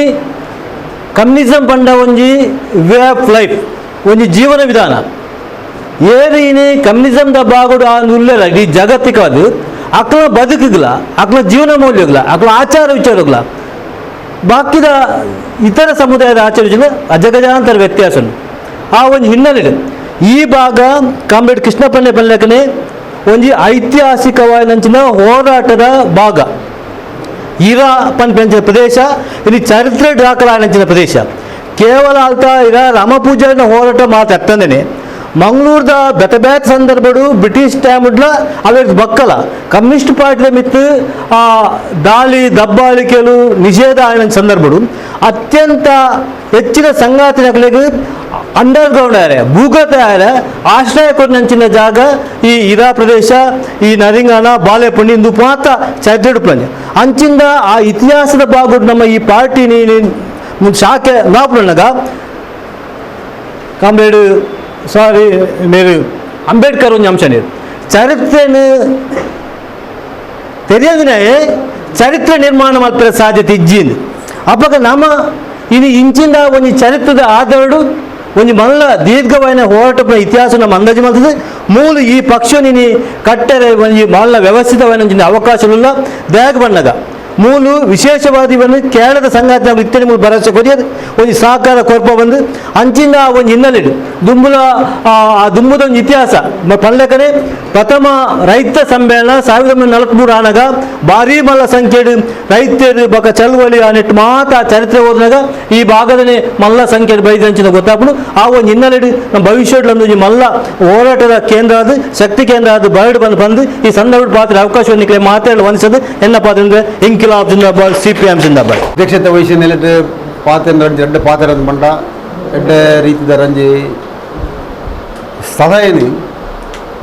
Speaker 8: ಕಮ್ಯುನಿಸಮ್ ಪಂಡ ಒಂಜಿ way of life ಒಂಜಿ ಜೀವನ ವಿಧಾನ ಏರು ಇನಿ ಕಮ್ಯುನಿಸಮ್ದ ಬಾಗುಡು ಆ ಉಲ್ಲೆಲ್ಲ ಇಡೀ ಜಗತ್ತಿಕವಾದ ಅಕ್ಲ ಬದುಕುಗಳ ಅಕ್ಲ ಜೀವನ ಮೌಲ್ಯಗಳ ಅಕ್ಲ ಆಚಾರ ವಿಚಾರಗಳ ಬಾಕಿದ ಇತರ ಸಮುದಾಯದ ಆಚಾರ ವಿಚಾರ ಅಜಗಜಾಂತರ ವ್ಯತ್ಯಾಸ ಆ ಒಂದು ಹಿನ್ನೆಲೆ ಈ ಭಾಗ ಕಾಮ್ರೇಡ್ ಕೃಷ್ಣಪ್ಪನೇ ಬಲ್ಲಕನೆ ಒಂಜಿ ಐತಿಹಾಸಿಕವಾದಂಚಿನ ಹೋರಾಟದ ಭಾಗ ಇರಾ ಪನ್ಪಂಚಿನ ಪ್ರದೇಶ ಇಲ್ಲಿ ಚರಿತ್ರೆ ದಾಖಲಾದಂಚಿನ ಪ್ರದೇಶ ಕೇವಲ ಅಲ್ತ ಇರ ರಾಮಪೂಜಾರಿನ ಹೋರಾಟ ಮಾತ್ರ ಅತ್ತಂದೇನೆ ಮಂಗಳೂರದ ಬೆತೆ ಬೇತೆ ಸಂದರ್ಭಡು ಬ್ರಿಟಿಷ್ ಟೈಮ್ಡ್ಲ ಅವೆರ್ ಬಕ್ಕಲ ಕಮ್ಯುನಿಸ್ಟ್ ಪಾರ್ಟಿದ ಮಿತ್ತು ಆ ದಾಳಿ ದಬ್ಬಾಳಿಕೆಲು ನಿಷೇಧ ಆಯ್ನ ಸಂದರ್ಭಡು ಅತ್ಯಂತ ಹೆಚ್ಚಿನ ಸಂಗಾತಿನಗಳಿಗೆ ಅಂಡರ್ ಗ್ರೌಂಡ್ ಆರೆ ಭೂಗತ ಆರೆ ಆಶ್ರಯ ಕೊಟ್ಟಂಚಿನ ಜಾಗ ಈ ಇರಾ ಪ್ರದೇಶ ಈ ನರಿಂಗಾನ ಬಾಳೆಪುಂಡಿ ಇಂದು ಮಾತ್ರ ಚರಿತ್ರೆ ಪ್ಲಂಜ ಅಂಚಿಂದ ಆ ಇತಿಹಾಸದ ಭಾಗ ನಮ್ಮ ಈ ಪಾರ್ಟಿ ಶಾಖೆ ನಾಪುನಗ ಕಾಮ್ರೇಡ್ ಸಾರಿ ಮೇರು ಅಂಬೇಡ್ಕರ್ ಒಂದು ಅಂಶ ನೀರು ಚರಿತ್ರೆನು తెలియదునే ಚರಿತ್ರೆ ನಿರ್ಮಾಣ ಮಲ್ಪೆರೆ ಸಾಧ್ಯತೆ ಇಜ್ಜಿಂದು ಅಪ್ಪಗ ನಮ್ಮ ಇನಿ ಇಂಚಿಂದ ಒಂಜಿ ಚರಿತ್ರದ ಆಧಾರಡು ಒಂಜಿ ಮಲ್ಲ ದೀರ್ಘವಾಯಿನ ಹೋರಾಟದ ಇತಿಹಾಸ ನಮ್ಮ ಅಂದಾಜು ಮಲ್ತದೆ ಮೂಲ ಈ ಪಕ್ಷ ನಿನಿ ಕಟ್ಟರೆ ಒಂಜಿ ಮಲ್ಲ ವ್ಯವಸ್ಥಿತವಾಯಿನ ಒಂಜಿ ಅವಕಾಶವಿಲ್ಲ ದೇಗ ಬಣ್ಣಗ ಮೂಲು ವಿಶೇಷವಾದಿ ಬಂದು ಕೇರಳದ ಸಂಗಾತಿ ಇತ್ತನೆ ಮೂಲು ಭರವಸೆ ಕೊರಿಯದು ಒಂಜಿ ಸಹಕಾರ ಕೊರ್ಪ ಬಂದು ಅಂಚಿಂದ ಒಂಜಿ ಹಿನ್ನೆಲೆ ದುಂಬುಲ ಆ ದುಂಬುದ ಒಂದು ಇತಿಹಾಸ ಪಲ್ಲಕನೆ ಪ್ರಥಮ ರೈತ ಸಮ್ಮೇಳನ 1943 ಆನಗ ಭಾರೀ ಮಲ್ಲ ಸಂಖ್ಯೆಡು ರೈತರು ಬೊಕ ಚಳುವಳಿ ಆನೆಟ್ಟು ಮಾತ ಚರಿತ್ರೆ ಓದಿನಾಗ ಈ ಭಾಗದನೇ ಮಲ್ಲ ಸಂಖ್ಯೆ ಬೈದಂಚಿನ ಗೊತ್ತಾಪುಂಡು ಆ ಒಂದು ಹಿನ್ನೆಲೆ ನಮ್ಮ ಭವಿಷ್ಯದ ಒಂಜಿ ಮಲ್ಲ ಹೋರಾಟದ ಕೇಂದ್ರ ಅದು ಶಕ್ತಿ ಕೇಂದ್ರ ಅದು ಬರಡು ಬಂದು ಬಂದು ಈ ಸಂದರ್ಭದ ಪಾತ್ರ ಅವಕಾಶವನ್ನು ಮಾತಾಡಲು ವಂದಿಸೋದು ಎನ್ನ ಪಾತ್ರ ಅಂದರೆ ಇಂಕಿಲಾಬ್ ಜಿಂದಾಬಾದ್ ಸಿಪಿಎಂ ಜಿಂದಾಬಾದ್.
Speaker 1: ಅಧ್ಯಕ್ಷತೆ ವಹಿಸಿ ನೆಲೆಟ್ ಪಾತ್ರ ಎಡ್ಡೆ ಪಾತ್ರ ಬಂಡ ಎಡ್ಡೆ ರೀತಿದ ರಂಜಿ ಸಲಹೆನಿ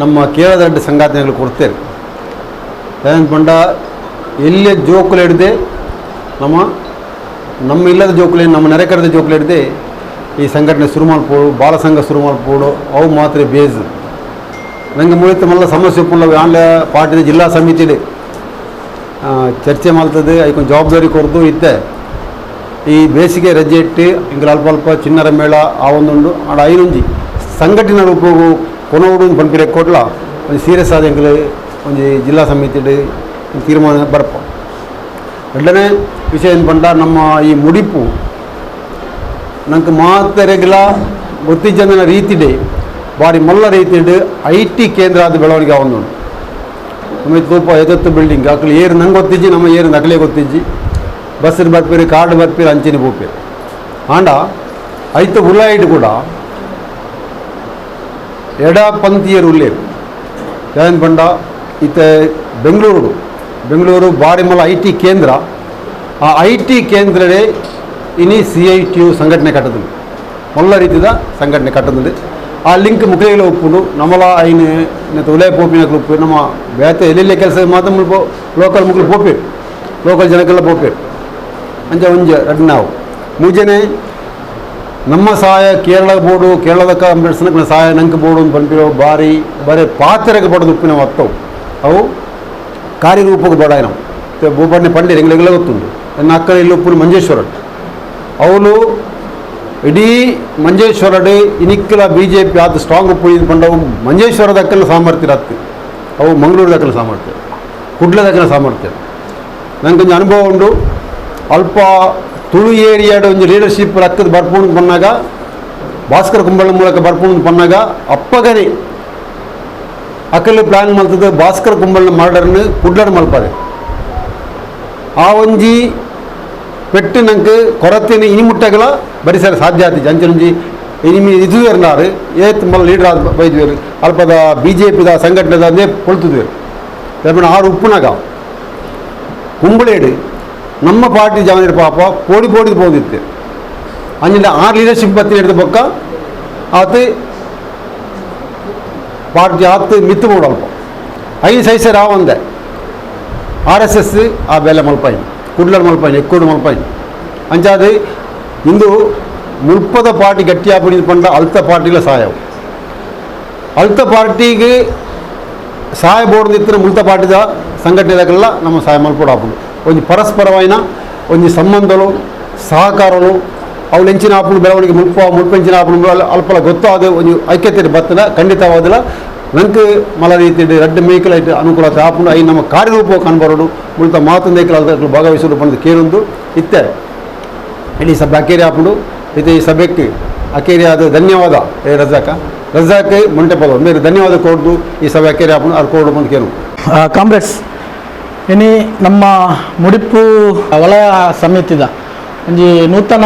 Speaker 1: ನಮ್ಮ ಕೇರಳದ ಎರಡು ಸಂಘಟನೆಗಳು ಕೊಡ್ತೇವೆ. ಪಂಡ ಎಲ್ಲಿಯ ಜೋಕುಲು ಹಿಡ್ದೆ ನಮ್ಮ ನಮ್ಮ ಇಲ್ಲದ ಜೋಕುಲೆ ನಮ್ಮ ನೆರೆಕರದ ಜೋಕುಲು ಹಿಡ್ದೆ ಈ ಸಂಘಟನೆ ಶುರು ಮಾಡ್ಬೋದು ಬಾಲ ಸಂಘ ಶುರು ಮಾಡ್ಬೋದು ಅವು ಮಾತ್ರ ಬೇಸ್ ನನಗೆ ಮುಳಿತ ಮಲ್ಲ ಸಮಸ್ಯೆ ಪುಲ್ಲ ಆನ್ಲ ಪಾರ್ಟಿದ ಜಿಲ್ಲಾ ಸಮಿತಿಲಿ ಚರ್ಚೆ ಮಾಡ್ತದೆ ಅದಕ್ಕೊಂದು ಜವಾಬ್ದಾರಿ ಕೊರದು ಇತ್ತೆ ಈ ಬೇಸಿಗೆ ರಜೆ ಇಟ್ಟು ಹಿಂಗೆ ಅಲ್ಪ ಅಲ್ಪ ಚಿನ್ನರ ಮೇಳ ಆ ಒಂದುಂಡು ಆಡ ಐನೊಂಜಿ ಸಂಘಟನೆ ರೂಪವು ಕೊನೋಡು ಪನ್ಪಿರೆ ಕೊಡ್ಲ ಒಂಜಿ ಸೀರಿಯಸ್ ಆದ ಎಂಕುಲು ಒಂಜಿ ಜಿಲ್ಲಾ ಸಮಿತಿಡ್ ತೀರ್ಮಾನ ಬರ್ಪ. ಎರಡನೇ ವಿಷಯ ಏನು ಪಂಡ ನಮ್ಮ ಈ ಮುಡಿಪು ನಂಗೆ ಮಾತೆರೆಗ್ಲ ಗೊತ್ತಿಜ್ಜಂದಿನ ರೀತಿಡೆ ಭಾರಿ ಮಲ್ಲ ರೀತಿಡ್ I T ಕೇಂದ್ರ ಆದ ಬೆಳವಣಿಗೆ ಆವೊಂದುಂಡು. ನಮ್ಮ ತೂಪ ಎದತ್ತು ಬಿಲ್ಡಿಂಗ್ ಅಕಲು ಏರು ನಂಗೆ ಗೊತ್ತಿಜ್ಜಿ ನಮ್ಮ ಏರು ನಕಲೇ ಗೊತ್ತಿಜ್ಜಿ ಬಸ್ ಬರ್ಪೀರಿ ಕಾರ್ಡ್ ಬರ್ಪೀರಿ ಅಂಚಿನ ಪೋಪೀರಿ ಆಂಡ ಐತ ಉಲಾಯಿಡ್ ಕೂಡ ಎಡಪಂಥೀಯರು ಉಲ್ಲೇರು ಜಯನ್ ಬಂಡ ಇತ್ತೆ ಬೆಂಗಳೂರು ಬೆಂಗಳೂರು ಬಾರಿಮಲ I T ಕೇಂದ್ರ ಆ I T ಕೇಂದ್ರಡೆ ಇನಿ C I T U ಸಂಘಟನೆ ಕಟ್ಟದಲ್ಲಿ ಮೊಲ್ಲ ರೀತಿದ ಸಂಘಟನೆ ಕಟ್ಟದಲ್ಲಿ ಆ ಲಿಂಕ್ ಮುಖಗಳ ಒಪ್ಪುಂಡು ನಮ್ಮಲ ಐನು ಉಲೇ ಪೋಪಿನ ಉಪ್ಪು ನಮ್ಮ ಬೇತೆ ಎಲ್ಲೆಲ್ಲೇ ಕೆಲಸ ಮಾತ್ರ ಮುಲ್ಪ ಲೋಕಲ್ ಮುಕ್ಳು ಪೋಪೇರು ಲೋಕಲ್ ಜನಕ್ಕೆಲ್ಲ ಪೋಪೇರು ಅಂಚ ಒಂಜ ರಡ್ಡು ನಾವು ಮೂಜನೆ ನಮ್ಮ ಸಹಾಯ ಕೇರಳ ಬೋರ್ಡು ಕೇರಳದ ಕಾಂಗ್ರೆಸ್ನ ಸಹಾಯ ನಂಗೆ ಬೋರ್ಡು ಅಂತ ಪನ್ಪಿರೋ ಬಾರಿ ಬರೀ ಪಾತ್ರೆಗೆ ಬಡದು ಉಪ್ಪಿನ ಅತ್ತವು ಅವು ಕಾರ್ಯರೂಪಕ್ಕೆ ಬಡ ನಾವು ಭೂಪಣ್ಣೆ ಪಂಡಿರ್ ಎಂಗ್ಲೆಲ್ಲ ಗೊತ್ತುಂಟು ನನ್ನ ಅಕ್ಕನ ಇಲ್ಲಿ ಉಪ್ಪುನ ಮಂಜೇಶ್ವರ ಅವಳು ಇಡೀ ಮಂಜೇಶ್ವರಡೆ ಇನಿಕ್ಕಲ B J P ಆದ ಸ್ಟ್ರಾಂಗ್ ಉಪ್ಪು ಇದು ಪಂಡವು ಮಂಜೇಶ್ವರದ ಅಕ್ಕನ ಸಾಮರ್ಥ್ಯ ಅತ್ತಿ ಅವು ಮಂಗಳೂರು ಅಕ್ಕನ ಸಾಮರ್ಥ್ಯ ಕುಡ್ಲದ ಅಕ್ಕನ ಸಾಮರ್ಥ್ಯ ನಂಗೆ ಕೊಂಚ ಅನುಭವ ಉಂಡು ಅಲ್ಪ ತುಳು ಏರಿಯಾಡ ಒಂಜಿ ಲೀಡರ್ಶಿಪ್ ರಕ್ಕದ ಬರ್ಪುಂಡು ಪನ್ನಾಗ ಭಾಸ್ಕರ ಕುಂಬಳ ಮೂಲಕ ಬರ್ಪುಂಡು ಪನ್ನಾಗ ಅಪ್ಪಗನೆ ಅಕಲ್ ಪ್ಲಾನ್ ಮಲ್ತದ ಭಾಸ್ಕರ ಕುಂಬಳನ ಮರ್ಡರ್ನ ಕುಡ್ಲಡ್ ಮಲ್ಪಾರೆ ಆ ಒಂಜಿ ಪೆಟ್ಟು ನಂಗೆ ಕೊರತೆನ ಇನಿ ಮುಟ್ಟಗಲ ಬರಿಸರ ಸಾಧ್ಯ ಆತಿಜಿ ಅಂಚನೊಂಜಿ ಇನಿಮಿ ಇದುವೇರ್ನಾರು ಏತ್ ಮಲ್ಲ ಲೀಡರ್ ಆದ ಬೈದುವೇರು ಅಲ್ಪದ ಬಿ ಜೆ ಪಿದ ಸಂಘಟನೆದ ಅಂದೇ ಕೊಳ್ತುದುವೇರು ದಾಯೆ ಆರು ಉಪ್ಪುನಾಗ ಕುಂಬಳೇಡು ನಮ್ಮ ಪಾರ್ಟಿ ಜವನಿರ ಪಾಪ ಪೋಡಿ ಪೋಡಿ ಪೋದಿತ್ತು ಅಂಜಿಂದ ಆರು ಲೀಡರ್ಶಿಪ್ ಬತ್ತಿ ಹಿಡಿದ ಬೊಕ್ಕ ಆತ ಪಾರ್ಟಿ ಆತು ಮಿತ್ತು ಬೋಡು ಅಲ್ಪ ಐದು ಸೈಸೆ ರಾವಂದೆ R S S ಆ ಬೇಲೆ ಮಲ್ಪಾಯಿನ ಕುಡ್ಲಡ್ ಮಲ್ಪಾಯಿನ ಎಕ್ಕೋಡು ಮಲ್ಪಾಯಿನ ಅಂಚಾದ ಇಂದು ಮುಲ್ಪದ ಪಾರ್ಟಿ ಗಟ್ಟಿಯಾಪುಡಿ ಪಂಡ ಅಲ್ತ ಪಾರ್ಟಿಗಳ ಸಹಾಯವು ಅಲ್ತ ಪಾರ್ಟಿಗೆ ಸಹಾಯ ಬೋರ್ಡ್ ಇತ್ತಿನ ಮುಲ್ತ ಪಾರ್ಟಿದ ಸಂಘಟನೆದಾಗಲ್ಲ ನಮ್ಮ ಸಹಾಯ ಮಲ್ಪೋಡು ಆಪುಂಡು ಒಂಜಿ ಪರಸ್ಪರವಾಯಿನ ಒಂಜಿ ಸಂಬಂಧలు ಸಹಕಾರలు ಅವು ಎಂಚಿನ ಆಪುಂಡು ಬೆಳವಣಿಗೆ ಮುಲ್ಪ ಮುಲ್ಪೆಂಚಿನ ಆಪುಂಡು ಅಲ್ಪಲ ಗೊತ್ತಾದ ಒಂಜಿ ಐಕ್ಯತೆ ಬತ್ತದ ಖಂಡಿತವಾದಲ ನಂಗೆ ಮಲ ರೀತಿ ರಡ್ಡು ಮೇಕಲ ಅನುಕೂಲತೆ ಆಪುಂಡು I ನಮ್ಮ ಕಾರ್ಯರೂಪ ಕಣ್ಬರೋಡು ಮುಲ್ತ ಮಾತಂದೇಕಲ ಭಾಗವಹಿಸೋಡು ಪಂದು ಕೇರೊಂದು ಇತ್ತೆ ಇಡೀ ಸಭೆ ಅಕೇರಿ ಆಪುಂಡು ಇತ್ತೆ ಈ ಸಭೆಗೆ ಅಕೇರಿ ಆದ ಧನ್ಯವಾದ ಏ ರಜಾಕ ರಜಾಕ್ ಮೊಂಟೆ ಪದ ಮೇರೆ ಧನ್ಯವಾದ ಕೊಡ್ದು ಈ ಸಭೆ ಅಕೇರಿ ಆಪುಂಡು ಅದು ಕೊಡು ಬಂದು ಕೇರು.
Speaker 12: ಕಾಮ್ರೇಡ್ಸ್ ಇನಿ ನಮ್ಮ ಮುಡಿಪು ವಲಯ ಸಮಿತಿದ ಒಂಜಿ ನೂತನ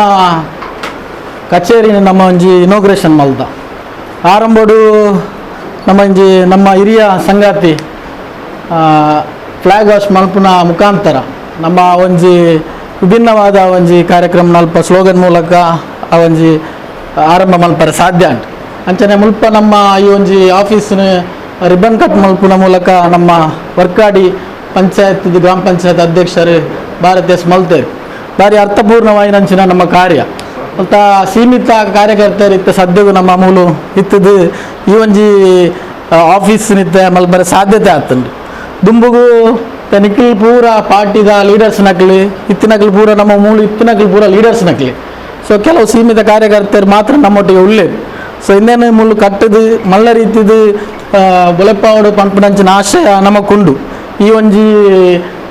Speaker 12: ಕಚೇರಿನ ನಮ್ಮ ಒಂಜಿ ಇನಾಗ್ರೇಷನ್ ಮಲ್ದ ಆರಂಭಡು ನಮ್ಮ ಒಂಜಿ ನಮ್ಮ ಹಿರಿಯ ಸಂಗಾತಿ ಫ್ಲಾಗ್ ವಾಶ್ ಮಲ್ಪುನ ಮುಖಾಂತರ ನಮ್ಮ ಒಂಜಿ ವಿಭಿನ್ನವಾದ ಒಂಜಿ ಕಾರ್ಯಕ್ರಮ ಅಲ್ಪ ಸ್ಲೋಗನ್ ಮೂಲಕ ಆ ಒಂಜಿ ಆರಂಭ ಮಲ್ಪರೆ ಸಾಧ್ಯ ಉಂಟು. ಅಂಚನೆ ಮುಲ್ಪ ನಮ್ಮ ಈ ಒಂಜಿ ಆಫೀಸ್ನ ರಿಬ್ಬನ್ ಕಟ್ ಮಲ್ಪುನ ಮೂಲಕ ನಮ್ಮ ವರ್ಕಾಡಿ ಪಂಚಾಯತ್ ಗ್ರಾಮ ಪಂಚಾಯತ್ ಅಧ್ಯಕ್ಷರು ಭಾರತೀಯ ಮಲ್ತೇರು ಭಾರಿ ಅರ್ಥಪೂರ್ಣವಾಯಿನಂಚಿನ ನಮ್ಮ ಕಾರ್ಯ ಅಂತ ಸೀಮಿತ ಕಾರ್ಯಕರ್ತರು ಇತ್ತ ಸದ್ಯಗೂ ನಮ್ಮ ಮೂಲು ಇತ್ತದು ಈ ಒಂಜಿ ಆಫೀಸ್ ನಿತ್ತ ಮಲ್ಪರೆ ಸಾಧ್ಯತೆ ಆಗ್ತುಂಡು. ದುಂಬುಗು ನಿಖಿಲ್ ಪೂರ ಪಾರ್ಟಿದ ಲೀಡರ್ಸ್ ನಕ್ಲಿ ಇತ್ತಿನಕ್ಲು ಪೂರ ನಮ್ಮ ಮೂಲು ಇತ್ತಿನಕ್ಲು ಪೂರ ಲೀಡರ್ಸ್ ನಕ್ಲಿ. ಸೊ ಕೆಲವು ಸೀಮಿತ ಕಾರ್ಯಕರ್ತರು ಮಾತ್ರ ನಮ್ಮೊಟ್ಟಿಗೆ ಉಳ್ಳೇರು. ಸೊ ಇನ್ನೇನು ಮುಳ್ಳು ಕಟ್ಟದು ಮಲ್ಲ ರೀತಿದು ಬೊಲೆಪಾವಡು ಪಂಪುನಂಚಿನ ಆಶಯ ನಮಕುಂಡು. ಈ ಒಂಜಿ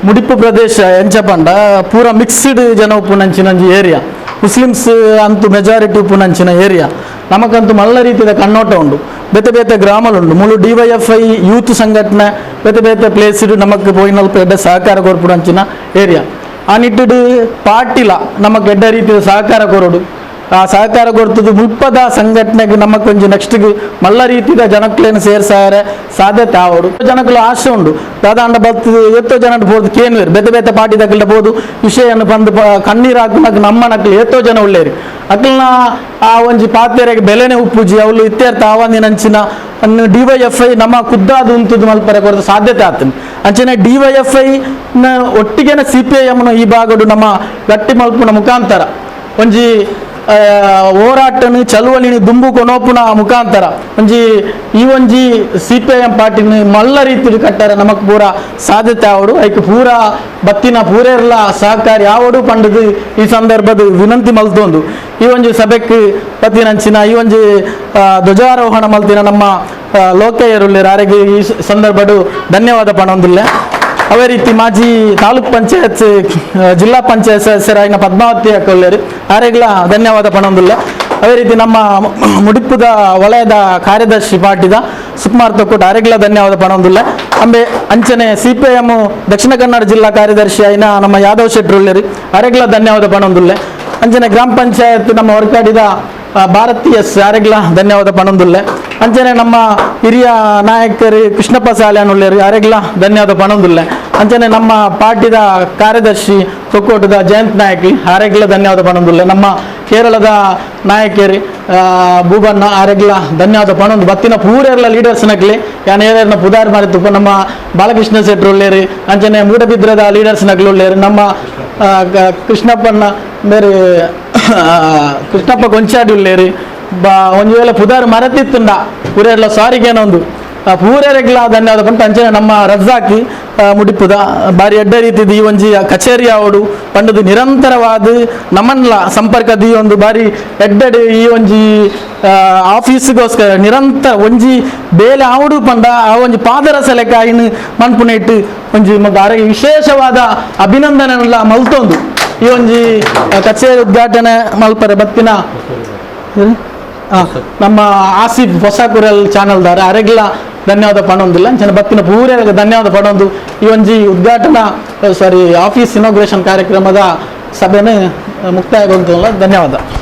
Speaker 12: ಮುಡಿಪು ಪ್ರದೇಶ ಎಂಚ ಪಂಡ ಪೂರ ಮಿಕ್ಸ್ಡ್ ಜನ ಉಪ್ಪುನಂಚಿನ ಒಂಜಿ ಏರಿಯಾ, ಮುಸ್ಲಿಮ್ಸ್ ಅಂತೂ ಮೆಜಾರಿಟಿ ಉಪ್ಪುನಂಚಿನ ಏರಿಯಾ. ನಮಕಂತೂ ಮಲ್ಲ ರೀತಿಯ ಕಣ್ಣೋಟ ಉಂಡು, ಬೇತೆ ಬೇತೆ ಗ್ರಾಮಲುಂಡು ಮುಳು D Y F I youth ಸಂಘಟನೆ ಬೇತೆ ಬೇತೆ ಪ್ಲೇಸ್ ನಮಕ್ ಪೋಯಿನಲ್ಪ ಎಡ್ಡೆ ಸಹಕಾರ ಕೊರ್ಪುನಂಚಿನ ಏರಿಯಾ. ಆ ನಿಟ್ಟಿಡು ಪಾರ್ಟಿಲ ನಮಕ್ ಎಡ್ಡೆ ರೀತಿಯ ಸಹಕಾರ ಕೊರಡು, ಆ ಸಹಕಾರ ಕೊರ್ತದ್ದು ಮುಲ್ಪದ ಸಂಘಟನೆಗೆ ನಮಕ್ ಒಂಜಿ ನೆಕ್ಸ್ಟ್ಗೆ ಮಲ್ಲ ರೀತಿಯ ಜನಕ್ಲೇನು ಸೇರ್ಸಾರೆ ಸಾಧ್ಯತೆ ಆವಡು. ಜನಕ್ಕಲು ಆಶೆ ಉಂಡು ದಾದಾಂಡ ಬರ್ತದೆ ಏತೋ ಜನ ಬೋದು ಕೇನ್ವೇರು ಬೇತೆ ಬೇತೆ ಪಾರ್ಟಿ ದಕ್ಕಲ್ಡ ಬೋದು ವಿಷಯನ್ನು ಬಂದು ಕಣ್ಣೀರು ಹಾಕುನಕ್ ನಮ್ಮ ನಕ್ಲು ಏತೋ ಜನ ಉಳ್ಳೇರಿ ಅಕ್ಲನ ಆ ಒಂಜಿ ಪಾತೆರೆಗೆ ಬೆಲೆನೆ ಉಪ್ಪುಜಿ ಅವಳು ಇತ್ಯರ್ಥ ಆವಂದಿನಂಚಿನ ಅನ್ನು D Y F I ನಮ್ಮ ಖುದ್ದಾದ ಉಂತುದು ಮಲ್ಪರೆ ಕೊರದು ಸಾಧ್ಯತೆ ಆತನ. ಅಂಚನೆ D Y F I ನ ಒಟ್ಟಿಗೆನ C P I ಎಮ್ನ ಈ ಭಾಗಡು ನಮ್ಮ ಗಟ್ಟಿ ಮಲ್ಪುನ ಮುಖಾಂತರ ಒಂಜಿ ಹೋರಾಟನು ಚಳುವಳಿನ ದುಂಬು ಕೊನೋಪುನ ಮುಖಾಂತರ ಒಂಜಿ ಈ ಒಂಜಿ C P I M ಪಾರ್ಟಿನ ಮಲ್ಲ ರೀತಿಯಲ್ಲಿ ಕಟ್ಟಾರೆ ನಮಕ್ ಪೂರ ಸಾಧ್ಯತೆ ಆವಡು. ಐಕ್ ಪೂರ ಬತ್ತಿನ ಪೂರೆರ್ಲ ಸಹಕಾರಿ ಆವಡು ಪಂಡದು ಈ ಸಂದರ್ಭದ ವಿನಂತಿ ಮಲ್ತೊಂದು ಈ ಒಂಜಿ ಸಭೆಕ್ ಪತ್ತಿನಂಚಿನ ಈ ಒಂಜಿ ಧ್ವಜಾರೋಹಣ ಮಲ್ತಿನ ನಮ್ಮ ಲೋಕಯ್ಯರುಲ್ಲೇರು ಆರೆಗೆ ಈ ಸಂದರ್ಭಡು ಧನ್ಯವಾದ ಪಣೊಂದುಲ್ಲೆ. ಅದೇ ರೀತಿ ಮಾಜಿ ತಾಲೂಕ್ ಪಂಚಾಯತ್ ಜಿಲ್ಲಾ ಪಂಚಾಯತ್ ಸದಸ್ಯರಾಗಿನ ಪದ್ಮಾವತಿ ಅಕ್ಕಲ್ಲೇರು ಆರೆಗ್ಲ ಧನ್ಯವಾದ ಪಣೊಂದುಲ್ಲೆ. ಅದೇ ರೀತಿ ನಮ್ಮ ಮುಡಿಪುದ ವಲಯದ ಕಾರ್ಯದರ್ಶಿ ಪಾರ್ಟಿದ ಸುಕುಮಾರ್ ತೊಕ್ಕೂಟ ಆರೆಗ್ಲ ಧನ್ಯವಾದ ಪಣೊಂದುಲ್ಲೆ. ಅಂಬೆ ಅಂಚನೆ C P I M Dakshina Kannada ಜಿಲ್ಲಾ ಕಾರ್ಯದರ್ಶಿ ಆಯಿನ ನಮ್ಮ ಯಾದವ್ ಶೆಟ್ರುಲ್ಲೇರು ಆರೆಗ್ಲ ಧನ್ಯವಾದ ಪಣೊಂದುಲ್ಲೆ. ಅಂಚನೆ ಗ್ರಾಮ ಪಂಚಾಯತ್ ನಮ್ಮ ವರ್ಕಾಡಿದ ಭಾರತೀಯ ಆರೆಗ್ಲ ಧನ್ಯವಾದ ಪಣೊಂದುಲ್ಲೆ. ಅಂಚನೆ ನಮ್ಮ ಹಿರಿಯ ನಾಯಕರು ಕೃಷ್ಣಪ್ಪ ಸಾಲ್ಯಾನ್ ಉಳ್ಳೇರು, ಯಾರೆಗ್ಲ ಧನ್ಯವಾದ ಪಣೊಂದುಲ್ಲೆ. ಅಂಚನೆ ನಮ್ಮ ಪಾರ್ಟಿದ ಕಾರ್ಯದರ್ಶಿ ತೊಕ್ಕೋಟದ ಜಯಂತ್ ನಾಯಕ್ ಆರೆಗ್ಲ ಧನ್ಯವಾದ ಪಣೊಂದುಲ್ಲೆ. ನಮ್ಮ ಕೇರಳದ ನಾಯಕರು ಭೂಬಣ್ಣ ಆರೆಗ್ಲ ಧನ್ಯವಾದ ಪಣೊಂದು ಬತ್ತಿನ ಪೂರೆರ್ಲ ಲೀಡರ್ಸ್ ನಕ್ಲಿ ಯಾನ್ ಏರ್ನ ಪುದಾರ್ ಮಾರಿತು. ನಮ್ಮ ಬಾಲಕೃಷ್ಣ ಶೆಟ್ರು ಉಳ್ಳೇರು, ಅಂಚನೆ ಮೂಡಬಿದ್ರದ ಲೀಡರ್ಸ್ ನಕ್ಲು ಉಳ್ಳೇರು, ನಮ್ಮ ಕೃಷ್ಣಪ್ಪನ ಬೇರೆ ಕೃಷ್ಣಪ್ಪ ಕೊಂಚಾಡಿ ಉಳ್ಳೇರು. ಬಾ ಒಂಜಿ ವೇಳೆ ಪುದಾರ್ ಮರತಿತ್ತುಂಡ ಪೂರೆರ್ಲ ಸಾರಿಗೇನೊಂದು ಪೂರೆರೆಗ್ಲ ಧನ್ಯವಾದ ಪಂತ. ಅಂಚನೆ ನಮ್ಮ ರಜಾಕ್ ಮುಡಿಪುದ ಬಾರಿ ಎಡ್ಡ ರೀತಿದ ಈ ಒಂಜಿ ಕಚೇರಿ ಆವಡು ಪಂಡದು ನಿರಂತರವಾದ ನಮನ್ಲ ಸಂಪರ್ಕದ ಈ ಒಂದು ಬಾರಿ ಎಡ್ಡಡ್ ಈ ಒಂಜಿ ಆಫೀಸ್ಗೋಸ್ಕರ ನಿರಂತರ ಒಂಜಿ ಬೇಲೆ ಆವಡು ಪಂಡ ಆ ಒಂಜಿ ಪಾದರಸ ಲೆಕ್ಕ ಇನ್ನು ಮನ್ಪುನೇಟ್ ಒಂಜಿ ಆರೋಗ್ಯ ವಿಶೇಷವಾದ ಅಭಿನಂದನೆಲ್ಲ ಮಲ್ತೊಂದು ಈ ಒಂಜಿ ಕಚೇರಿ ಉದ್ಘಾಟನೆ ಮಲ್ಪರೆ ಬತ್ತಿನ ನಮ್ಮ ಆಸಿಫ್ ಹೊಸಕುರಲ್ ಚಾನಲ್ದಾರ ಅರೆಗ್ಲ ಧನ್ಯವಾದ ಪಣೊಂದಿಲ್ಲ. ಜನ ಬತ್ತಿನ ಪೂರೆಗೆ ಧನ್ಯವಾದ ಪಣೊಂದು ಈ ಒಂಜಿ ಉದ್ಘಾಟನಾ ಸಾರಿ ಆಫೀಸ್ ಇನಾಗ್ರೇಷನ್ ಕಾರ್ಯಕ್ರಮದ ಸಭೆನ ಮುಕ್ತಾಯಗೊಂತಿಲ್ಲ. ಧನ್ಯವಾದ.